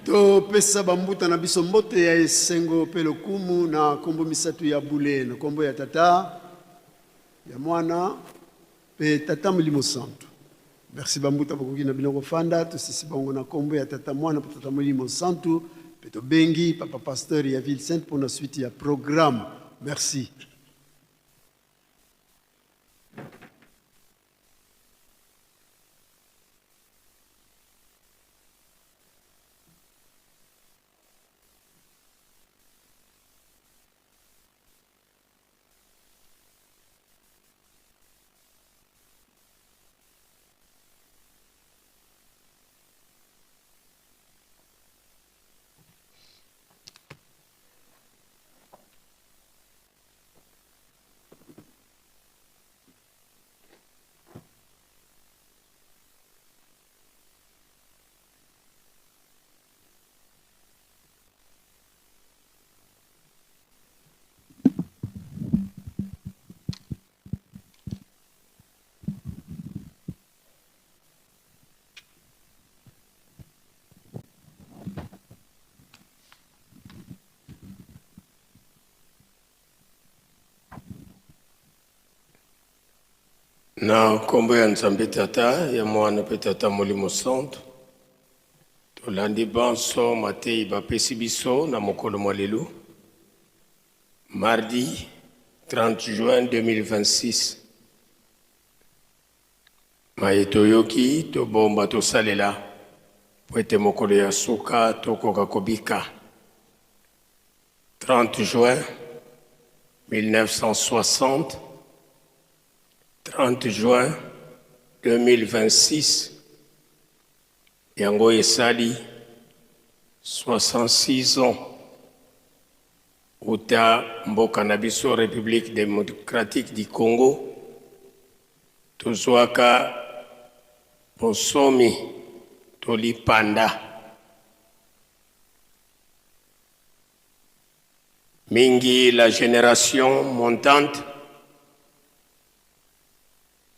Topesa bambuta na biso mbote ya esengo mpe lokumu na nkombo misato ya bule, na nkombo ya Tata, ya Mwana mpe Tata Molimo Santu. Merci bambuta, bokoki na bino kofanda. Tosisi bango na nkombo ya Tata, Mwana mpe Tata Molimo Santu, mpe tobengi papa pasteur ya Ville Sainte mpo na suite ya programme. Merci. Na nkombo ya Nzambe Tata, ya Mwana mpe Tata Molimo Santu, tolandi banso mateyi bapesi biso na mokolo mwa lelo, mardi 30 juin 2026. Maye toyoki, tobomba, tosalela, mpo ete mokolo ya suka tokoka kobika. 30 juin 1960, 30 juin 2026, yango esali 66 ans uta mboka na biso République démocratique du Congo tozwaka bonsomi to lipanda. Mingi la generation montante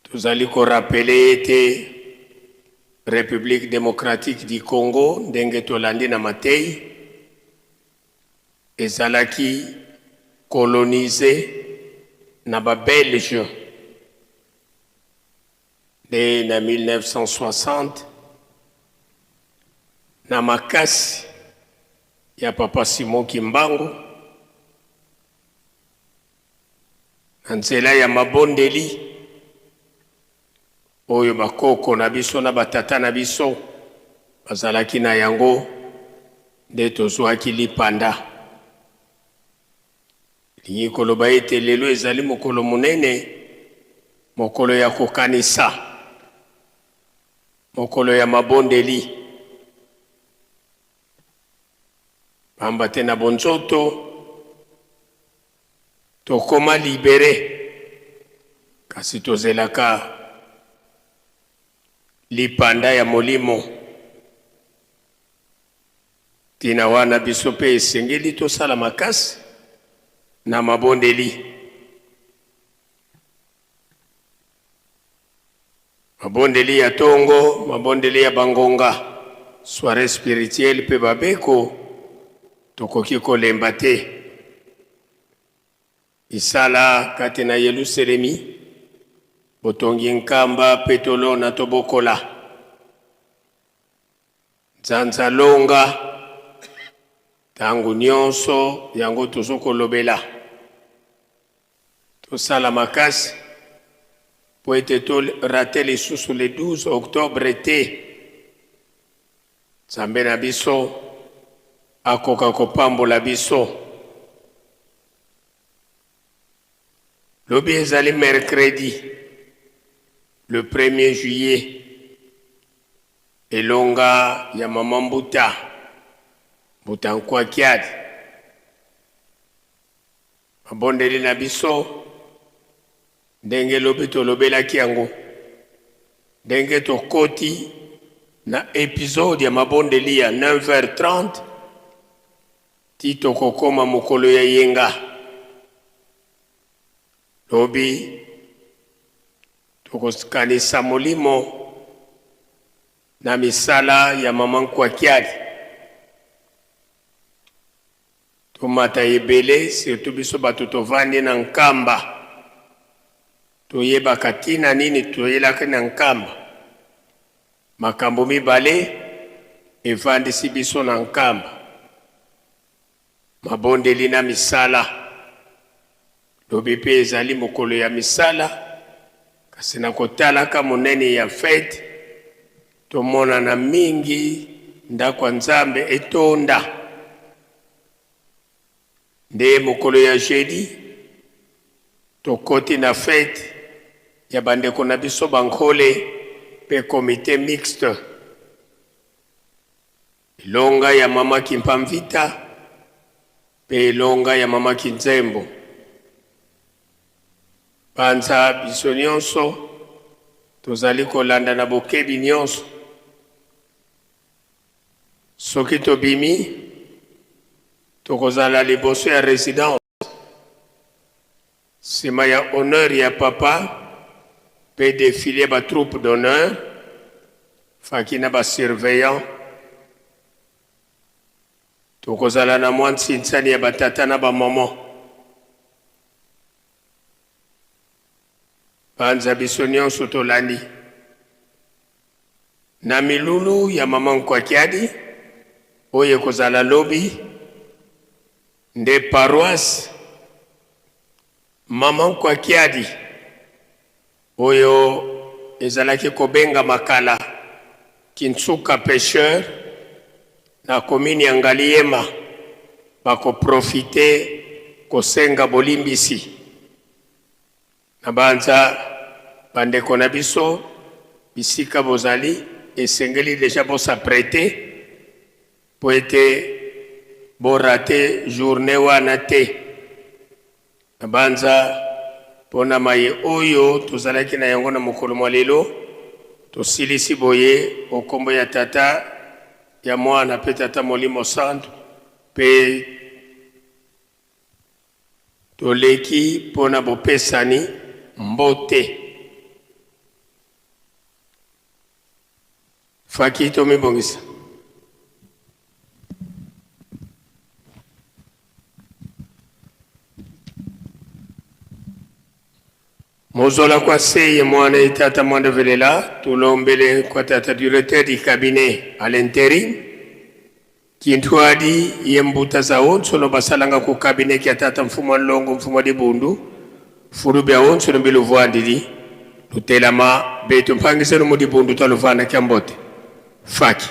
tozali ko rappeler ete Republique democratique du Congo ndenge tolandi na mateyi ezalaki colonise na ba Belges nde na 1960 na makasi ya Papa Simon Kimbangu na nzela ya mabondeli oyo bakoko na biso na batata na biso bazalaki na yango nde tozwaki lipanda. Elingi koloba ete lelo ezali mokolo monene, mokolo ya kokanisa, mokolo ya mabondeli. Pamba te na bonzoto tokoma libere, kasi tozelaka lipanda ya molimo. Ntina wana biso mpe esengeli tosala makasi na mabondeli. Mabondeli ya tongo, mabondeli ya bangonga, soiree spirituelle mpe babeko, tokoki kolemba te. Misala kati na Yeluselemi, botongi nkamba mpe tolona tobokola. Nzanza longa tango nionso yango tozo kolobela tosala makasi po ete to rate lisusu le 12 octobre te Nzambe na biso akoka kopambola biso. Lobi ezali mercredi le premier juillet Elonga ya mama Mbuta, Mbuta Nkwakiadi. Mabondeli na biso ndenge lobi tolobelaki yango, ndenge tokoti na episode ya mabondeli ya 9h30 ti tokokoma mokolo ya yenga lobi. Tokokanisa molimo na misala ya mama Nkwakiadi. Tomata ebele, surtout biso bato tovandi na Nkamba. Toyebaka tina nini toyelaki na Nkamba. Makambo mibale evandisi biso na Nkamba. Mabondeli na misala. Lobi mpe ezali mokolo ya misala, kasi na kotalaka monene ya fete, tomonana mingi ndako ya Nzambe etonda. Nde mokolo ya jeudi tokoti na fete ya bandeko na biso Bankole mpe comite mixte. Elonga ya mama Kimpa-Mvita mpe elonga ya mama Kinzembo. Banza biso nionso tozali kolanda na bokebi nionso. Soki tobimi, tokozala liboso ya residence. Sima ya honneur ya papa pe defile ya ba troupes d'honneur, faki na ba surveillants, tokozala na mwa nsinsani ya ba tata na ba mamans. Panza biso nyonso tolandi na milulu ya mama Nkwakiadi oyo ekozala lobi nde paroisse mama Nkwakiadi oyo ezalaki kobengama kala Kintsuka Pecheur na commune ya Ngaliema bakoprofite kosenga bolimbisi. Na banza bandeko na biso bisika bozali esengeli deja bos'apprêter po ete borate journée wana te. Na banza mpona maye oyo tozalaki na yango na mokolo mwa lelo, tosilisi boye okombo ya Tata, ya Mwana mpe Tata Molimo Santu, mpe toleki mpona bopesani mbote. Faki tomibongisa. Mozola kwa seye mwana ye tata mwanda velela tulombele kwa tata directeur du cabinet à l'intérim Kintuadi ye mbuta za onso no basalanga ku cabinet kia tata mfumu wa nlongo mfumu wa dibundu fulu bia onso no biluvuandidi lutelama betu mpangisenu mu dibundu tua luvanda kia mbote faki.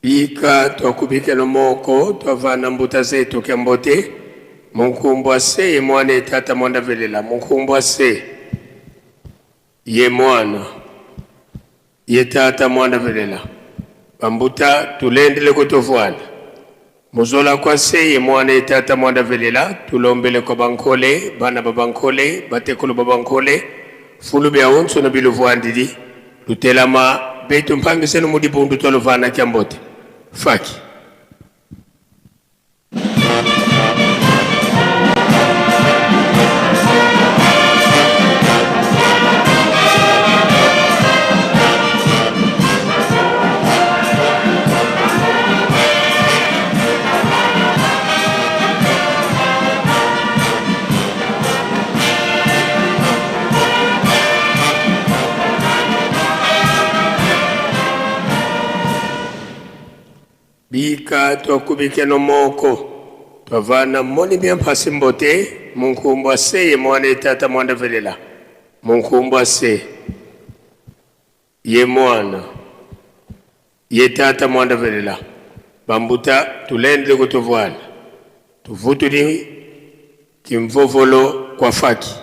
Bika twakubikelo moko twavana mbuta zetu kya mbote munkumbwa se ye mwana ye tata mwanda velela munkumbwa se ye mwana ye tata mwanda velela bambuta tulendele kutovwana muzola kwa se ye mwana ye tata mwanda velela tulombele kwa bankole bana ba bankole batekolo ba bankole fulu bya onso na biluvuandidi lutelama betu mpangisenu mudibundu twaluvana kya mbote faki. Bika twakubikeno moko twavana moni bya mpasi mbote munkumbwa se ye mwana ye tata mwanda velela munkumbwa se ye mwana ye tata mwanda velela bambuta tulendele kutuvwana tuvutuli kimvovolo kwa faki.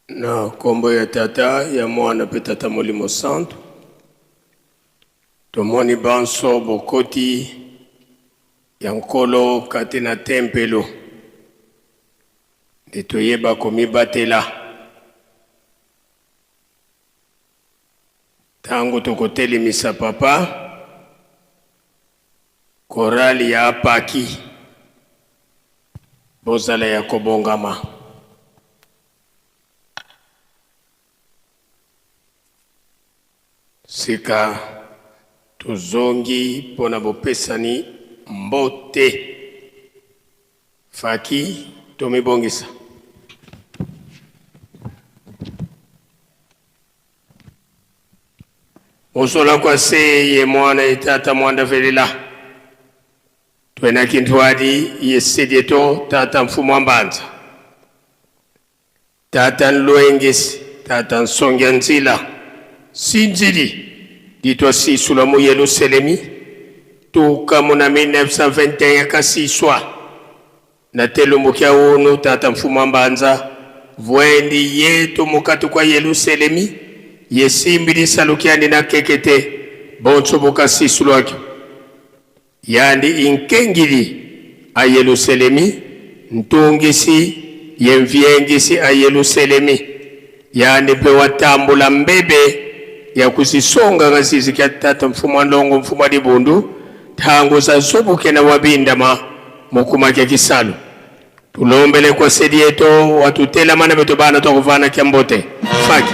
Na nkombo ya Tata, ya Mwana mpe Tata Molimo Santu, tomoni banso bokoti ya Nkolo kati na tempelo, nde toyeba komibatela ntango tokotelemisa Papa. Chorale ya Apaki, bozala ya kobongama. Sika tozongi mpo na bopesani mbote. Faki, tomibongisa. Osola kwa se ye mwana ye tata mwanda velela twena kintwadi ye sedieto tata mfumu wa mbanza tata nlwengesi tata nsongia nzila sinzili ditwa sisula mu Yeluselemi tuka mu na 1921 kasiswa Na telumbukia unu tata mfumu wa mbanza vwendi yetu mukati kwa Yeluselemi yesimbi lisalukiandi na kekete bonso bukasisulwakio yandi inkengili a Yeluselemi ntungisi ye mviengisi a Yeluselemi yandi mpe watambula mbebe ya kuzisonga ngazizi kia tata mfumu wa ndongo mfumu wa dibundu tangu zazobuke na wabindama mukuma kia kisalu tulombele kwa sedi yetu watutelamana betu bana twakuvana kia mbote faki.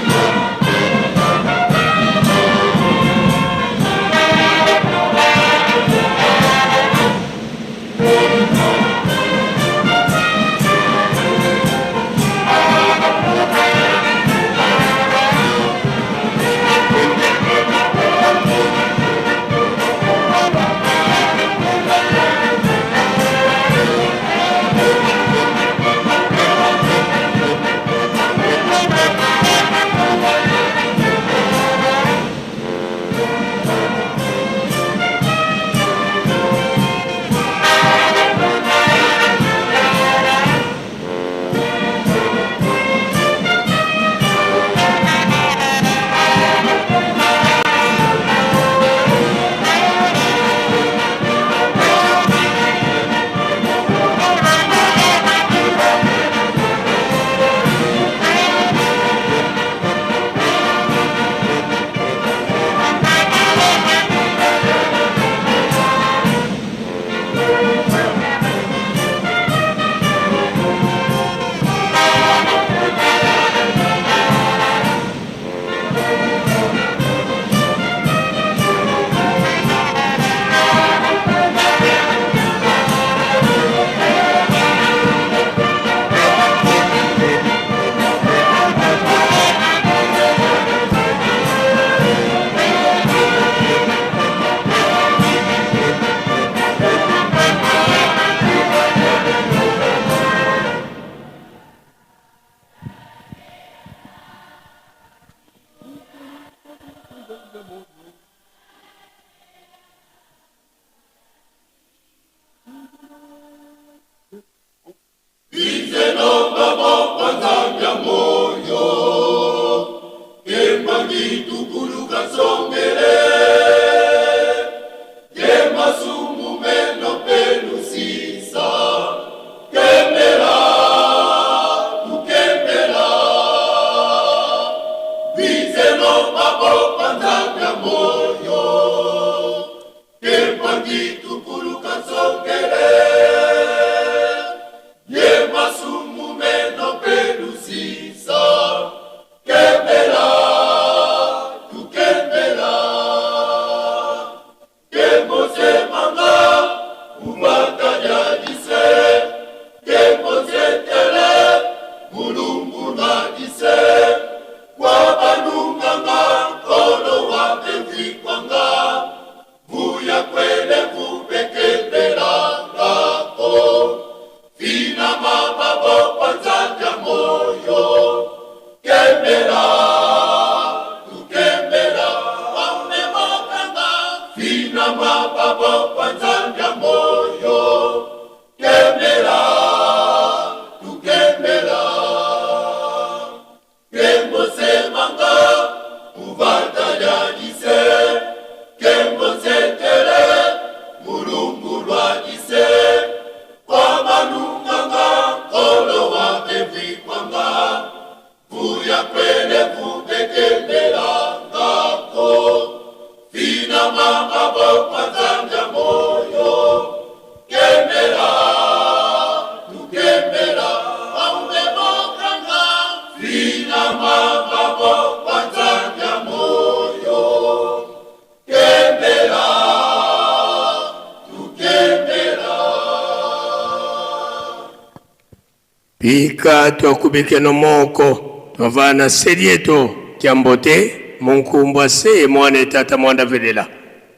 Bika twakubikeno moko twavana selieto kyambote munkumbwa se mwana etata mwanda velela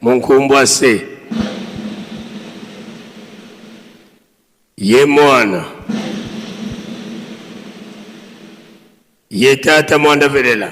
munkumbwa se ye mwana ye tata mwanda velela.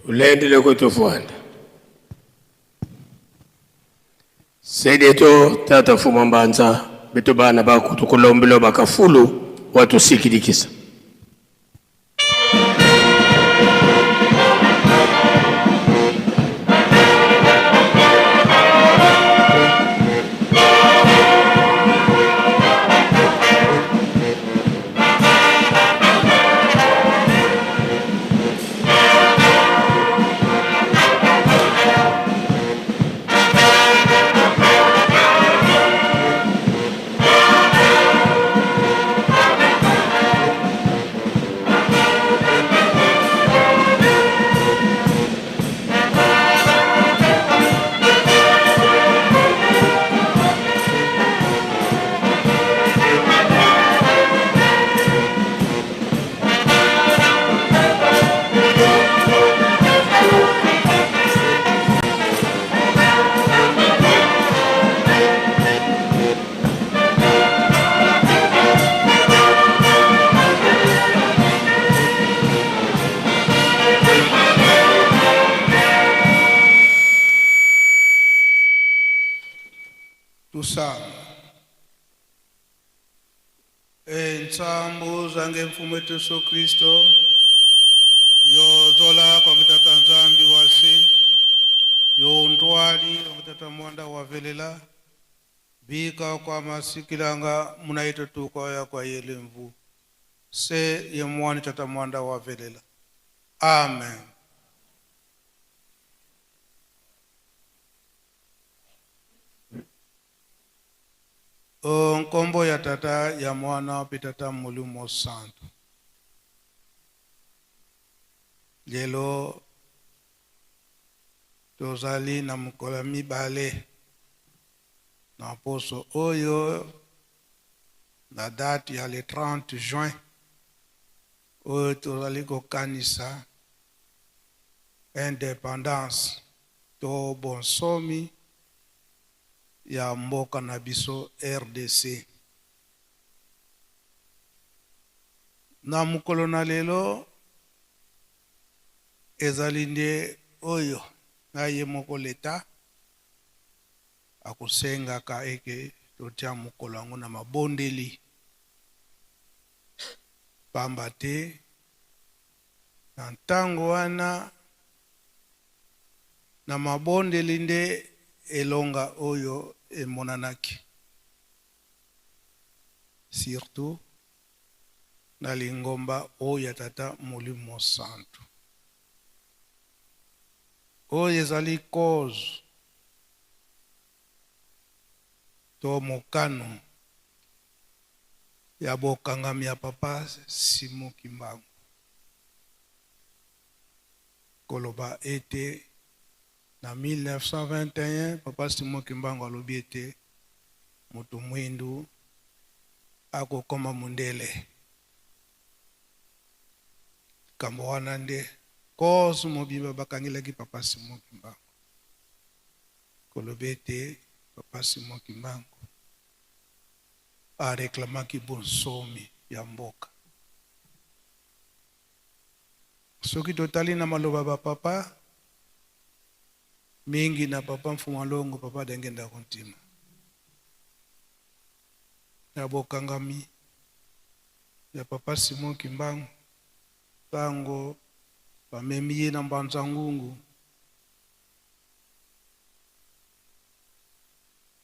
Tulendele kutufwanda sedeto tata fuma mbanza beto bana bakutukulombelo bakafulu watusikilikisa. Entsambu zange mfumo wetu Yesu Kristo yozola kwa kitata nzambi wasi yontwali kwa kitata mwanda wavelela bika kwa masikilanga munaito tuko ya kwa yelemvu se yemwani tata mwanda wavelela. Amen. Nkombo ya tata ya mwana pe tata molimo santo. Lelo tozali na mokolo mibale na poso oyo na date ya le 30 juin oyo tozali kokanisa indépendance to bonsomi ya mboka na biso RDC. Na mokolo na lelo ezali nde oyo na ye moko leta akosengaka eke totia mokolo yango na mabondeli, pamba te na ntango wana na mabondeli nde elonga oyo emonanaki, surtout na lingomba oyo ya Tata Molimo Santu, oyo ezali cause to mokano ya bokangami ya Papa Simon Kimbangu, koloba ete na 1921 Papa Simon Kimbangu alobi ete moto mwindu akokoma mondele. Likambo wana nde cause mobimba bakangelaki Papa Simon Kimbangu, koloba ete Papa Simon Kimbangu areklamaki bonsomi ya mboka. Soki totali na maloba ba papa mingi, na Papa Mfuma Longo, Papa Dengenda Kontima, na bokangami ya Papa Simon Kimbangu, ntango bamemi ye na Mbanza Ngungu,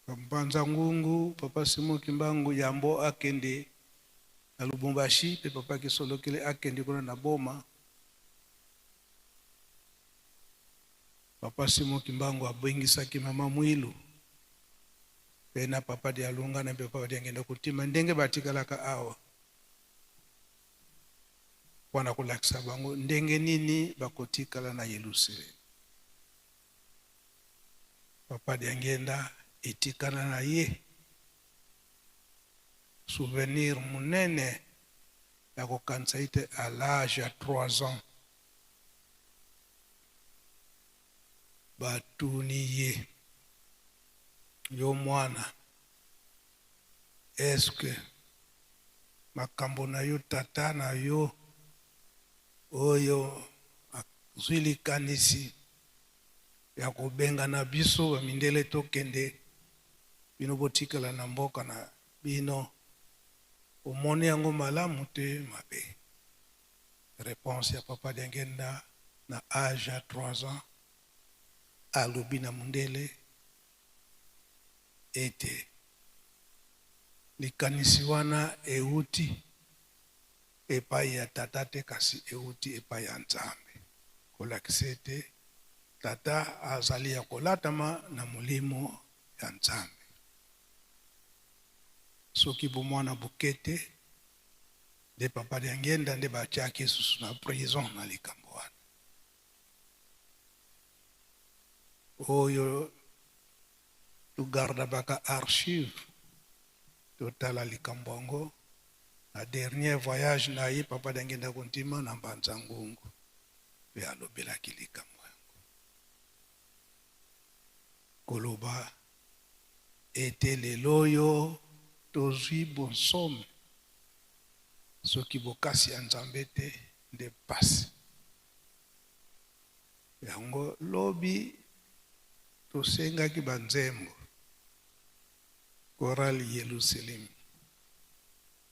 Mbanza Ngungu, Papa Simon Kimbangu yambo akende na Lubumbashi, mpe Papa Kisolokele akende kuna na Boma, Papa Simon Kimbangu abengisaki Mama Mwilu mpe na Papa Dialungana mpe Papa Diangenda Kotima, ndenge batikalaka awa, mpona kolakisa bango ndenge nini bakotikala na Yelusalemi. Papa Diangenda etikala na ye souvenir monene ya kokanisa ete à l'âge ya 3 ans batuni ye: "Yo mwana, est-ce makambo na yo, tata na yo oyo azwi likanisi ya kobengana biso bamindele, tokende, bino botikala na mboka na bino, omoni yango malamu te mabe?" Réponse ya Papa Diangenda na âge ya 3 ans, alobi na mondele ete likanisi wana euti epai ya tata te, kasi euti epai ya Nzambe, kolakisa ete tata azali ya kolatama na molimo ya Nzambe. Soki bomwana boke te nde Papa Diangenda nde batiaki susu na prison na likambo wana oyo. Togarda baka archive, totala likambo yango na dernier voyage na ye, Papa Diangenda Kontima, na Mbanza Ngungu, mpe alobelaki likambo yango, koloba ete lelo oyo tozwi bonsomi, soki bokasi ya Nzambe te nde pasi yango. Lobi tosengaki banzembo chorale Yelusalemi,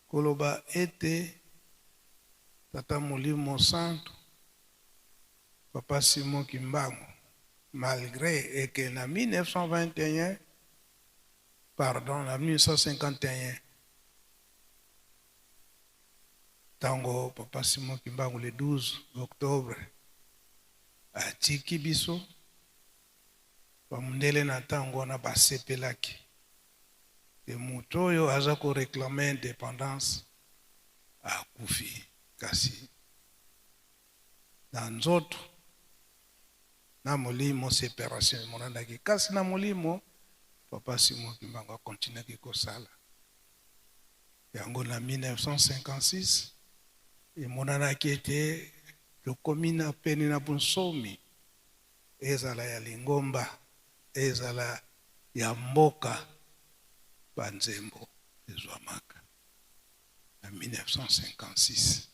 koloba ete Tata Molimo Santu, Papa Simon Kimbangu, malgré eke na 1921, pardon, na 1951, ntango Papa Simon Kimbangu le 12 octobre atiki biso, bamundele na ntango wana basepelaki e moto oyo aza koréclamer indépendance akufi, kasi na nzoto na molimo séparation emonanaki, kasi na molimo Papa Simon Kimbangu akontinuaki kosala yango. Na 1956 emonanaki ete tokomi na pene na bonsomi, ezala ya lingomba, ezala ya mboka. Banzembo ezwamaka na 1956.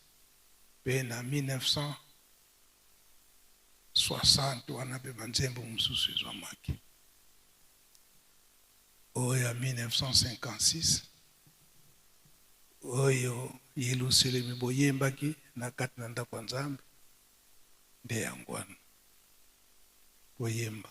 Mpe na 1960 wana mpe banzembo mosusu ezwamaki. Oyo ya 1956 oyo Yelusalemi boyembaki na kati na ndako ya Nzambe nde yango wana boyemba.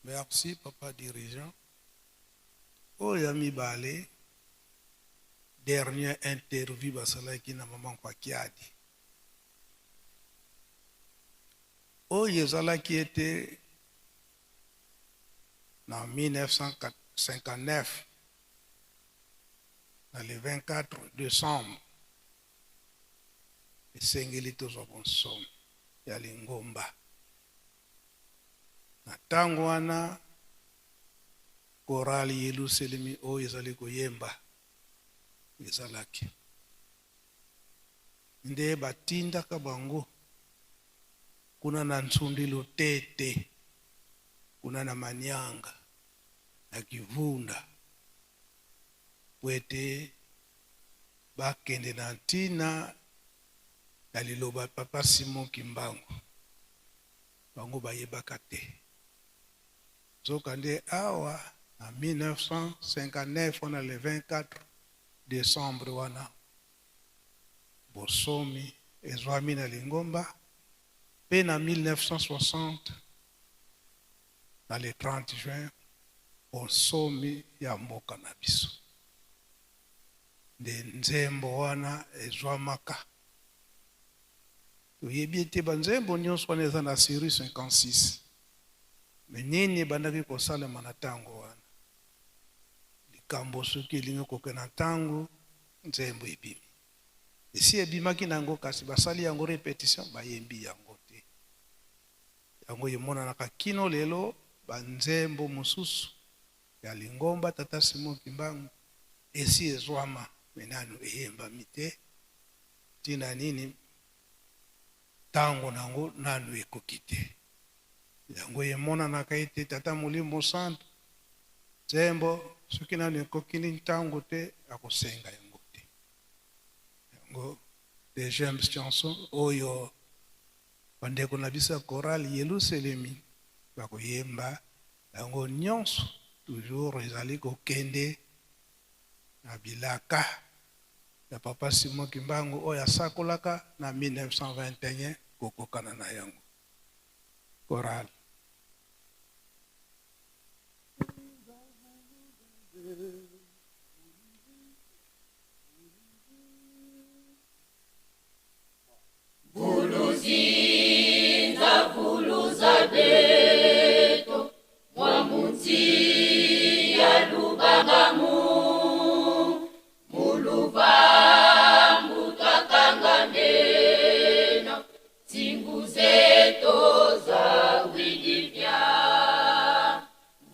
Merci papa dirigeant. Oyo ya mibale, dernière interview basalaki na maman Kwakiadi. Oyo ezalaki ete na 1959 na le 24 décembre esengeli tozwa bonsomi ya lingomba. Na ntango wana chorale Yelusalemi oyo ezali koyemba ezalaki nde batindaka bango kuna na Nsundi Lutete, kuna na Manianga na Kivunda, po ete bakende na ntina ya liloba Papa Simon Kimbangu. Bango bayebaka te. Nzokande awa na 1959 wana le 24 décembre wana bosomi ezwami na lingomba, pe na 1960 na le 30 juin bonsomi ya mboka na biso. Nde nzembo wana ezwamaka. Toyebi ete banzembo nyonso wana eza na série 56. Me nini ebandaki kosalema na ntango wana? Likambo soki elingi kokende na ntango, nzembo ebimi. Esi ebimaki na yango, kasi basali yango répétition, bayembi yango te. Yango emonanaka kino lelo banzembo mosusu ya lingomba Tata Simon Kimbangu esi ezwama, me nanu eyembami te. Ntina nini? Ntango nango nanu ekoki te. Yango emonanaka ete Tata Molimo Santu nzembo soki nanu ekoki ni ntango te, akosenga yango te. Yango deuxième chanson oyo bandeko na biso ya chorale Yelusalemi bakoyemba yango nyonso, toujours ezali kokende na bilaka ya papa Simon Kimbangu oyo asakolaka na 1921 kokokana na yango. Chorale. Vuluzinza vuluza beto mwamuti ya lubangamu muluva mutwakangamena tinguzeto za widivya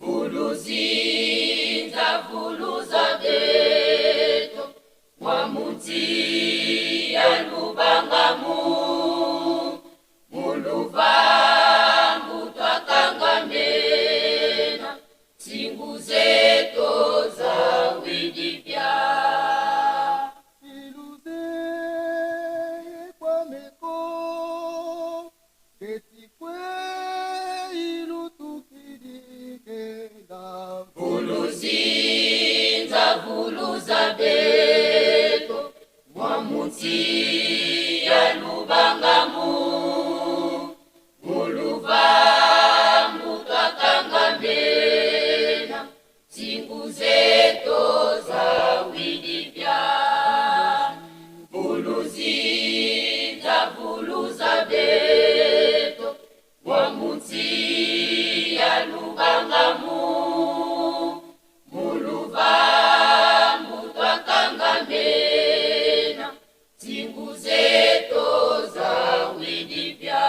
vuluzinza vuluza beto mwamuti ya lubangamu muluva mutwakangamena tinguzeto za widivya. Vuluzinza vuluza beto mwamuti ya lubangamu muluva mutwakangamena tinguzeto za widivya vuluzinza vuluza beto mwamuti ya lubangamu muluva mutwakangamena tinguzeto za widivya.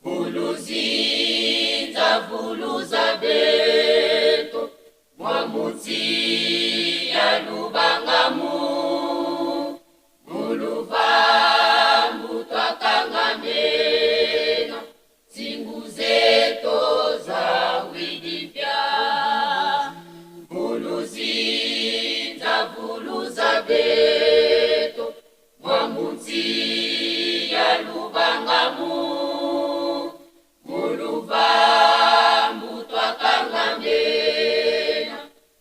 Vuluzinza vuluza beto mwamuti ya lubangamu muluva mutwakangamena tinguzeto za widivya vuluzinza vuluza beto mwamuti ya lubangamu muluva mutwakangamena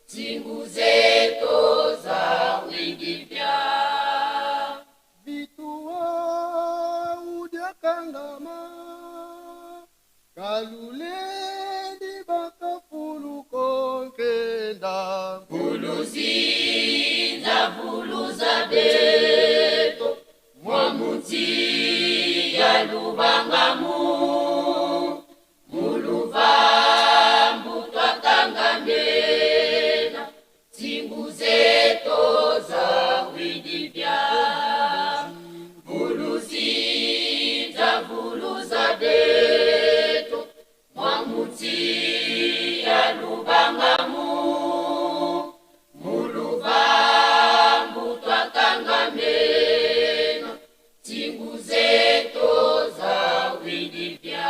tinguzeto za widivya. Bituwa udyakangama kaluleni bakafuluko nkenda Vuluzinza vuluza beto mwamuti ya lubangamu muluva mutwakangamena tinguzeto za widivya vuluzinza vuluza beto mwamuti ya lubangamu muluva mutwakangamena tinguzeto za widivya.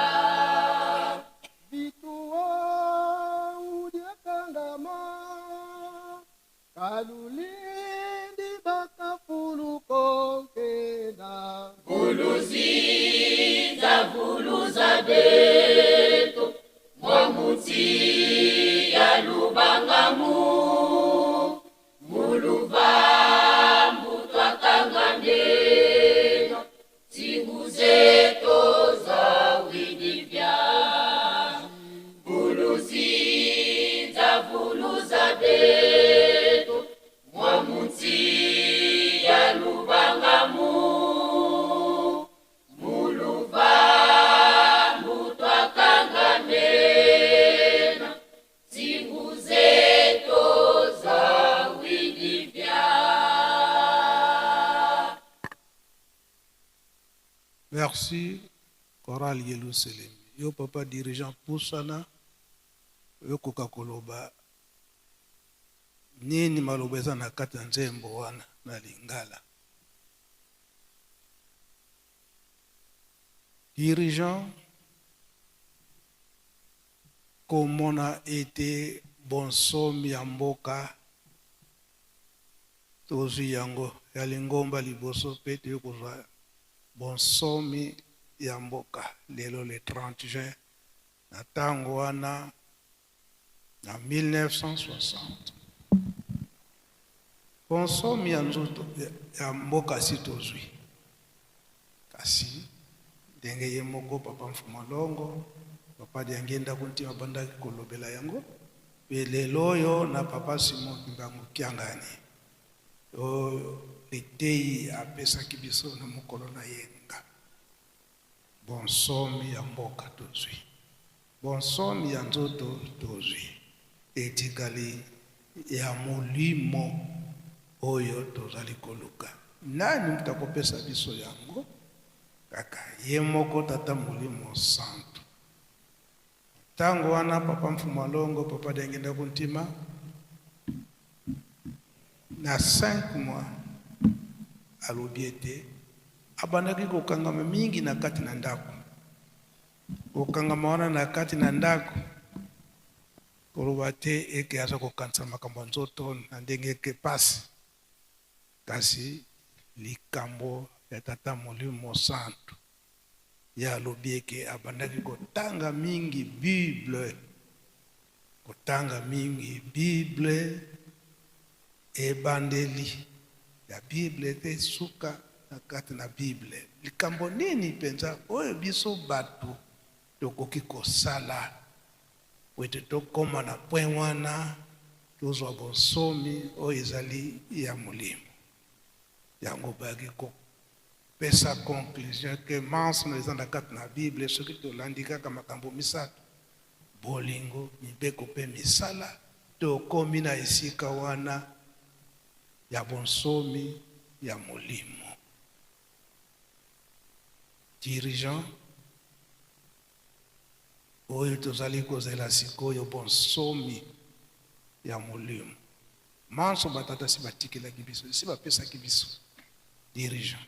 Bituwa udyakangama kalulindi bakafuluko nkenda Vuluzinza vuluza beto mwamuti ya lubangamu muluva mutwakangamena tinguzeto za widivya vuluzinza vuluza beto mwamuti ya lubangamu muluva mutwakangamena tinguzeto za widivya. Merci, chorale Yelusalemi. Yo papa dirigeant pusana yokoka koloba nini maloba eza na kati ya nzembo wana na lingala. Dirigeant, komona ete bonsomi ya mboka tozwi yango ya lingomba liboso mpe toyei kozwa bonsomi ya mboka lelo le 30 juin. Na ntango wana na 1960, bonsomi ya nzoto ya mboka si tozwi, kasi ndenge ye moko papa Mfuma Longo, papa Diangienda Kuntima abandaki kolobela yango, mpe lelo oyo na papa Simon Kimbangu Kiangani, oyo liteyi apesaki biso na mokolo na yenga, bonsomi ya mboka tozwi, bonsomi ya nzoto tozwi, etikali ya molimo oyo tozali koluka. Nani moto akopesa biso yango? Kaka ye moko Tata Molimo Santu. Ntango wana papa Mfuma Longo, papa Diangienda Kuntima, na 5 mois alobi ete abandaki kokangama mingi na kati na ndako. Kokangama wana na kati na ndako, koloba te eke aza kokanisa makambo ya nzoto na ndenge eke pasi, kasi likambo ya Tata Molimo Santu. Ye alobi eke abandaki kotanga mingi Bible, kotanga mingi Bible, ebandeli ya Bible te suka na kati na Bible. Likambo nini mpenza oyo biso bato tokoki kosala po ete tokoma na point wana, tozwa bonsomi oyo ezali ya molimo? Yango bayaki kopesa conclusion ke mansono eza na kati na Bible, soki tolandi kaka makambo misato, bolingo, mibeko mpe misala, tokomi na esika wana ya bonsomi ya molimo. Dirigeant oyo tozali kozela sikoyo, bonsomi ya molimo, manso batata si batikelaki biso, si bapesaki biso. Dirigeant.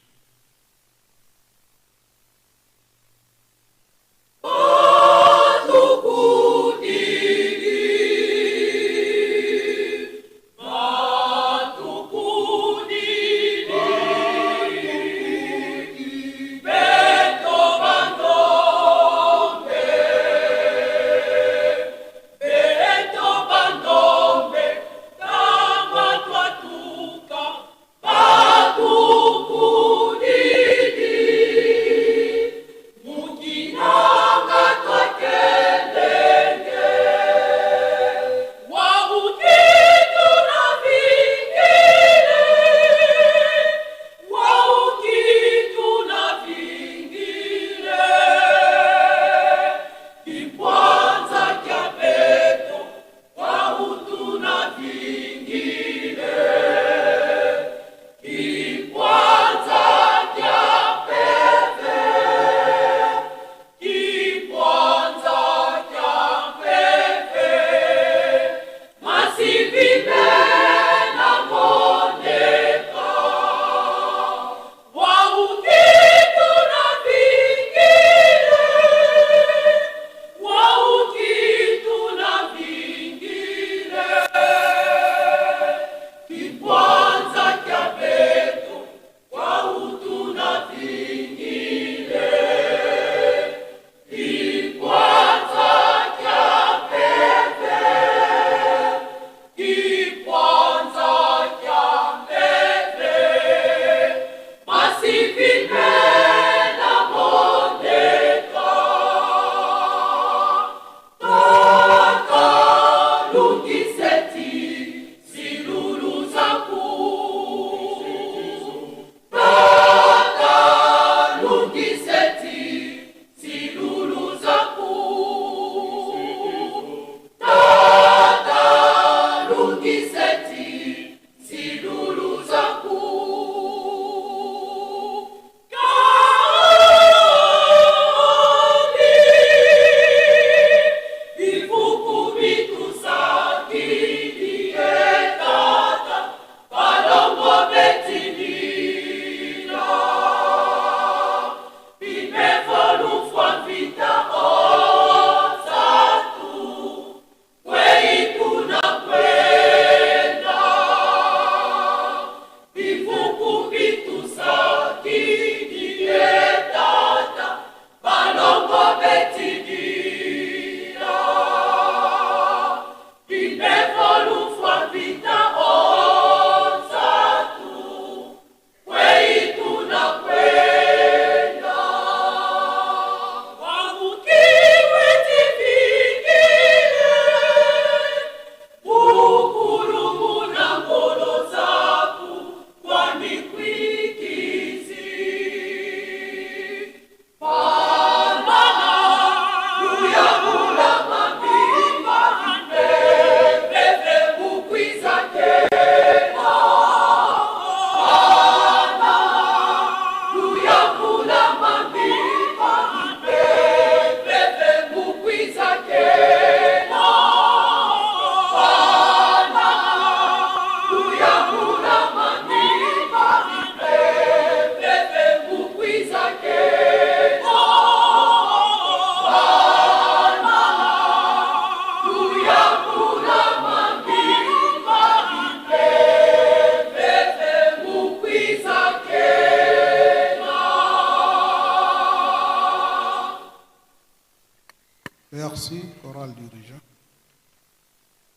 Merci, chorale dirigeant.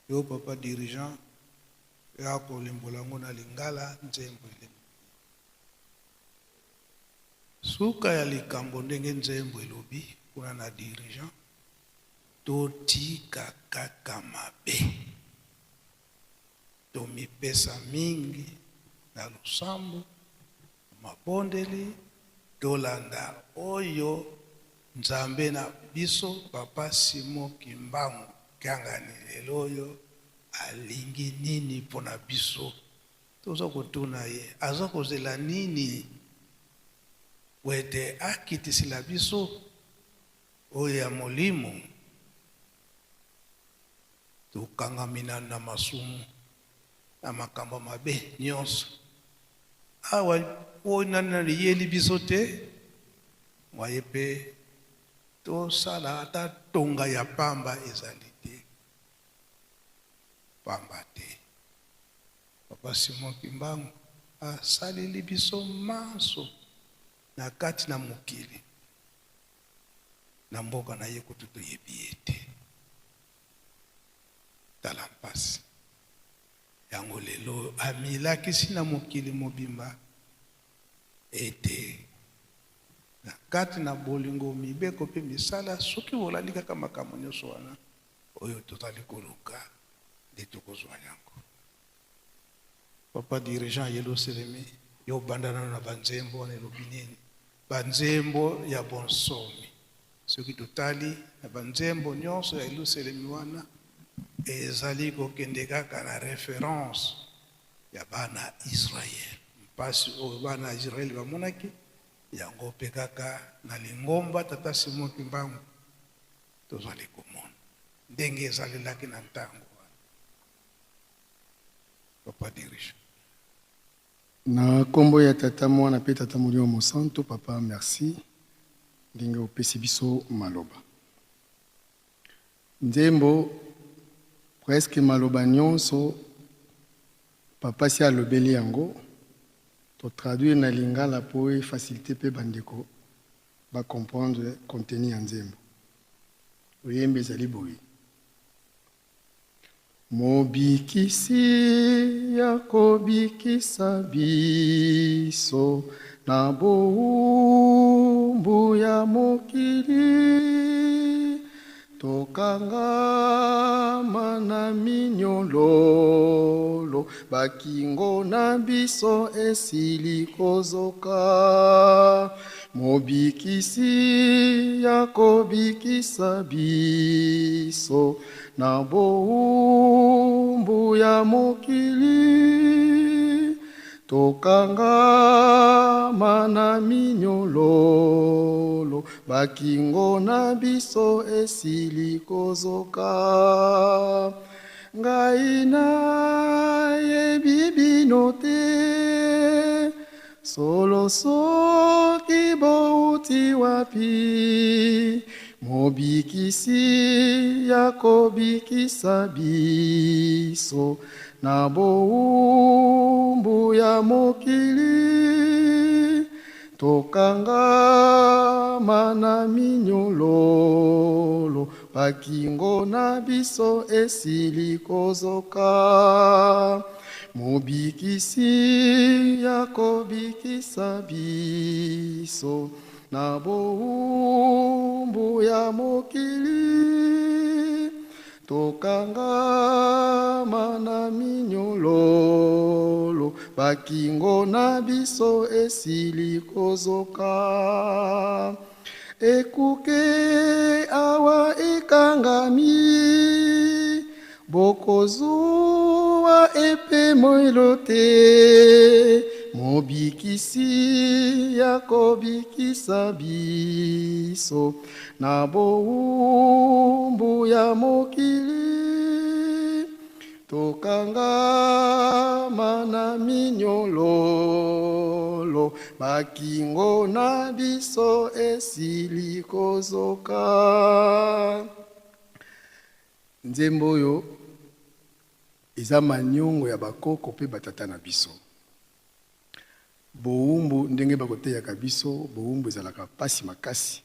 Yo papa dirigeant, ya kolimbola yango na lingala nzembo elembo. Suka ya likambo ndenge nzembo elobi kuna na dirigeant, totika kaka mabe. Tomipesa mingi na losambo, mabondeli, tolanda oyo Nzambe na biso papa Simon Kimbangu Kiangani lelo oyo alingi nini pona biso? Toza kotuna ye aza kozela nini po ete akitisela biso oyo ya molimo? Tokangami nanu na masumu na makambo mabe nionso awa oyo nanu nanu eyeli biso te mwaye pe tosala ata tonga ya pamba ezali te pamba te papa Simon Kimbangu asaleli biso manso na kati na mokili na mboka na ye kutu toyebi ye te. Tala mpasi yango lelo oyo amilakisi na mokili mobimba ete na kati na bolingo, mibeko mpe misala, soki bolandi kaka makambo nyonso wana oyo tozali koluka nde tokozwa yango. Papa dirigeant Yelusalemi, yo obanda nano na banzembo wana elobi nini? Banzembo ya bonsomi. Soki totali na banzembo nyonso ya Yelusalemi wana, ezali kokende kaka na reference ya bana Israël. Mpasi oyo bana Israël bamonaki, yango mpe kaka na lingomba Tata Simon Kimbangu tozali komona ndenge ezalelaki na ntango wana. Papa dirige. Na kombo ya Tata, Mwana pe Tata Molimo Mosantu, Papa merci ndenge opesi biso maloba. Nzembo presque maloba nionso Papa si alobeli yango, to traduire na lingala po e faciliter pe ba ndeko ba comprendre contenu ya nzembo. Loyembo ezali boye. Mobikisi akobikisa biso na bowumbu ya mokili. Tokangama na minyololo, bakingo na biso esili kozoka. Mobikisi akobikisa biso na bowumbu ya mokili. Tokangama na minyololo, bakingo na biso esili kozoka. Ngai nayebi bino te, solo soki bouti wapi, Mobikisi akobikisa biso na bowumbu ya mokili. Tokangama na minyololo, bakingo na biso esili kozoka. Mobikisi akobikisa biso na bowumbu ya mokili. Tokangama na minyololo, bakingo na biso esili kozoka. Ekuke awa ekangami, bokozua epemwelo te. Mobikisi akobikisa biso na bowumbu ya mokili. Tokangama na minyololo, bakingo na biso esili kozoka. Nzembo oyo eza maniongo ya bakoko pe batata na biso. Bowumbu ndenge bakoteyaka biso, bowumbu ezalaka pasi makasi.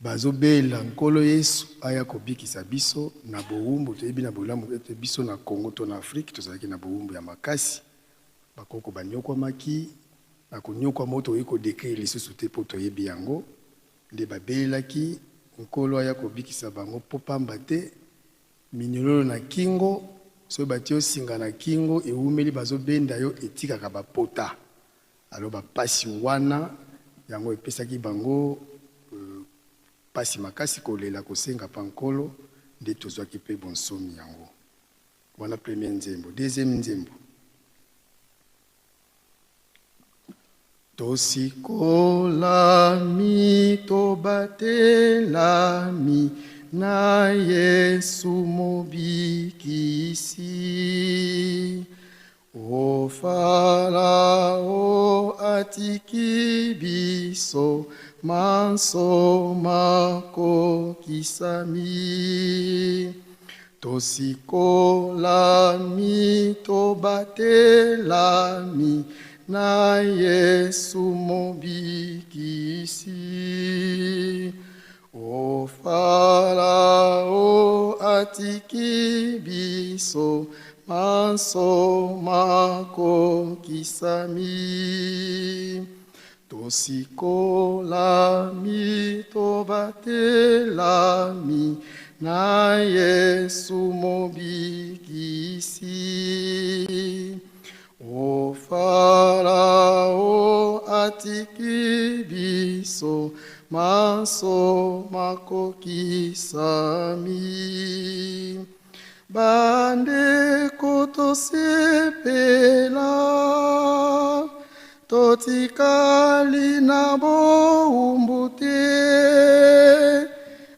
Bazobela Nkolo Yesu aya kobikisa biso na bowumbu. Toyebi na bolamu ete biso na Congo to na Afrique tozalaki na bowumbu ya makasi. Bakoko banyokwamaki na konyokwama oyo tokoki ko decrire lisusu te mpo toyebi yango. Nde babelelaki Nkolo aya kobikisa bango mpo pamba te minyololo na kingo, soki batie yo singa na kingo ewumeli bazobenda yo etikaka ba pota. Alors ba pasi wana yango epesaki bango pasi makasi kolela kosenga pa Nkolo nde tozwaki pe bonsomi yango. Wana premier nzembo. Deuxième nzembo. Tosikolami, tobatelami na Yesu Mobikisi. O Farao atiki biso manso makokisami. Tosikolami, tobatelami na Yesu Mobikisi. O Farao atiki biso manso makokisami. Tosikolami, tobatelami na Yesu Mobikisi. O Farao atiki biso manso makokisami. Bandeko tosepela, totikali na bowumbu te.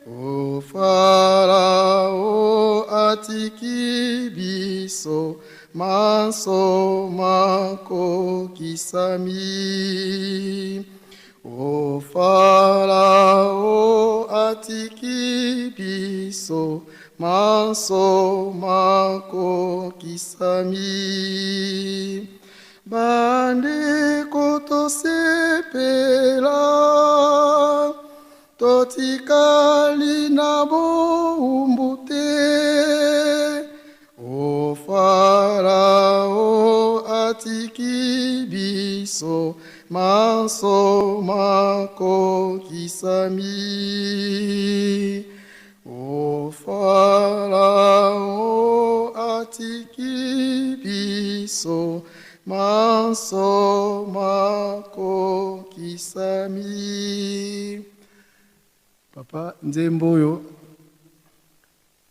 O Farao atiki biso manso makokisami. O Farao atiki biso manso makokisami. Bandeko tosepela, totikali na bowumbu te. O Farao atiki biso manso makokisami. O Farao atiki biso manso makokisami. Papa, nzembo oyo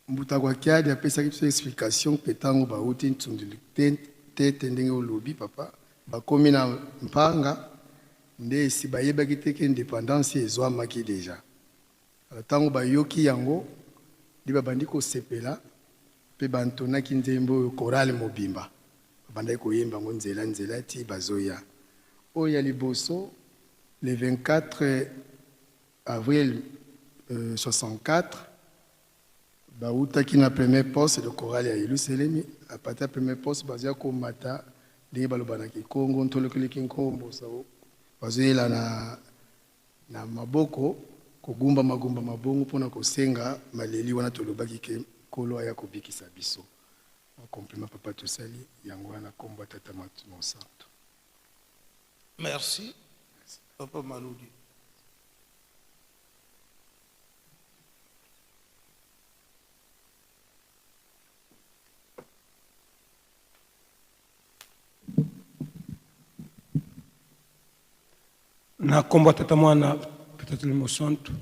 Mbuta kwa Kiadi apesaki biso explication mpe ntango bauti Ntundulu te te ndenge olobi papa, bakomi na Mpanga nde esi bayebaki te ke independance ezwamaki dejà. Alors tango bayoki yango nde babandi kosepela mpe ba entonaki nzembo oyo chorale mobimba babandaki koyemba yango nzela nzela ti bazoya. Oyo ya liboso le 24 avril 64 bawutaki na premier poste de chorale ya Yelusalemi, à partir ya premier poste bazoya komata ndenge baloba na kikongo ntolokeleki nkombo bazoyela na na maboko kogumba magumba mabongo mpo na kosenga maleli wana tolobaki ke Nkolo aya kobikisa biso. Ba compliment papa tosali yango wana na kombo ya Tata Mosantu. Merci papa Maludi. Na nkombo ya Tata, Mwana mpe Tata Molimo Santu,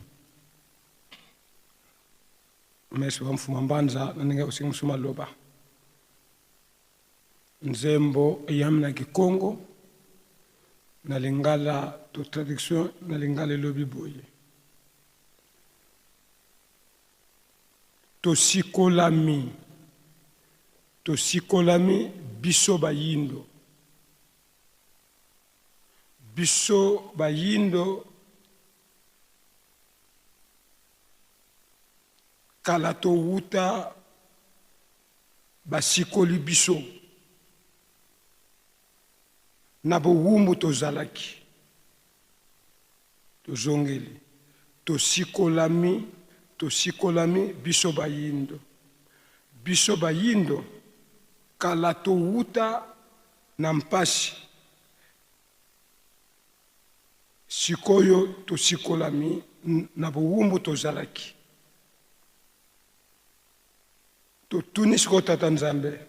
Messi wa Mfuma Mbanza na ndenge osengi mosusu maloba. Nzembo eyami na Kikongo, na Lingala to traduction na Lingala elobi boye: Tosikolami, tosikolami biso bayindo. Biso bayindo kala towuta basikoli biso na bowumbu tozalaki tozongeli. Tosikolami, tosikolami biso bayindo. Biso bayindo kala towuta na mpasi, sikoyo tosikolami na bowumbu tozalaki. Totuni sikoyo Tata Nzambe,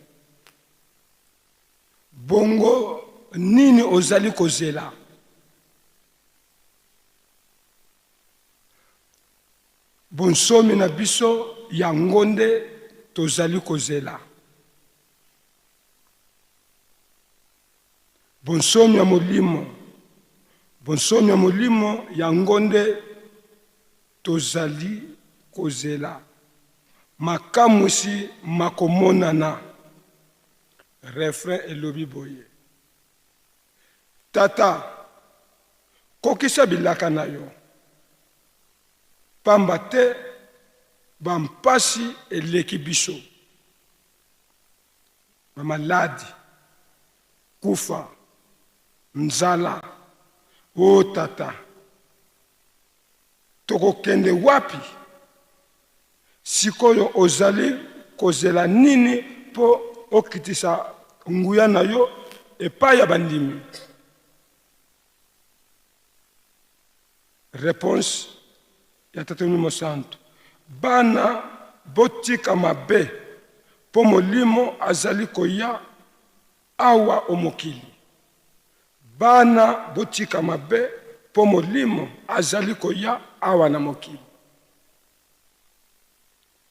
bongo nini ozali kozela? Bonsomi na biso yango nde tozali kozela. Bonsomi ya molimo, bonsomi ya molimo yango nde tozali kozela. Makamwisi makomonana. Refrain elobi boye. Tata, kokisa bilaka na yo, pamba te bampasi eleki biso, bamaladi, kufa, nzala. O Tata, tokokende wapi? Sikoyo ozali kozela nini mpo okitisa nguya na yo epai ya bandimi? Reponse ya Tata Molimo Santu, Bana, botika mabe, mpo Molimo azali koya awa o mokili. Bana, botika mabe, mpo Molimo azali koya awa na mokili.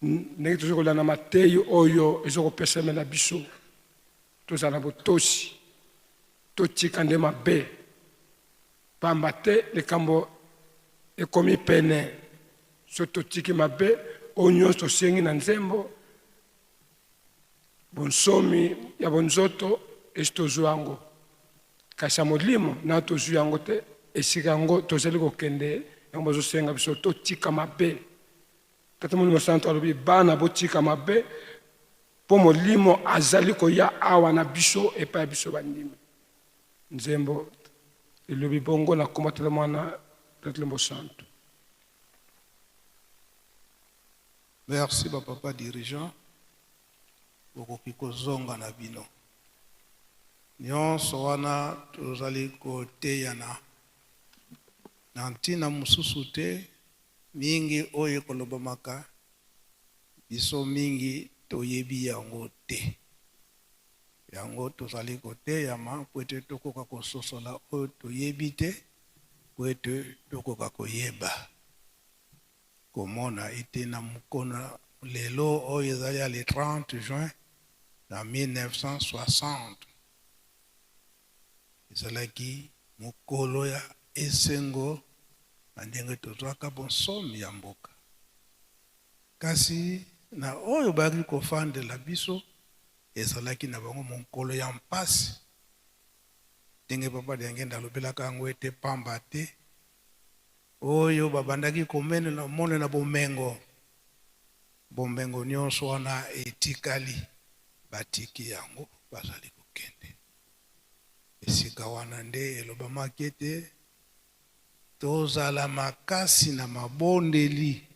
Ndenge tozo kolanda mateyi oyo ezo kopesamela biso, tozala na botosi, totika nde mabe, pamba te likambo ekomi pene. Soki totiki mabe oyo nyonso tosengi na nzembo, bonsomi ya bonzoto esi tozwa yango, kasi ya molimo nano tozwi yango te. Esika yango tozali kokende, yango bazosenga biso totika mabe. Tata Molimo Santu alobi, bana botika mabe, mpo Molimo azali koya awa na biso epai ya biso bandimi. Nzembo elobi bongo na kombo ya Tata Mwana Tata Molimo Santu. Merci ba papa dirigeant, bokoki kozonga na bino. Nionso wana tozali koteyana na ntina mosusu te, mingi oyo ekolobamaka biso mingi toyebi yango te. Yango tozali koteyama mpo ete tokoka kososola oyo toyebi te, mpo ete tokoka koyeba. Komona ete na mokolo lelo oyo ezali ya le 30 juin na 1960, ezalaki mokolo ya esengo na ndenge tozwaka bonsomi ya mboka. Kasi na oyo bayaki kofandela biso, ezalaki na bango mokolo ya mpasi, ndenge Papa Diangienda alobelaka yango ete pamba te Oyo babandaki komonela bomengo, bomengo nyonso wana etikali, batiki yango, bazali kokende. Esika wana nde elobamaki ete, Tozala makasi na mabondeli,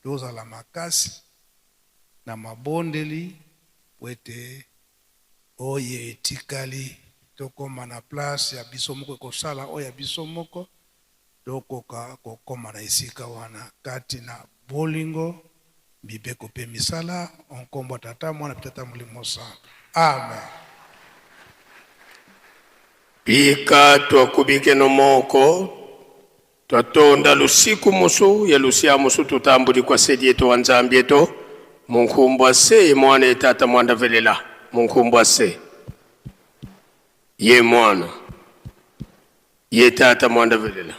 tozala makasi na mabondeli, mpo ete oyo etikali tokoma na place ya biso moko, ekosala oyo ya biso moko. Tokoka kokoma na esika wana kati na bolingo, mibeko mpe misala, o nkombo ya Tata, Mwana mpe Tata Molimo Mosantu. Amen. Bika twakubikeno moko twatonda lusiku musu ya lusia musu tutambuli kwa sedi eto wa Nzambi eto munkumbwa se ye mwana ye tata mwanda velela munkumbwa se ye mwana ye tata mwanda velela.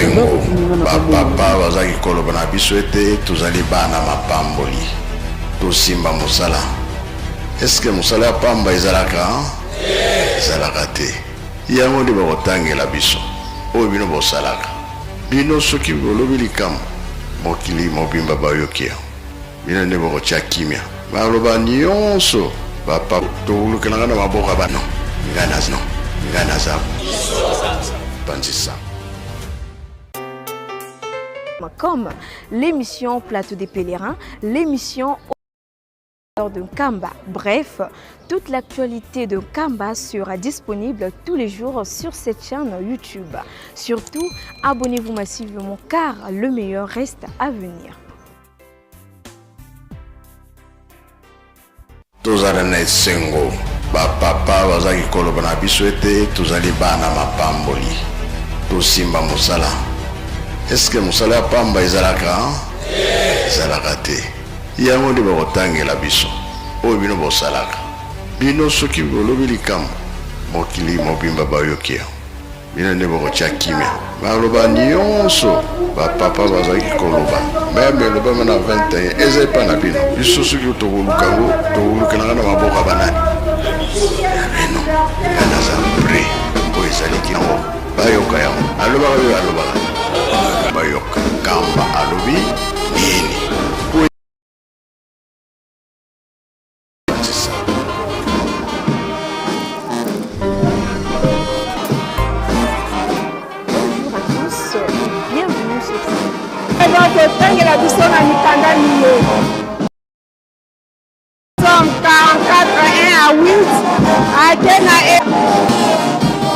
Sengo bapapa bazalaki koloba na biso ete tozali bana mapamboli, tosimba mosala. Eske mosala ya pamba ezalaka? Ezalaka te. Yango nde bakotangela biso oyo bino bosalaka. Bino soki bolobi likambo, mokili mobimba bayoki yango. Bino nde bokotia kimia. Maloba nionso ba papa tolukelaka na maboko ya ba non nga na non nga naza panzi sango. Comme l'émission Plateau des pèlerins, l'émission de Nkamba. Bref, toute l'actualité de Nkamba sera disponible tous les jours sur cette chaîne YouTube. Surtout, abonnez-vous massivement car le meilleur reste à venir. Tozala na esengo. Ba papa bazalaki koloba na biso ete tozali bana mapamboli. Tosimba mosala. Est-ce que mosala ya pamba ezalaka? Ezalaka te. Yango nde bakotangela biso oyo bino bosalaka. Bino soki bolobi likambo, mokili mobimba bayoki yango. Bino nde bokotia kimia. Maloba nionso ba papa bazalaki koloba meme elobama na 21 eza epa na bino. Biso soki tokoluka yango tokolukelanga na maboko ya banani? Ya bino. Nga naza pre oyo ezaliki yango bayoka yango. Alobaka oyo alobaka bayoka. Kamba alobi nini? Bonjour à tous et bienvenue sur Totangela biso na mikanda miye. Psaume 44, 1 à 8, ake na e.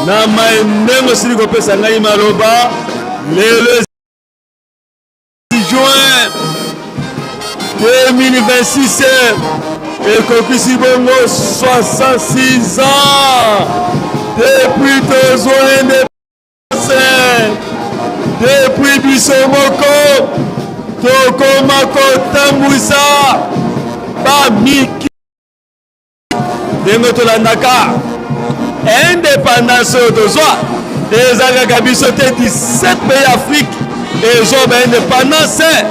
Na mai ndenge osili kopesa ngai maloba lelo juin 2026 ekokisi bongo 66 ans depuis tozwa independance, depuis biso moko tokoma kotambwisa bamiki ndenge tolandaka independance oyo tozwa eza kaka biso te. 17 pays Afrique ezwa ba independance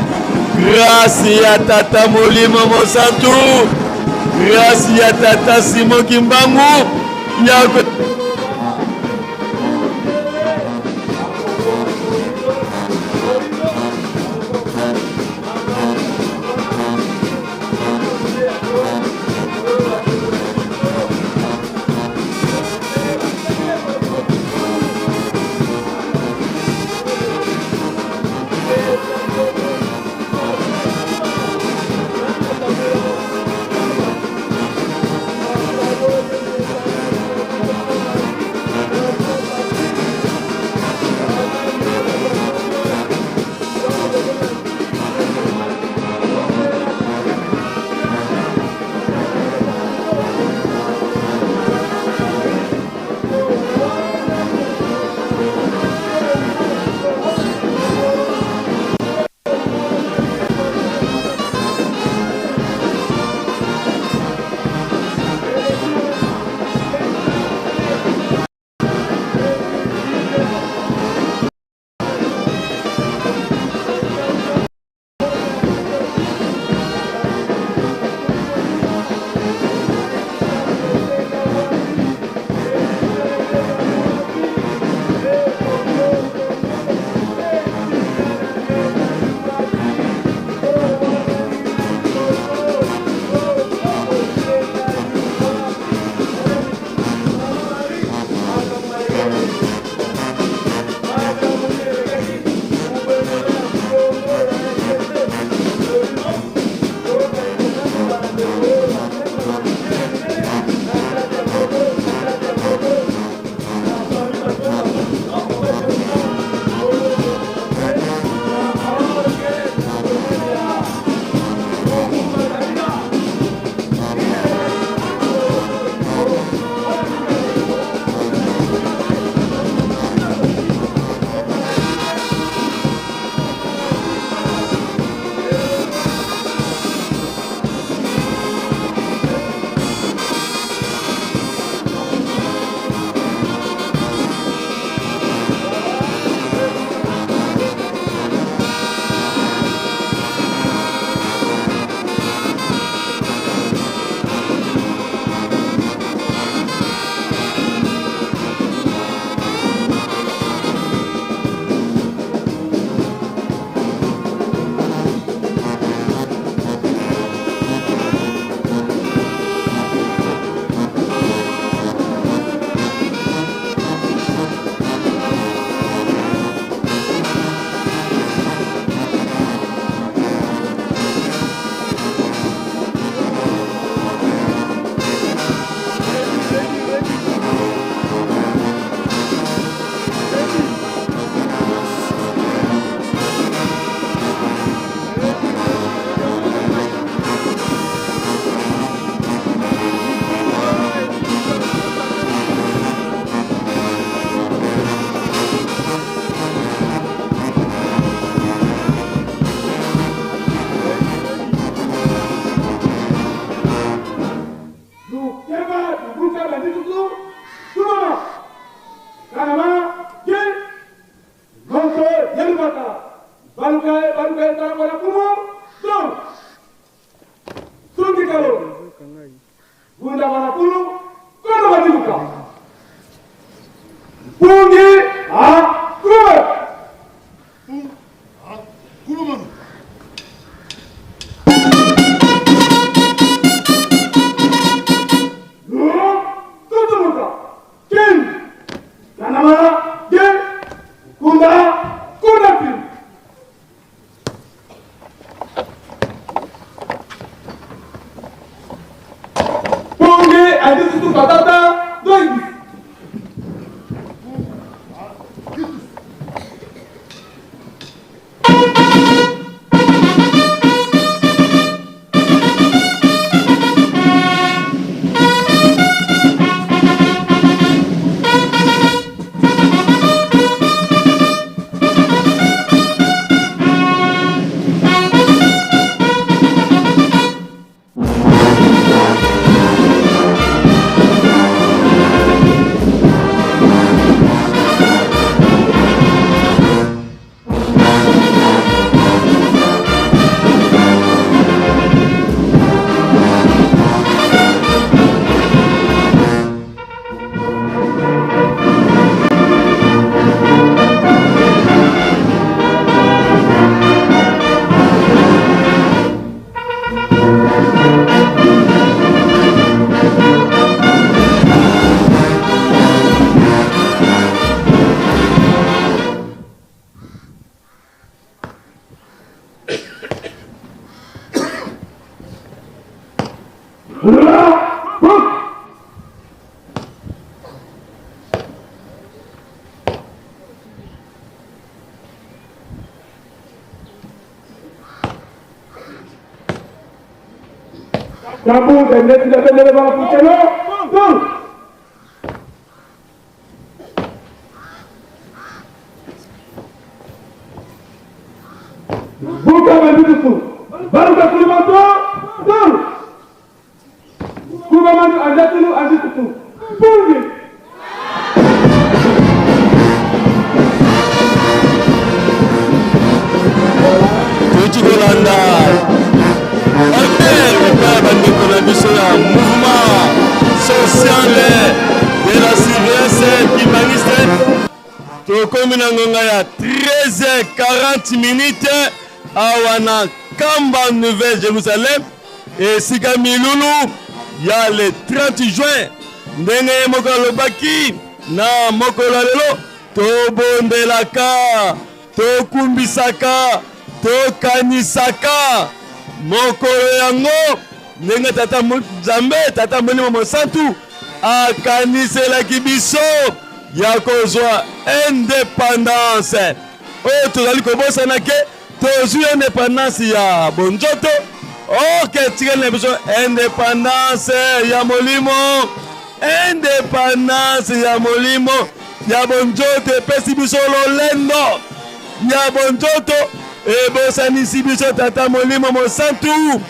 grâce ya Tata Molimo Mosantu, grâce ya Tata Simon Kimbangu ya Baluka baluka etala bwana kumu. Ton. Tungi kalo. Bunda bwana kulu. Kono badiluka. Pungi a kume. Kumu manu. Tutumuka. Kin. Kanama. Ge. Kunda. Kunda kin. Pungi andisusu patata. Doigi. Tabu ndeti la bendele bana kutelo. Ton. Buka banditusu. Baruka kulimanto. Ton. Kuba manu andatulu anditusu. Pungi. Touti kolanda appel epai ya bandeko na biso ya mouvement social de la surveillance kimbanguiste. Tokomi na ngonga ya 13h40 minutes awa na Kamba Nouvelle Jérusalem, esika milulu ya le 30 juin, ndenge ye moko alobaki na mokolo ya lelo, tobondelaka, tokumbisaka, tokanisaka mokolo yango ndenge Tata Nzambe, Tata Molimo Mosantu akaniselaki biso ya kozwa independance oyo tozali kobosana ke tozwi independance ya bonzoto, oke etikali na biso independance ya molimo. Independance ya molimo ya bonzoto epesi biso lolendo ya bonzoto, ebosanisi biso Tata Molimo Mosantu,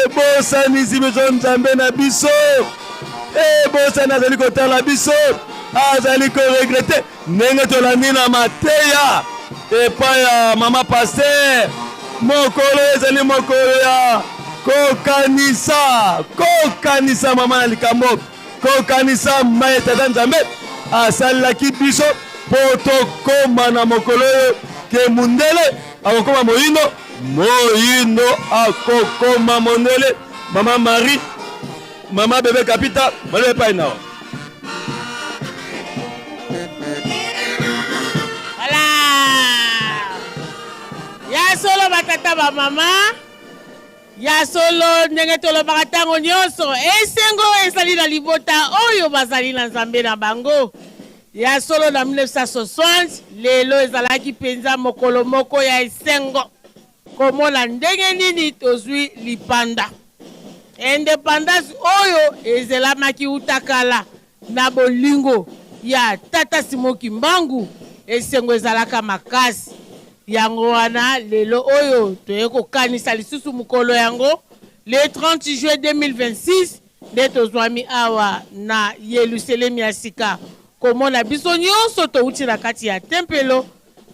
ebosanisi biso Nzambe na biso, ebosani azali kotala biso, azali koregrete ndenge tolandi na mateya epai ya mama paster. Mokolo ezali mokolo ya kokanisa, kokanisa mama na likambo, kokanisa maye Tata Nzambe asalelaki biso mpo tokoma na mokolo oyo ke mundele akokoma moyindo, moyindo akokoma mondele. Mama Marie, mama Bebe Kapita, maloba epai na yo. Voilà. Ya solo batata ba mama, ya solo ndenge tolobaka ntango nyonso, esengo ezali na libota oyo bazali na Nzambe na bango. Ya solo na 1960 lelo ezalaki mpenza mokolo moko ya esengo komona ndenge nini tozwi lipanda. Independance oyo ezelamaki uta kala na bolingo ya Tata Simon Kimbangu, esengo ezalaka makasi. Yango wana lelo oyo toye kokanisa lisusu mokolo yango le 30 juin 2026 nde tozwami awa na Yelusalemi ya sika komona biso nyonso towuti na kati ya tempelo.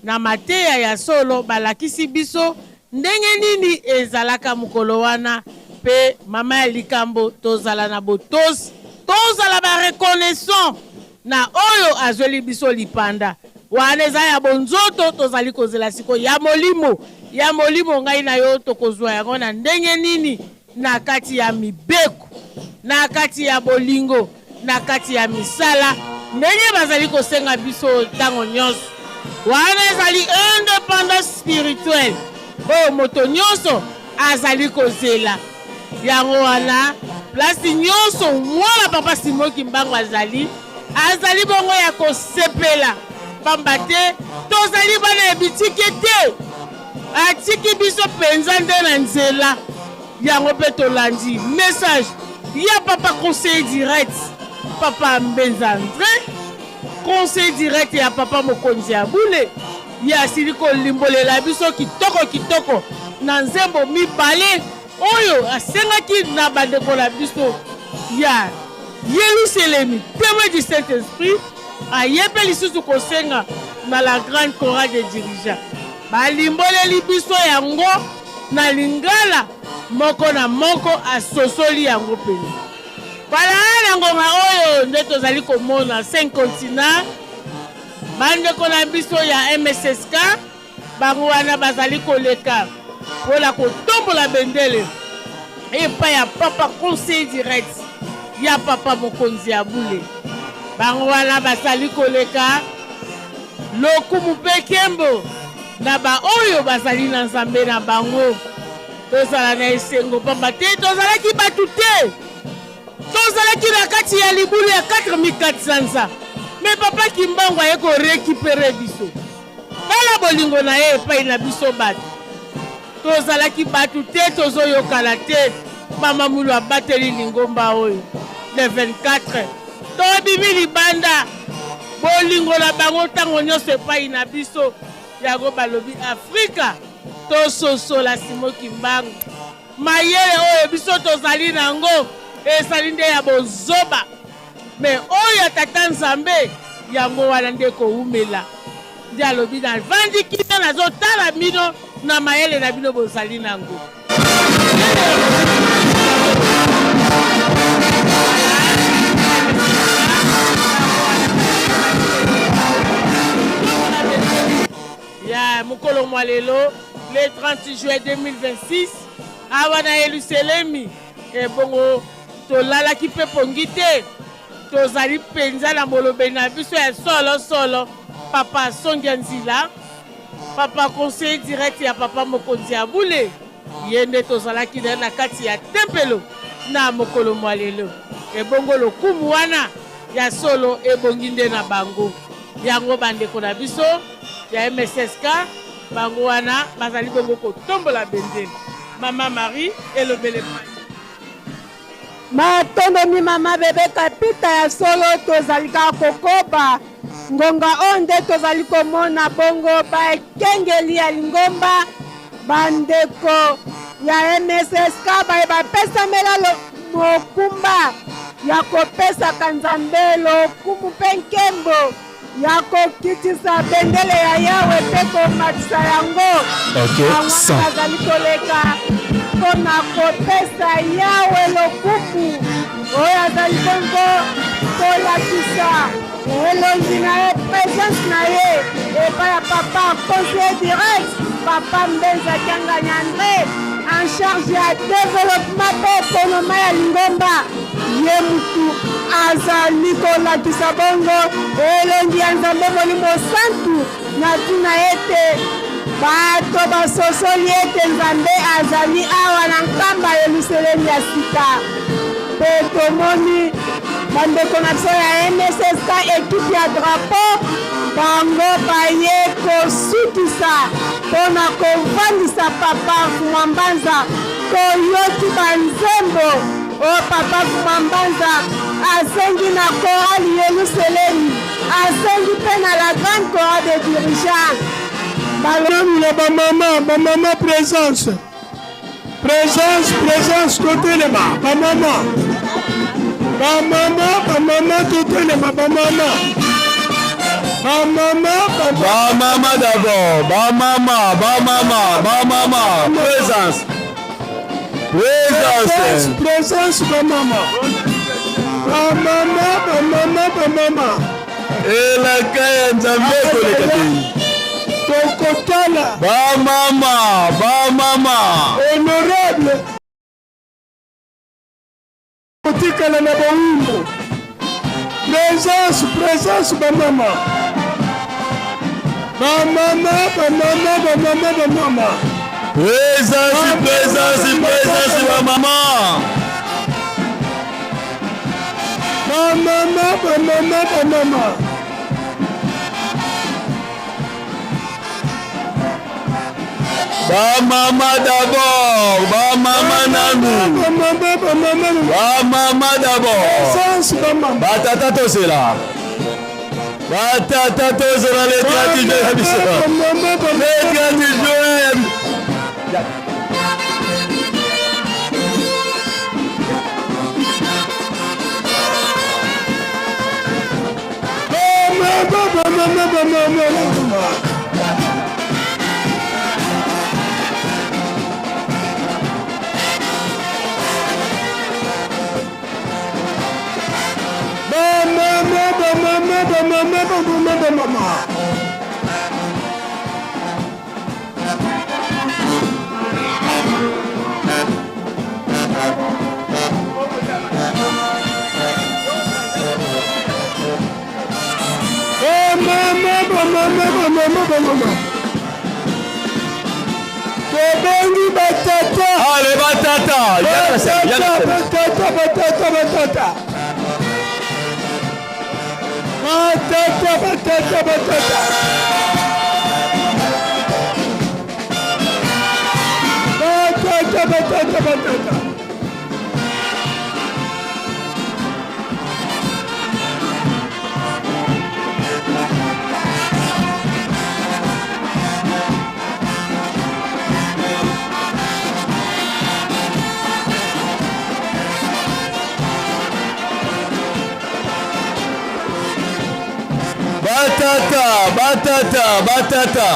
Na mateya ya solo balakisi biso ndenge nini ezalaka mokolo wana pe mama ya likambo tozala na botosi, tozala ba reconnaissant na oyo azweli biso lipanda. Wana eza ya bonzoto, tozali kozela sikoyo ya molimo. Ya molimo ngai na yo tokozwa yango na ndenge nini? Na kati ya mibeko, na kati ya bolingo, na kati ya misala, ndenge bazali kosenga biso ntango nyonso. Wana ezali independance spirituelle oyo moto nyonso azali kozela. Yango wana place nyonso mwana Papa Simon Kimbangu azali, azali bongo ya kosepela, pamba te tozali bana ya bitike te. Atiki biso mpenza nde na nzela yango mpe tolandi message ya papa conseiller direct papa Mbenza Andre, conseiller direct ya papa mokonzi ya bule. Ye asili kolimbolela biso kitoko kitoko na nzembo mibale oyo asengaki na bandeko na biso ya Yelusalemi, Temoin du Saint-Esprit. Aye mpe lisusu kosenga na la grande chorale des dirigeants. Balimboleli biso yango na lingala, moko na moko asosoli yango mpenza. Voilà, na ngonga oyo nde tozali komona cinq continents, bandeko na biso ya MSSK bango wana bazali koleka mpo na kotombola bendele epai ya papa conseiller direct ya papa mokonzi ya bule. Bango wana bazali koleka lokumu mpe nkembo na baoyo bazali na Nzambe na bango. Tozala na esengo pamba te tozalaki bato te, tozalaki na kati ya libulu ya 4400 ans, me papa Kimbangu aye korekipere biso. Tala bolingo na ye epai na biso bato. Tozalaki bato te, tozoyokana te. Mama Mulu abateli lingomba oyo le 24 tobimi libanda. Bolingo na bango ntango nyonso epai na biso. Yango balobi Afrika tososola Simon Kimbangu. Mayele oyo biso tozali na yango ezali nde ya bozoba, me oyo ya Tata Nzambe yango wana nde kowumela. Nde alobi navandi kimia, nazotala bino na mayele na bino bozali na yango. Ya mokolo mwa lelo le 30 juin 2026 awa na Yelusalemi. Ebongo tolalaki mpe pongi te, tozali mpenza na molobeli na biso ya solo solo, Papa Songia Nzila, papa conseiller direct ya papa mokonzi ya bule. Ye nde tozalaki na ye na kati ya tempelo na mokolo mwa lelo. Ebongo lokumu wana ya solo ebongi nde na bango. Yango bandeko na biso ya MSSK bango wana bazali bongo kotombola bendele. Mama Marie elobele pai. Matondo mama Bebe Kapita, ya solo tozali kaka kokoba ngonga oyo nde tozali komona bongo bakengeli ya lingomba, bandeko ya MSSK baye bapesamela mokumba ya kopesaka Nzambe lokumu mpe nkembo, ya kokitisa bendele ya Yawe mpe komatisa yango. Bango wana bazali koleka mpo na kopesa Yawe lokumu, oyo azali bongo kolakisa elongi na ye, presence na ye epai ya papa conseiller direct, papa Mbenza Kiangani André, en charge ya développement mpe ekonoma ya lingomba. Ye mutu azali kolakisa bongo elongi ya Nzambe Molimo Santu na ntina ete bato basosoli ete Nzambe azali awa na nkamba Yelusalemi ya sika. Mpe tomoni bandeko na biso ya MSSK, ekipe ya drapeau, bango baye kosukisa mpo na kovandisa papa Mwambanza. Toyoki banzembo oyo papa Mwambanza asengi na chorale Yelusalemi, asengi mpe na la grande chorale des dirigeants. Balongo bamama, bamama présence. Présence, présence, totelema, bamama. Bamama, bamama, totelema, bamama. Bamama. Bamama d'abord, bamama, bamama, bamama, présence. Présence. Présence bamama. Bamama, bamama, bamama. Elaka ya Nzambe ekoleka te. Tokotala. Bamama, bamama. Honorable. Kotikala na bowumbu. Présence, présence bamama. Bamama, bamama, bamama, bamama. Présence, présence, présence bamama. Bamama, bamama, bamama. Bamama d'abord, bamama nanu. Bamama d'abord. Batata tozela. Batata tozela le 30 juin ya biso. Le 30 juin. Bamama, bamama, bamama, bamama. Bamama, bamama, bamama, bamama, bamama. Bamama, bamama, bamama, bamama. Tobengi batata. Allez, batata. Batata, batata, batata, batata. Batata, batata, batata. Batata, batata, batata. Batata, batata, batata.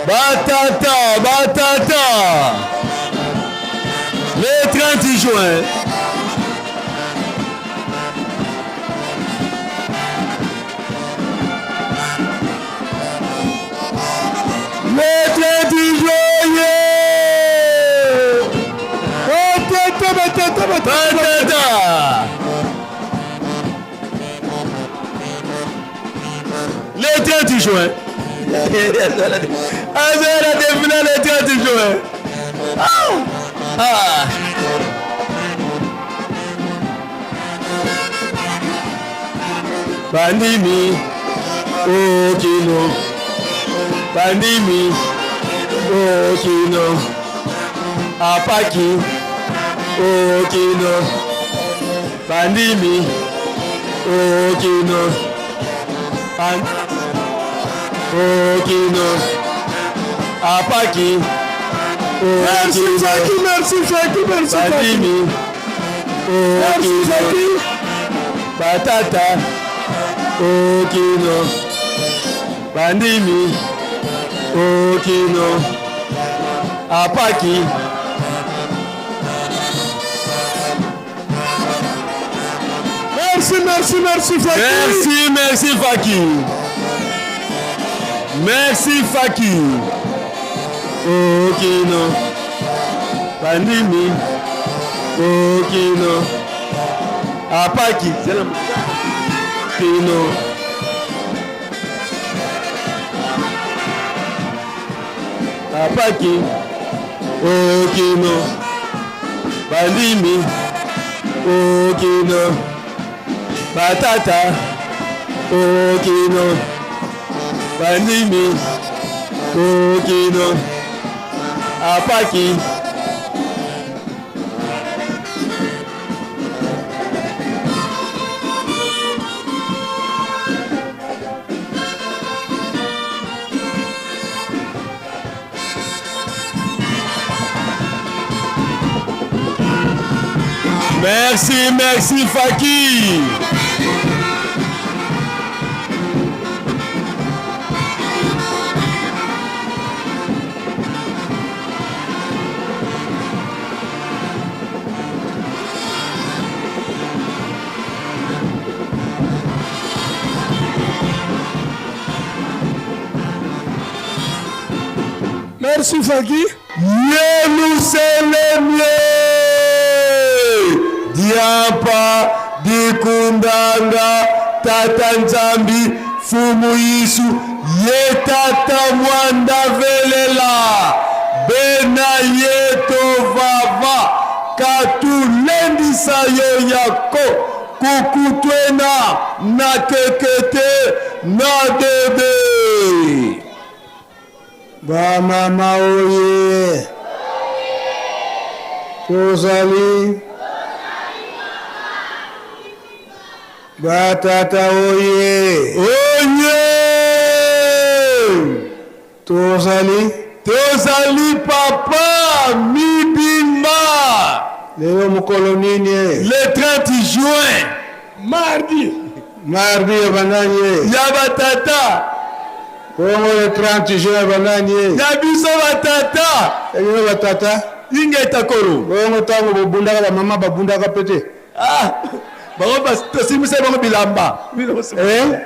Batata, batata. Le 30 juin. Le 30 juin. Batata, batata, batata. Batata. Le 30 juin. Azala défilé le 30 juin. Ah. Ah. Bandimi okino. Bandimi okino. Apaki okino. Bandimi okino. Okino. Apaki. Merci Jackie, merci Jackie, merci Jackie. Bandimi Merci okino. Jackie. Batata okino. Bandimi okino. Apaki. Merci, merci, merci Jackie. Merci, merci Faki. Merci Faki. Okino. Bandimi. Okino. Apaki. Kino. Apaki. Okino. Bandimi. Okino. Batata. Okino. Bandimi. Okino. Apaki. Merci, merci Faki. Merci Faki. Yelusalemi diampa dikundanga tata nzambi fumu yisu ye tata mwanda velela bena ye tovava katulendisa yo yako kukutwena na kekete na debe. Bamama oye! Tozali batata oye! Oye! Tozali Tozali papa mibimba. Lelo mokolo nini? Le 30 juin. Mardi. Mardi ya banani? Ya batata. Bongo le 30 juin ya banani? Ya biso batata. Ya bino batata? Ingeta kolo. Bongo ntango bobundaka bamama babundaka pe te? Ah, bango tosimbisa bango bilamba. Eh?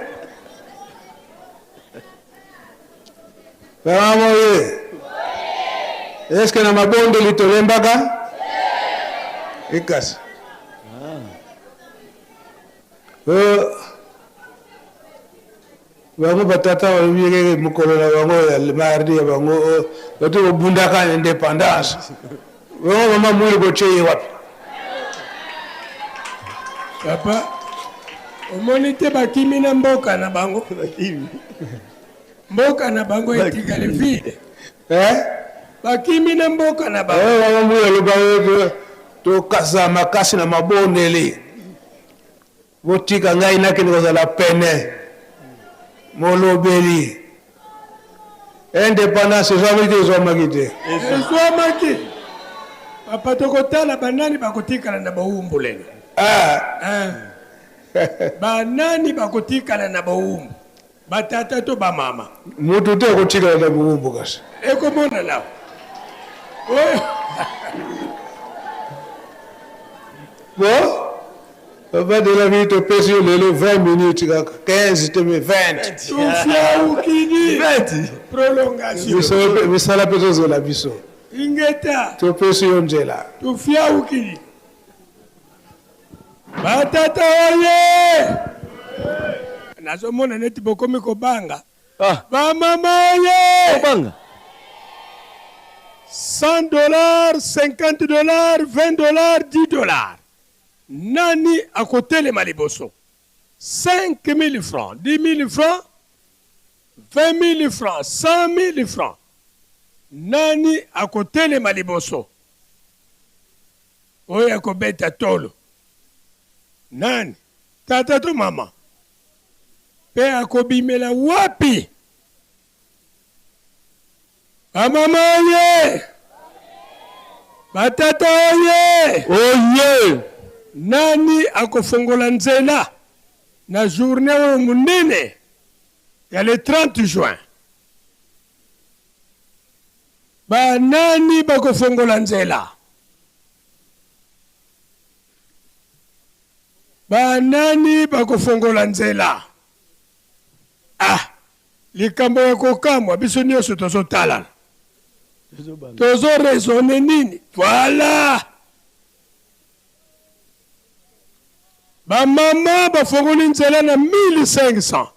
Bamama oye! Eske na mabondeli tolembaka? Ekasi. Bango batata balobi keke mokolo na bango ya mardi ya bango bato kobundaka na independance. Bango mama mwili botie ye wapi? Papa, omoni te bakimi na mboka na bango. Mboka na bango etikali vide. Eh? Bakimi na mboka na bango. Eh, mama mwili alobaka tokasa makasi na mabondeli. Botika ngai nakende kozala pene molobeli. Independance ezwamaki te, ezwamaki te. Ezwamaki. Papa, tokotala banani bakotikala na bowumbu lelo. Ah. Eh. Banani bakotikala na bowumbu? Batata to bamama? Mutu te akotikala na bowumbu kasi. Ekomonana. Oyo. Bon, papa de la vie topesi yo lelo 20 minutes kaka 15 te mais 20. Tufiaukini. 20. Prolongation. Misala mpe tozela biso. Ingeta. Topesi yo nzela. Tufiaukini. Batata oye! Nazomona neti bokomi kobanga. Ah. Bamama oye! Kobanga. 100 dollars, 50 dollars, 20 dollars, 10 dollars. Nani akotelema liboso? 5000 francs, 10 000 francs, 20 000 francs, 100 000 francs. Nani akotelema liboso? Oyo akobeta tolo. Nani? Tata to mama? Pe akobimela wapi? Bamama oye! Batata oye! Oye! Nani akofongola nzela na journée oyo monene ya le 30 juin? Banani bakofongola nzela? Banani bakofongola nzela? Ah, likambo ya kokamwa, biso nyonso tozotalana, tozo raisonner nini? Voilà, bamama bafongoli nzela na 1500.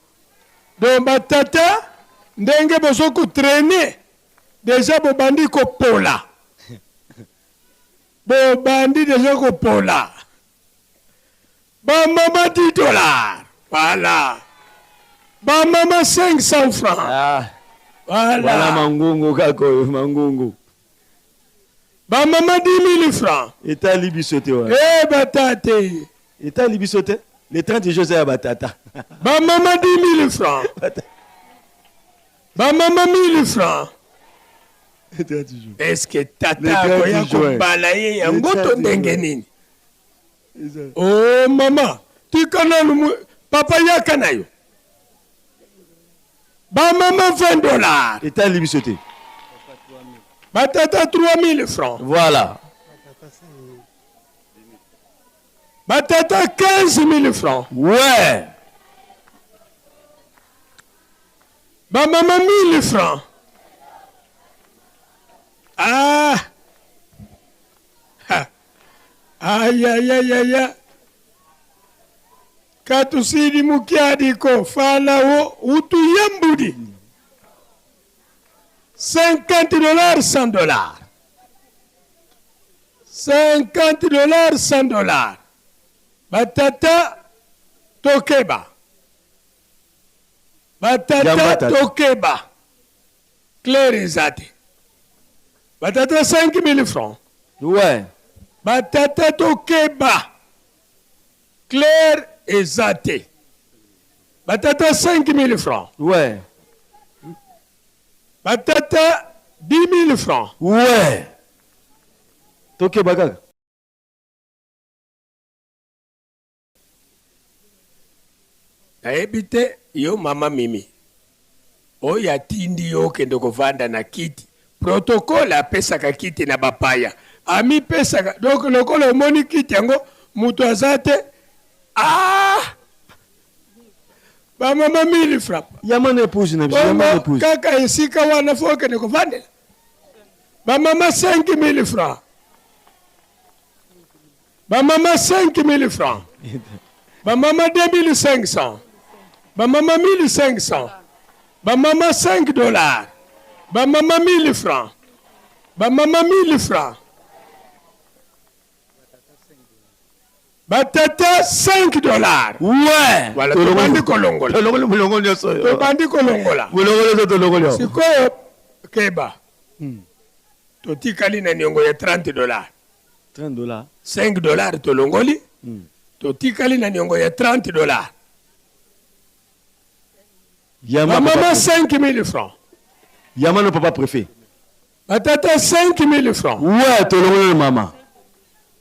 Donc batata, ndenge bozo kotraîner deja, bobandi kopola, bobandi deja kopola. Bamama 10 dollars, voilà. Bamama 500 francs. Ah. Voilà. Wana mangungu kaka oyo mangungu. Bamama 10 000 francs. Etali biso te wana. Eh batate. Etali biso te. Le 30 juin ya batata. Bamama 10 000 francs. Bamama 1000 francs. Est-ce que tata akoya kobala ye yango to ndenge nini? O oh, mama, tika nanu papa yaka na yo. Ba mama 20 dollars. Etali biso te. Ba tata 3000 francs. Voilà. Ba tata 15 000 francs. Ouais. Ba mama 1000 francs. Ah. Ha. Aïe aïe aïe aïe. Katusidi mukiadiko falao utuyambudi. 50 dollars 100 dollars. 50 dollars 100 dollars. Batata tokeba. Batata tokeba. Claire eza te. Batata 5000 francs. Ouais. Batata tokeba. Claire eza te. Batata 5000 francs. Ouais. Batata 10 000 francs. Ouais. Tokeba kaka. Nayebi te yo mama Mimi oyo atindi yo okende kovanda na kiti. Protocole apesaka kiti na bapaya, amipesaka donc lokola omoni kiti yango moto aza te. Ah! Bamama 1000 francs. Yama na épouse na biso, yama na épouse. Kaka esika wana fo okende kovandela. Bamama 5000 francs. Bamama 5000 francs. Bamama 2500. Bamama 1500. Bamama 5 dollars. Bamama 1000 francs. Bamama 1000 francs. Batata 5 dollars. Ouais. Voilà, tobandi kolongola. Tolongoli bolongo nyonso. Tobandi kolongola. Bolongo nyonso tolongoli. Sikoyo keba. Totikali na niongo ya 30 dollars. 30 dollars. 5 dollars tolongoli. Totikali na niongo ya 30 dollars. Yama Bamama 5000 francs. Yama no papa préfet. Batata 5000 francs. Ouais, tolongoli mama.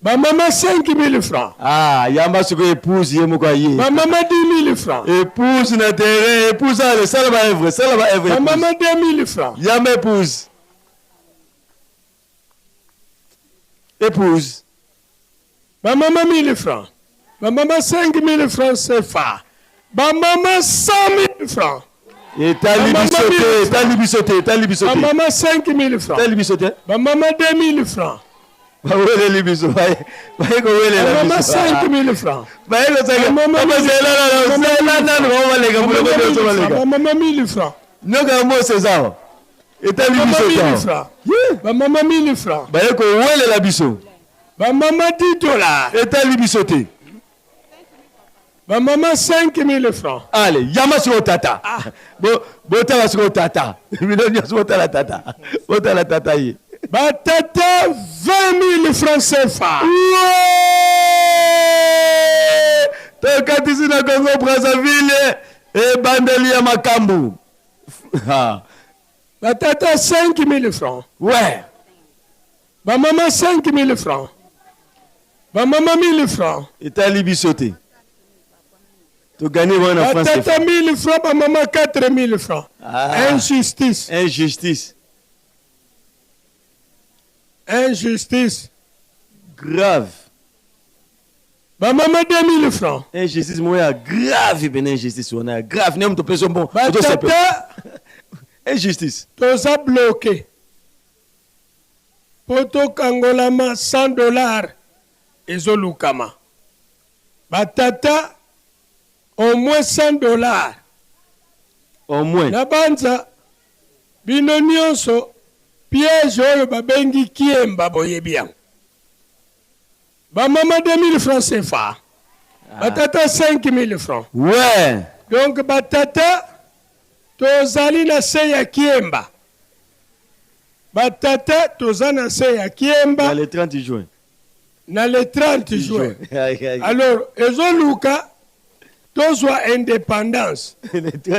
Bamama 5000 francs. Ah, yamba sikoyo épouse ye moko aye. Bamama 10 000 francs. Épouse na terrain, épouse ale sala ba œuvre, sala ba œuvre. Bamama 2000 francs. Yamba épouse. Épouse. Bamama 1000 francs. Bamama 5000 francs CFA. Bamama 100 000 francs. Etali biso te, etali biso te, etali biso te. Bamama 5000 francs. Etali biso te. Bamama 2000 francs. Baweleli biso, baye kowelela biso. Bamama 5000 francs. Baye kosaka. Bamama zela na zela nanu bango baleka boloko nyonso baleka. Bamama 1000 francs. Nyoka mose eza. Etali biso te. Bamama 1000 francs. Baye kowelela biso. Bamama 10 dollars. Etali biso te. Bamama 5000 francs. Allez, yama sikoyo tata. Botala sikoyo tata. Bino nyonso botala tata. Botala tata ye. Batata 20 000 francs CFA. Tokatisi na Congo Brazzaville ebandeli ya makambo. Batata 5 000 francs. Ouais. Bamama 5 000 francs. Bamama 1000 francs. Etali biso te. Toganye wana France. Batata 1000 francs, bamama 4000 francs. Ah. Injustice. Injustice. Injustice. Grave. Bamama 2000 francs. Injustice moya ya grave pene injustice wana ya grave ne moto peso bon. Batata injustice. Toza bloqué. Po tokangolama 100 dollars ezolukama. Batata au moins 100 dollars. Au moins. Na banza bino nyonso piège oyo babengi kiemba boyebi yango. Bamama 2000 francs CFA. Batata 5000 francs. Ouais. Donc batata tozali na se ya kiemba. Batata toza na se ya kiemba. Na le 30 juin. Na le 30 juin. Alors ezoluka tozwa indépendance.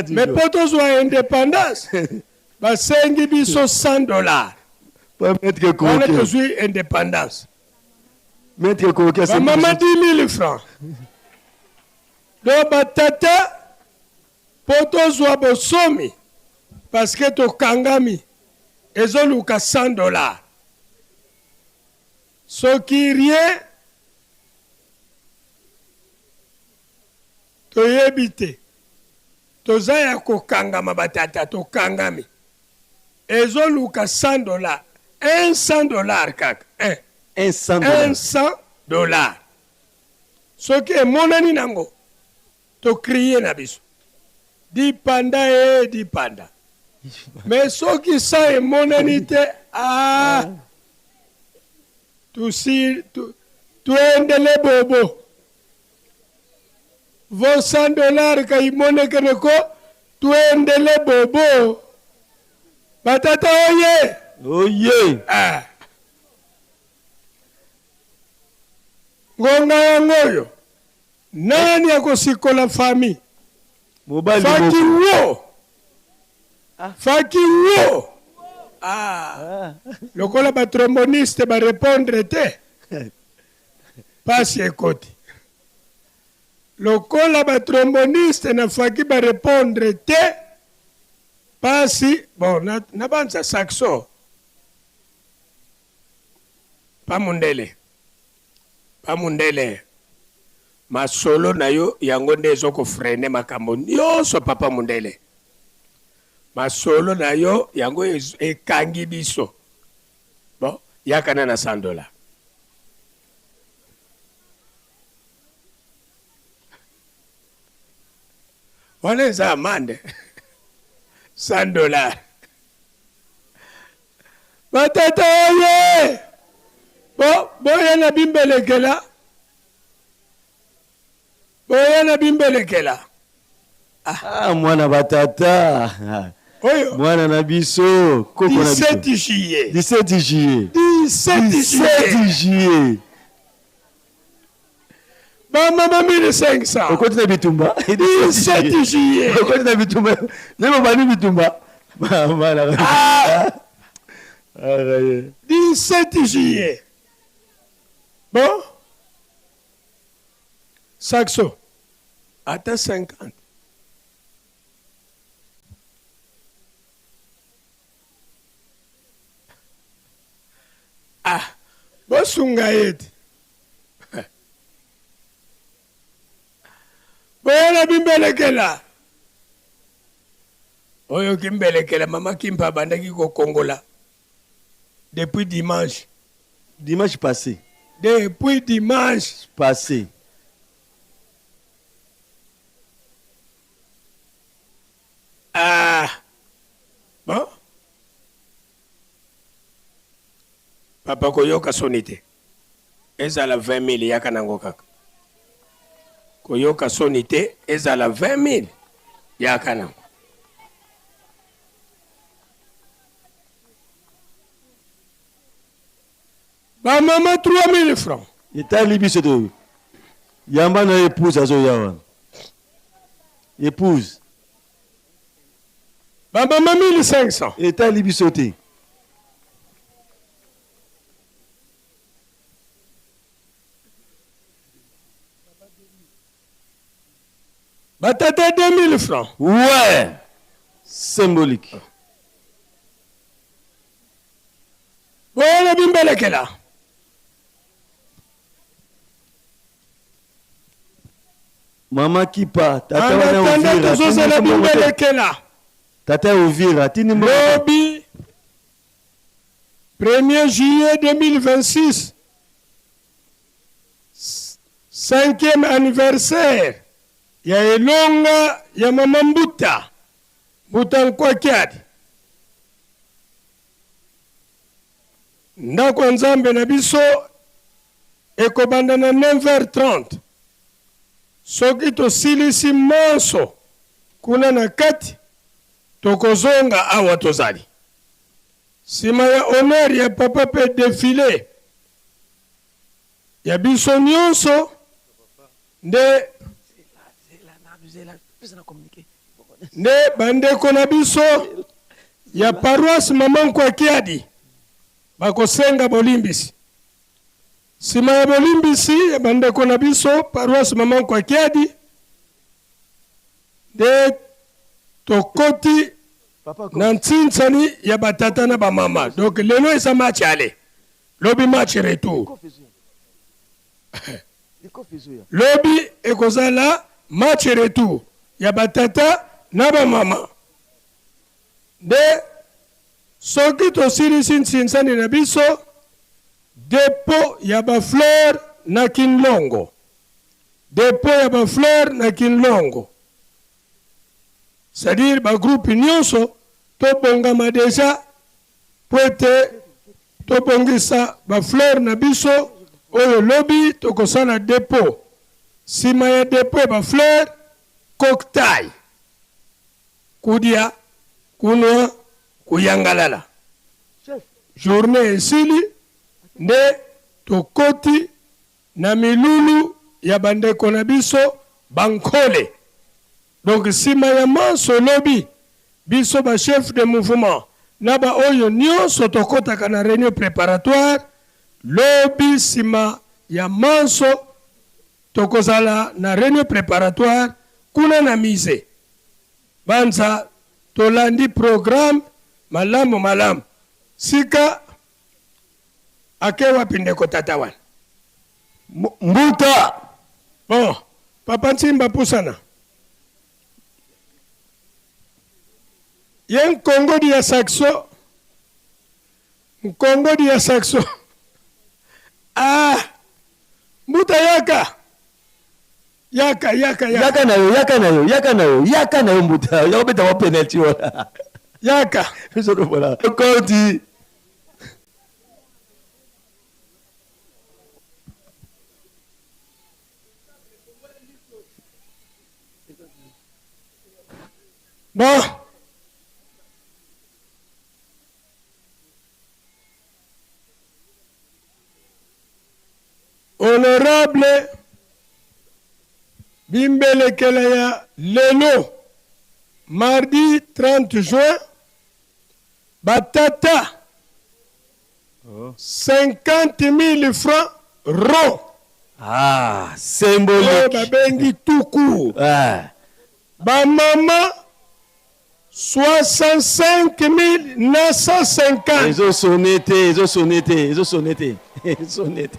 Mais po tozwa indépendance basengi biso 100 dollars. Wana tozwi indépendance. Maître Koki Bamama 10 000 francs. Donc batata mpo tozwa bosomi parce que tokangami ezoluka 100 dollars. Soki rien toyebi te. Toza ya kokangama batata tokangami. Ezoluka 100 dollars. Un 100 dollars kaka. Un. Un 100 dollars. Un 100 dollars. Soki emonani nango to crier na biso. Dipanda ee dipanda. Mais soki 100 emonani te ah tusi tu, tuendele bobo. Vo 100 dollars kaimonekene ko tuendele bobo. Batata oye. Oye. Ah. Ngonga yango oyo nani akosikola famille? Mobali Faki moko. wo. Faki wo. Ah. Lokola ba tromboniste ba répondre te. Pasi ekoti. Lokola ba tromboniste na faki ba répondre te. Pasi bon na, na banza saxo. Pa mundele. Pa mundele. Masolo na yo yango nde ezo ko freiner makambo nyonso papa mundele. Masolo na yo yango ekangi biso. Bon, yaka na na 100 dollars. Wana eza amande 100 dollars. Batata oye! Bo boya na bimbelekela. Boya na bimbelekela. Ah, mwana batata. Oyo. Mwana na biso, koko na biso. 17 juillet. 17 juillet. 17 17 juillet. Ba mama 1500. Okoti na bitumba. 17 juillet. Okoti na bitumba. Nde bobandi bitumba. Mama na. Ah. Ah, ye. 17 juillet. Bon. Saxo. Ata 50. Ah, bosunga ye te. Boyela bimbelekela. Oyo kimbelekela mama Kimpa abandaki kokongola depuis dimanche. Dimanche passé. Depuis dimanche. Passé. Ah. Bon. Papa koyoka soni te. Ezala 20 000 yaka nango kaka. Koyoka soni te, ezala 20 000 yaka nango. Ba mama 3 000 francs. Etali biso to yamba na épouse azoya wana. Épouse. Ba mama 1500. Etali biso te. Ba tata 2000 francs. Ouais. Symbolique. Boyele bimbelekela. Mama Kipa, tata En wana attendant Uvira. tozozela atindi mbongo te. bimbelekela. Tata ya Uvira, atindi mbongo te. Lobi 1er juillet 2026, cinquième anniversaire ya elonga ya mama Mbuta, Mbuta Nkwakiadi. Ndako ya Nzambe na biso ekobanda na 9h30. Soki tosilisi manso kuna na kati, tokozonga awa tozali. Sima ya honneur ya papa pe defile ya biso nionso nde nde bandeko na biso ya paroisse Mama Nkwakiadi bakosenga bolimbisi. Nsima ya bolimbisi ya bandeko na biso paroisse Mama Nkwakiadi, nde tokoti na ntsinsani ya batata na bamama. Donc lelo eza match aller, lobi match retour. Lobi ekozala match retour ya batata na bamama. Nde soki tosilisi nsinsani na biso, depot ya ba fleurs na Kinlongo, depot ya ba fleurs na Kinlongo, c'est-à-dire ba groupes nionso tobongama dejà mpo ete tobongisa ba fleurs na biso oyo lobi tokosala depot. Sima ya depot ya ba fleurs, cocktail. Kudia, kunwa, kuyangalala. Journee esili nde tokoti na milulu ya ba ndeko na biso ba Nkole. Donc sima ya manso lobi, biso ba chefs de mouvement na ba oyo nionso tokotaka na reunion preparatoire, lobi sima ya manso tokozala na reunion preparatoire kuna na musee. Banza tolandi programme malamu malamu. Sika ake wapi ndeko tata wana? Mbuta! Bon, papa Nsimba pusana. Ye nkongodi ya saxo, nkongodi ya saxo. Ah! Mbuta yaka! Yaka, yaka, yaka. Yaka na yo, yaka na yo, yaka na yo, yaka na yo mbuta. Ya kobeta mwa penalty wana. Yaka. Biso tobola. Koti. Bon. Honorable Bimbelekela ya lelo mardi 30 juin ba tata 50.000 francs rond. Ah, symbolique. Oyo babengi tout court. Ah. Ba mama 65950. Ezo sonne te, ezo sonne te, ezo sonne te, ezo sonne te.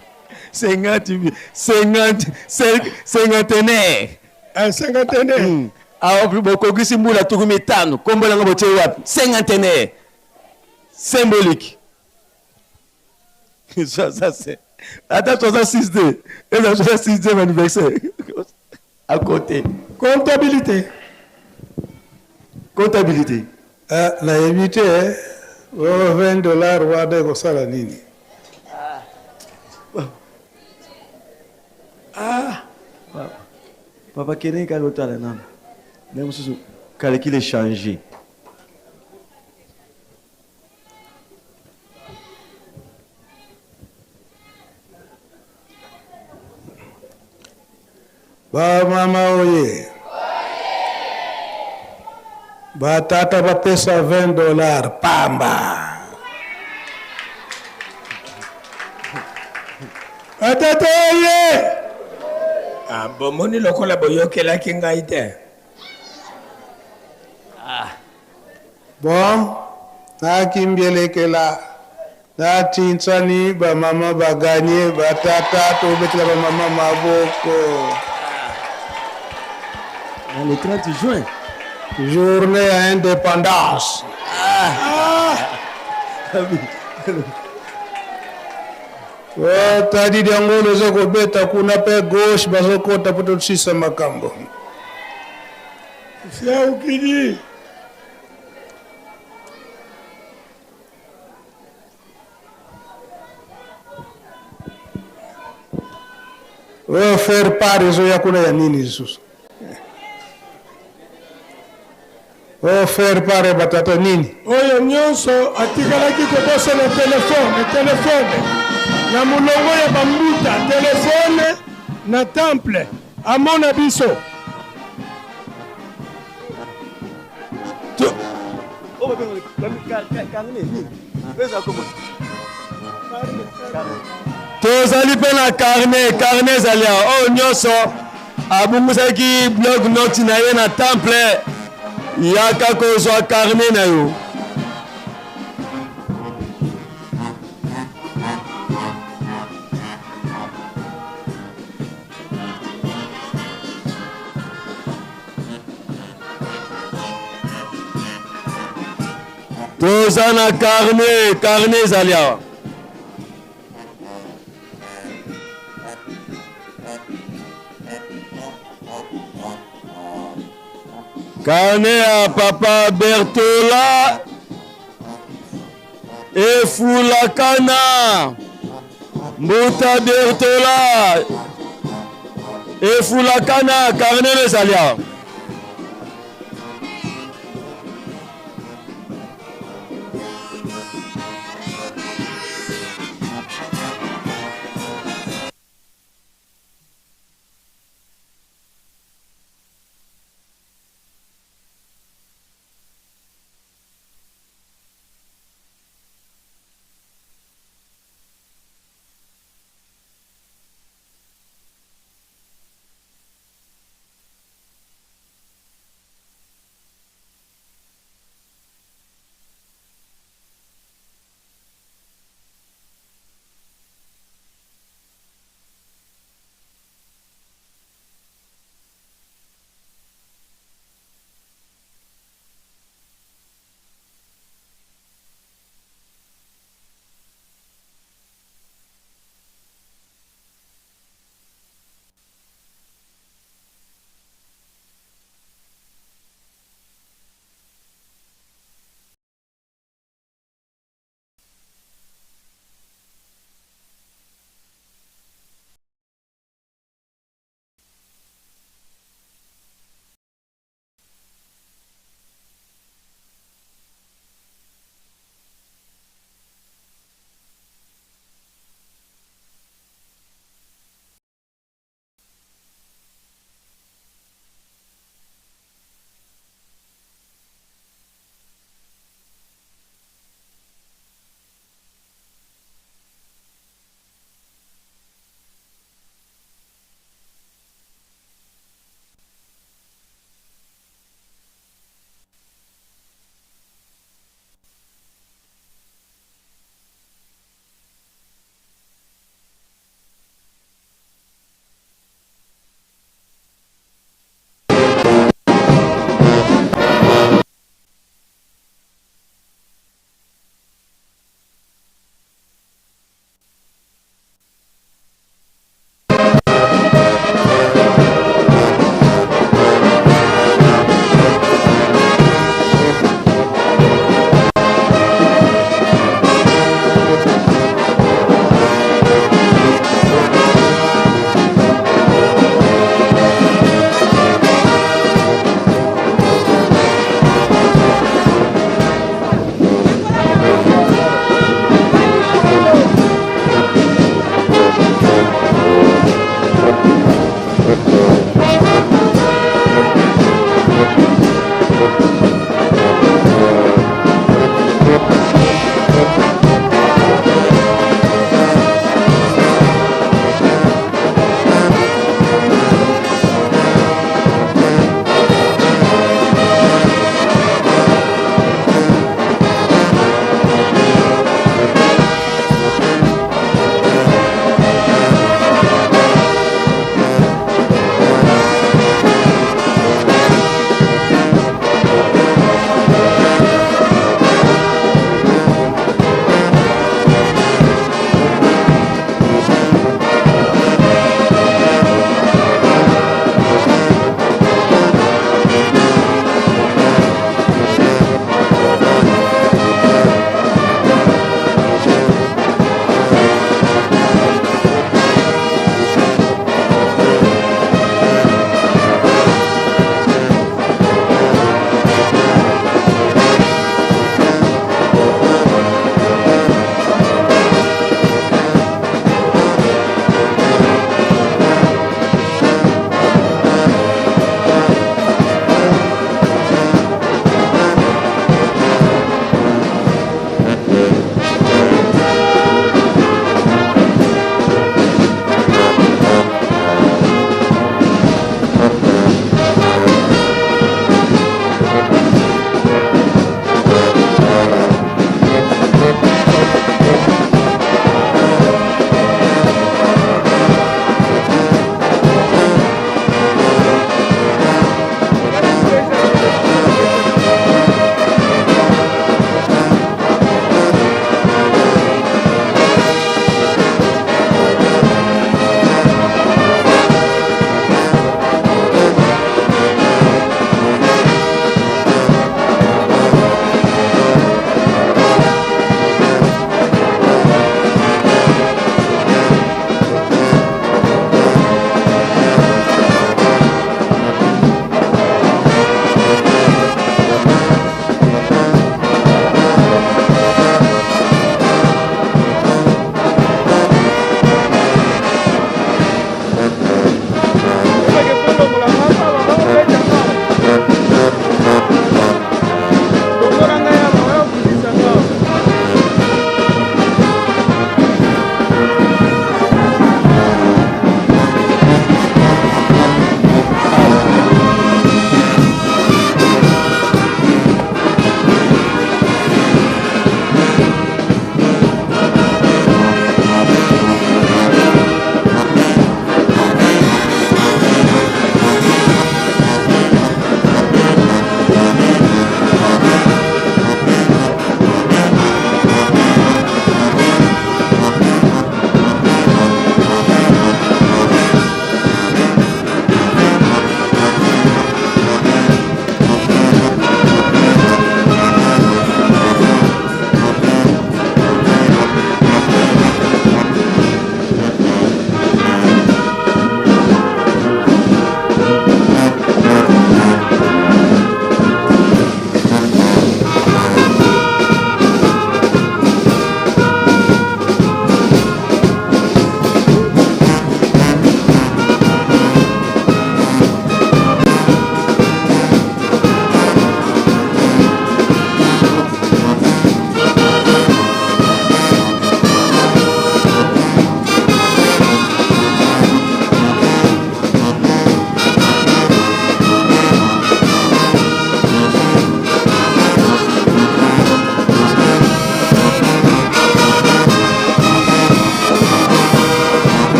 50, 50, cinquantenaire. Un cinquantenaire. Awa bokokisi mbula tuku mitano, kombo nanga botie wapi? Cinquantenaire. Symbolique. 65. Ata 66 te. Eza 66e anniversaire. À côté. Comptabilité. Comptabilité. Ah, nayebi te oyo 20 dollars wana ekosala nini? Ah. Papa kende kaka otala nano. Ndenge mosusu calcul echanger. Ba mama oye. Ba tata bapesa 20 dollars pamba. Batata oye! Ah, bomoni lokola boyokelaki ngai te. Ah. Bon, nakimbielekela natintsani ba mama ba gagner ba tata tobetela ba mama maboko. Na le 30 juin. Journée ya indépendance. Ah. Oh, tadi diangolo eza kobeta kuna pe gauche bazokota po tosisa makambo. Fiaukidi. Oyo faire part ezoya kuna ya nini lisusu? Oyo faire part ya batata nini? Oyo nyonso atikalaki kobosana telefone, telefone na molongo ya bambuta, telefone na temple amona biso. Tozali mpe na carnet, carnet ezali awa. Oyo nyonso abungisaki bloc note na ye na temple, yaka kozwa carnet na yo. Toza na carnet, carnet ezali awa. Carnet ya papa Bertola efulakana mbuta Bertola efulakana carnet ezali awa.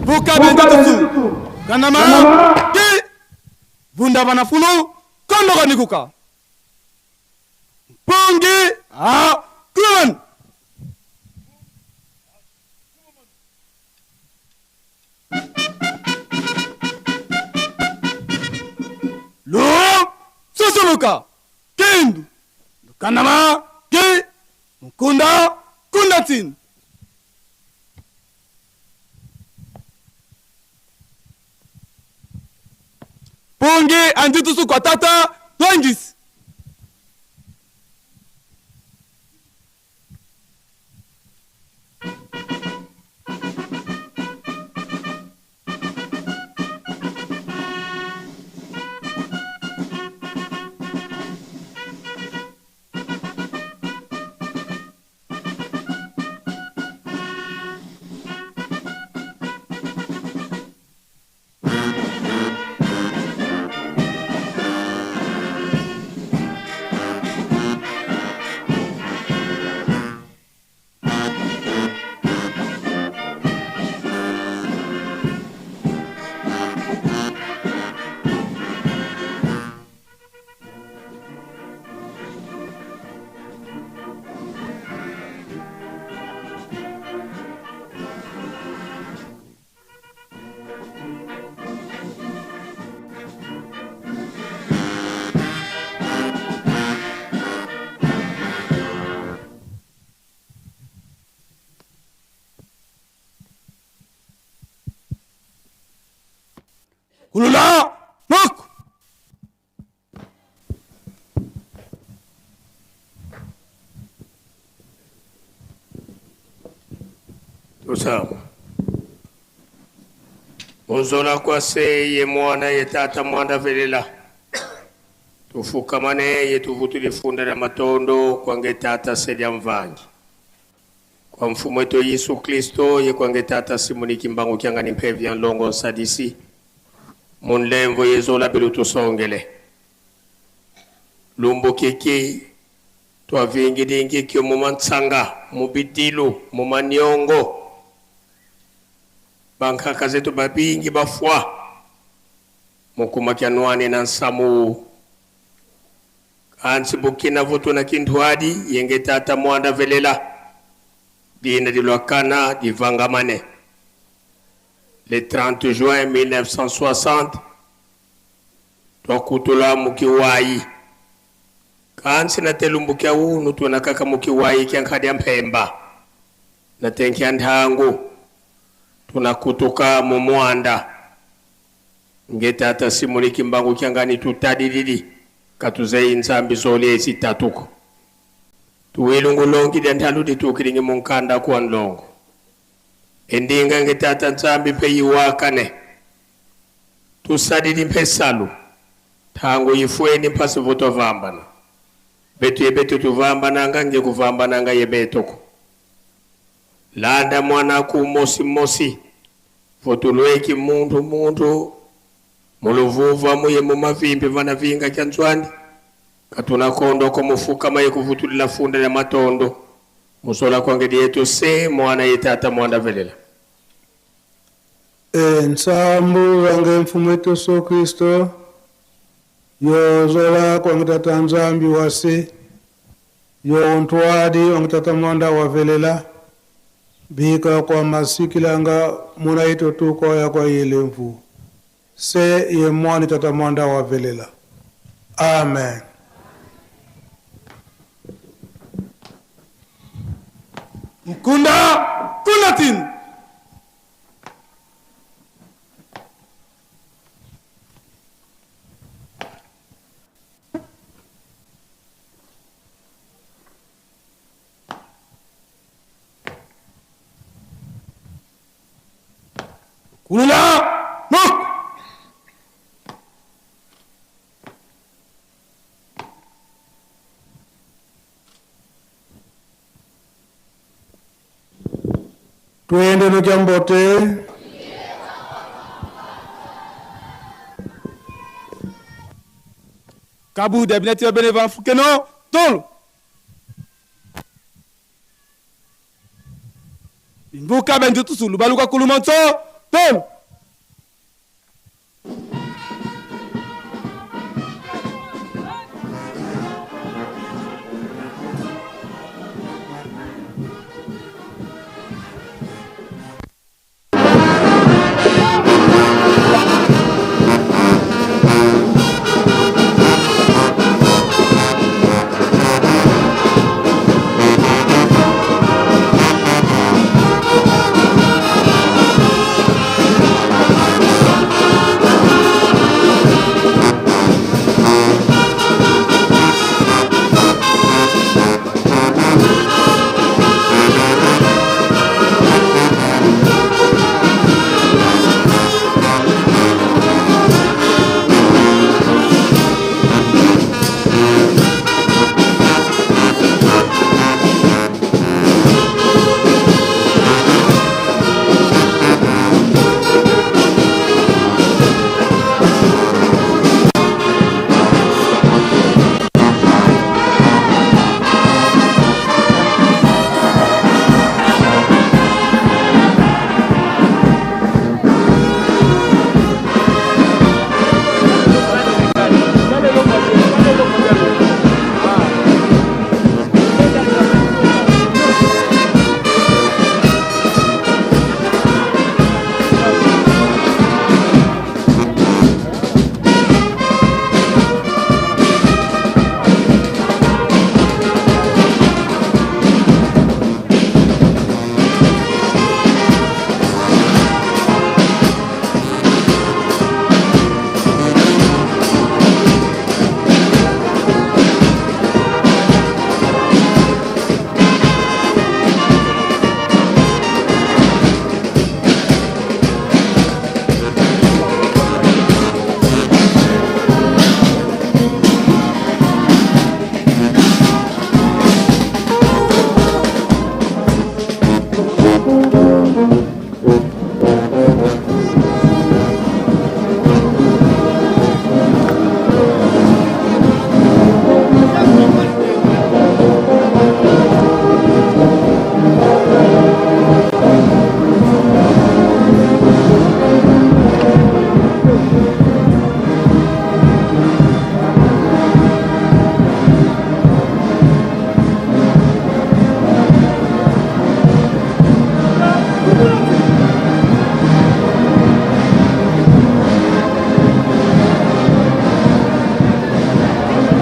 Vuka bendutusu. Kanama. Ki. Vunda bana fulu. Kondo kanikuka. Mpungi. Ah. Kuman. Lo. Susuluka. Kindu. Kanama. Ki. Mukunda. Kundatin. Pungi anditusu kwa tata twangisi. Kulula. Mok. Tosama. Mozola kwa se ye mwana ye tata mwana velela. Tufukamane ye tuvutule funda la matondo kwange tata sedia mvangi. Kwa mfumo wetu Yesu Kristo ye kwange tata Simoni Kimbangu kiangani mpevya nlongo sadisi. Munlemvo yezola belu tusongele. Lumbo kiki twavingi kyo mumansanga mubidilu mumanyongo. Bankaka zetu babingi bafwa. Mukuma kya nwane na nsamu. Ansi bukina vutu na kintuadi yenge tata mwanda velela. Dina dilwakana divangamane. Le 30 juin 1960, twakutula mukiwayi. Kansi na telumbukia unu tunakaka mukiwayi kya nkhadi ya mpemba. Na tenkia nthangu tunakutuka mumuanda. Ngetata Simoni Kimbangu kyangani tutadilili katuzei nzambi zole ezitatuko. Tuwilungulongi lya nthalu litukilingi munkanda kuwa nlongo. Endinga ngetata nzambi mpe yiwakane. Tusadili mpe salu. Thangu yifweni mpasi vutovambana. Betu yebetu tuvambananga nge kuvambananga yebetoko. Landa mwana ku mosi mosi. Votulweki muntu muntu. Muluvuva muye mumavimbi vana vinga kya nzwani. Katuna kondo ko mufuka maye kuvutulila funda ya matondo. Musola kwange dietu se mwana yetata mwana velela. Nsambu wange mfumo wetu Yesu Kristo. Yozola kwange tata nzambi wase. Yo ntwadi wange tata mwanda wa velela. Bika kwa masikilanga muna ito tuko ya kwa ile mvu. Se ye mwani tata mwanda wa velela. Amen. Mkunda kunatin. Kulula mok. Twende nokyambote. Kabu debineti bene van fukeno tol. Mbuka bendu tusulu baluka kulumanso Tolo!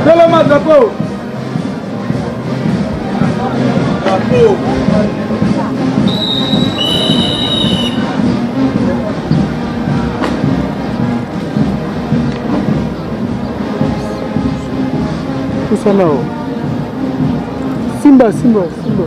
Telema drapeau. Drapeau. Pusana o. Simba, simba, simba.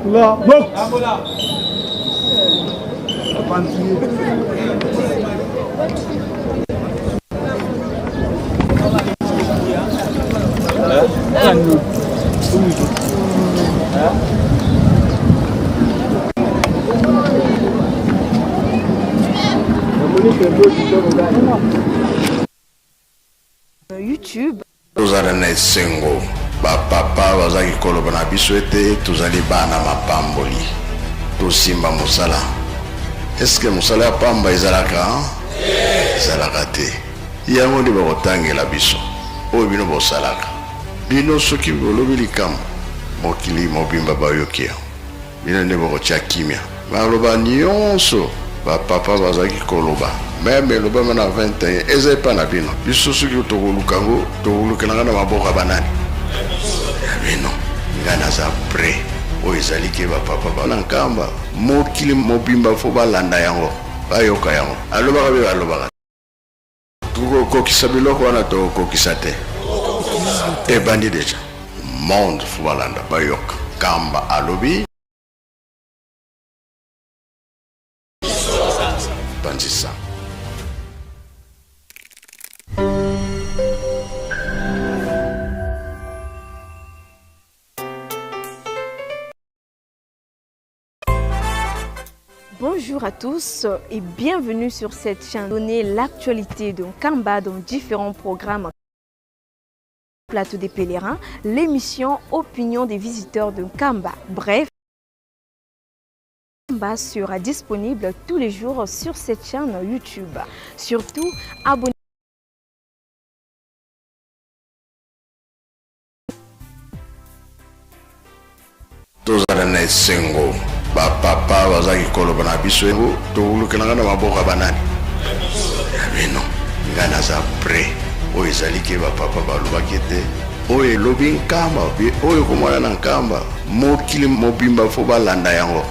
La boxe. YouTube. Tozala na esengo, ba papa bazalaki koloba na biso ete tozali bana mapamboli. Tosimba mosala. Est-ce que mosala ya pamba ezalaka? Ezalaka te. Yango nde bakotangela biso oyo bino bosalaka. Bino soki bolobi likambo, mokili mobimba bayoki yango. Bino nde bokotia kimia. Maloba nionso ba papa bazalaki koloba meme elobama na 21 eza epa na bino. Biso soki tokoluka yango tokolukela yango na maboko ya banani? Ya bino. Ngai naza pret. Oyo ezali ke ba papa ba na Nkamba mokili mobimba fo balanda yango, bayoka yango. Alobaka mpe balobaka. Tokokokisa biloko wana tokokokisa te. Ebandi deja. Monde fo balanda bayoka. Kamba alobi. Panzisa. Bonjour à tous et bienvenue sur cette chaîne. Donnez l'actualité de Nkamba dans différents programmes. Plateau des pèlerins, l'émission Opinion des visiteurs de Nkamba. Bref, Nkamba sera disponible tous les jours sur cette chaîne YouTube. Surtout, abonnez Tozala na esengo ba papa bazaki koloba na biso tolukelanga na maboko ya banani ya bino. Ngai naza prêt. Oyo ezali ke ba papa balobaki ete oyo elobi Nkamba oyo ekomona na Nkamba mokili mobimba fo balanda yango.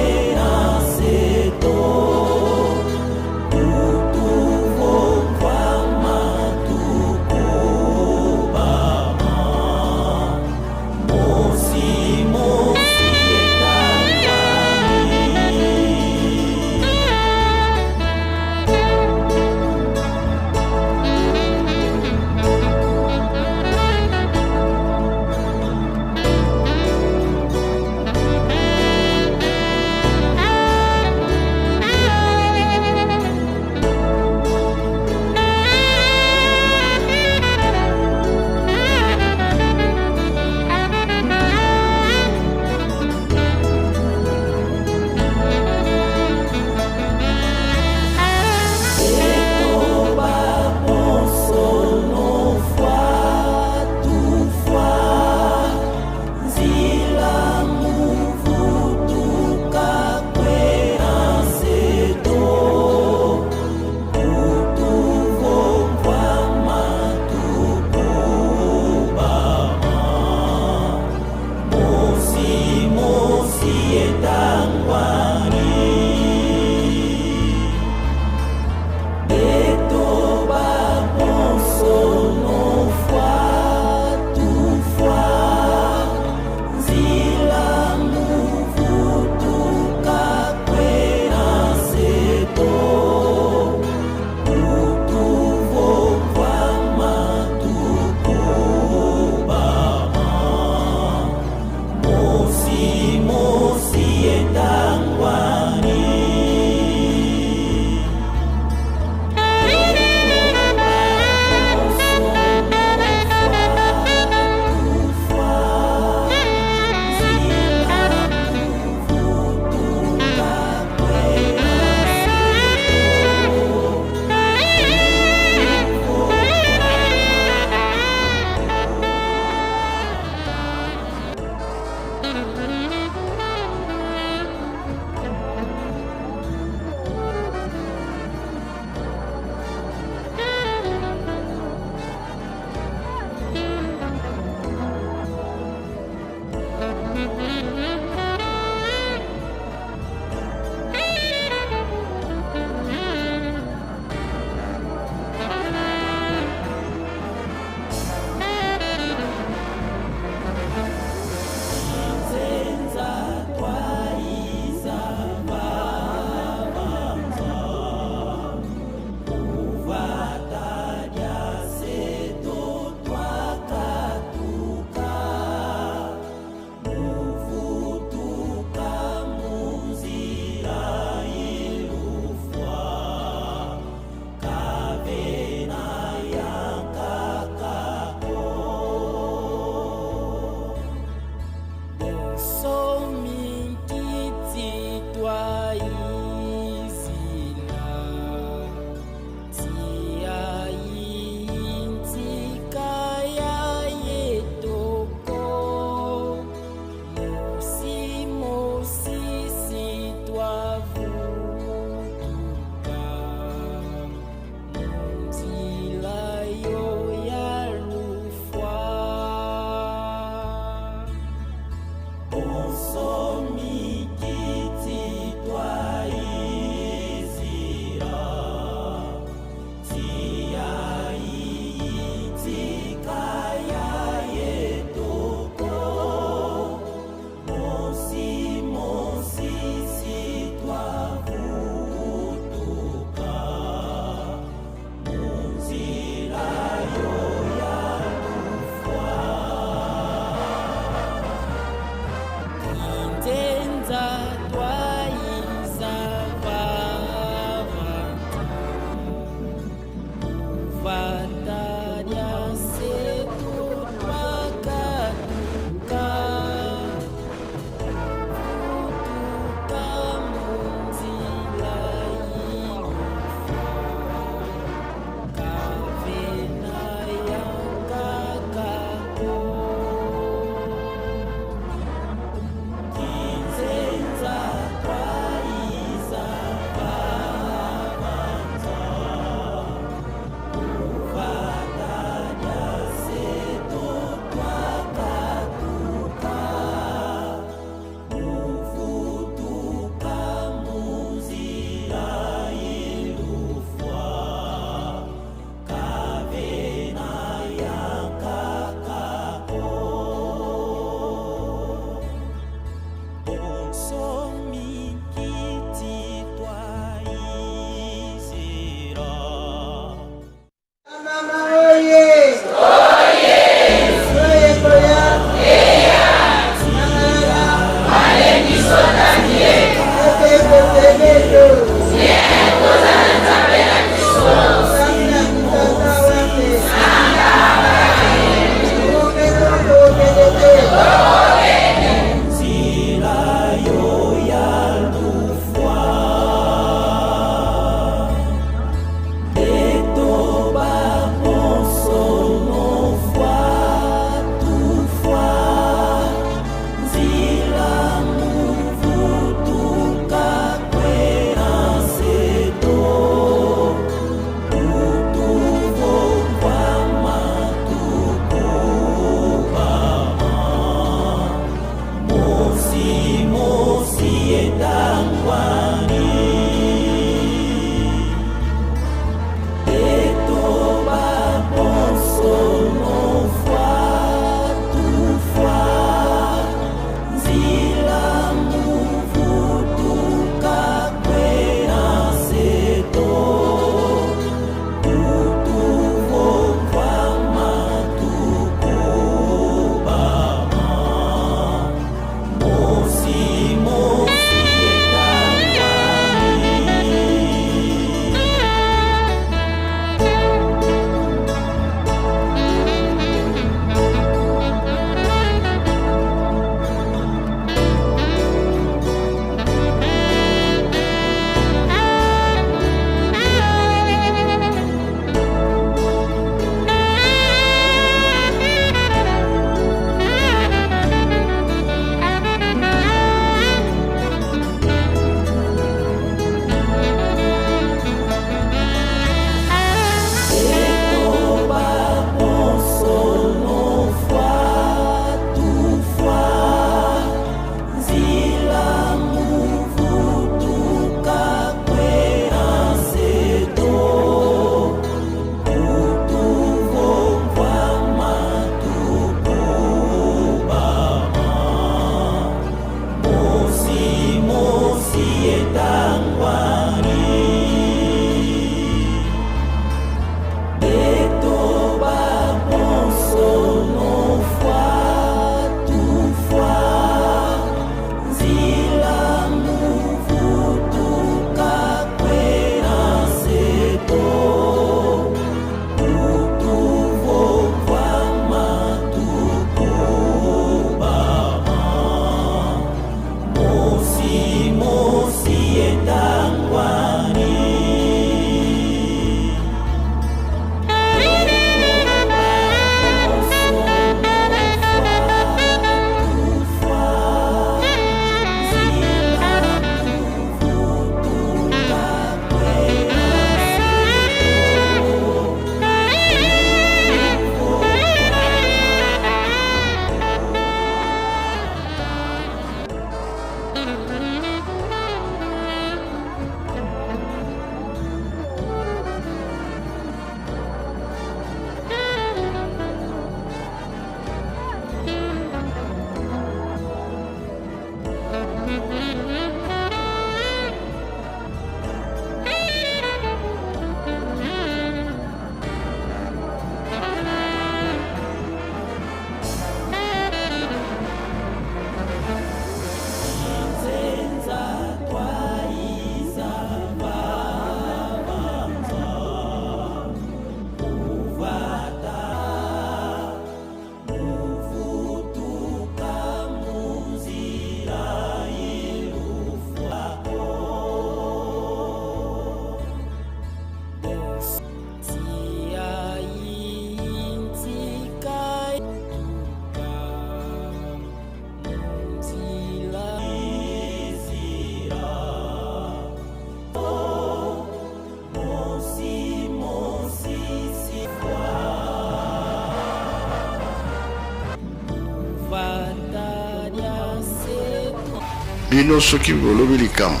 Bino soki bolobi likambo,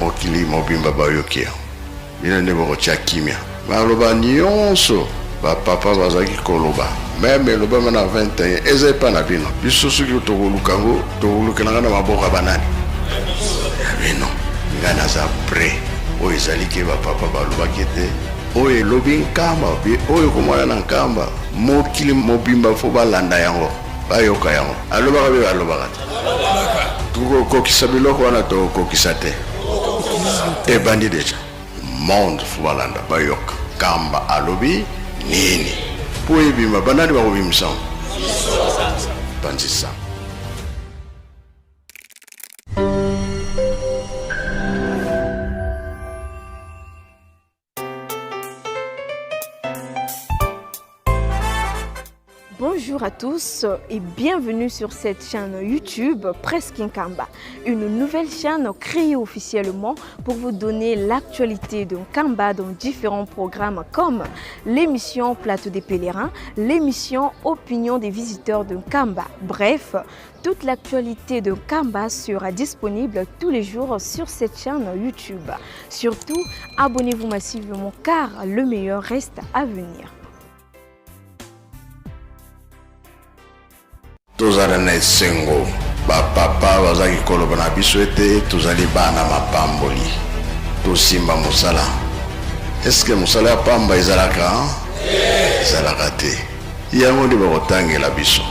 mokili mobimba bayoki yango. Bino nde bokotia kimia. Maloba nionso ba papa bazalaki koloba meme elobama na 21 eza epa na bino. Biso soki tokoluka yango tokolukela yango na maboko ya banani? Ya bino. Ngai naza pret. Oyo ezali ke ba papa balobaki ete oyo elobi Nkamba oyo ekomona na Nkamba mokili mobimba fo balanda yango bayoka yango. Alobaka be alobaka te? Tokokokisa biloko wana tokokokisa te? Ebandi deja. Monde fo balanda bayoka Nkamba alobi nini po ebima. Banani bakobimisa yango? Panzi sango. Bonjour à tous et bienvenue sur cette chaîne YouTube Presque Nkamba, une nouvelle chaîne créée officiellement pour vous donner l'actualité de Nkamba dans différents programmes comme l'émission Plateau des pèlerins, l'émission Opinion des visiteurs de Nkamba. Bref, toute l'actualité de Nkamba sera disponible tous les jours sur cette chaîne YouTube. Surtout, abonnez-vous massivement car le meilleur reste à venir. Tozala na esengo, ba papa bazalaki koloba na biso ete tozali bana mapamboli. Tosimba mosala. Est-ce que mosala ya pamba ezalaka? Ezalaka te. Yango nde bakotangela biso.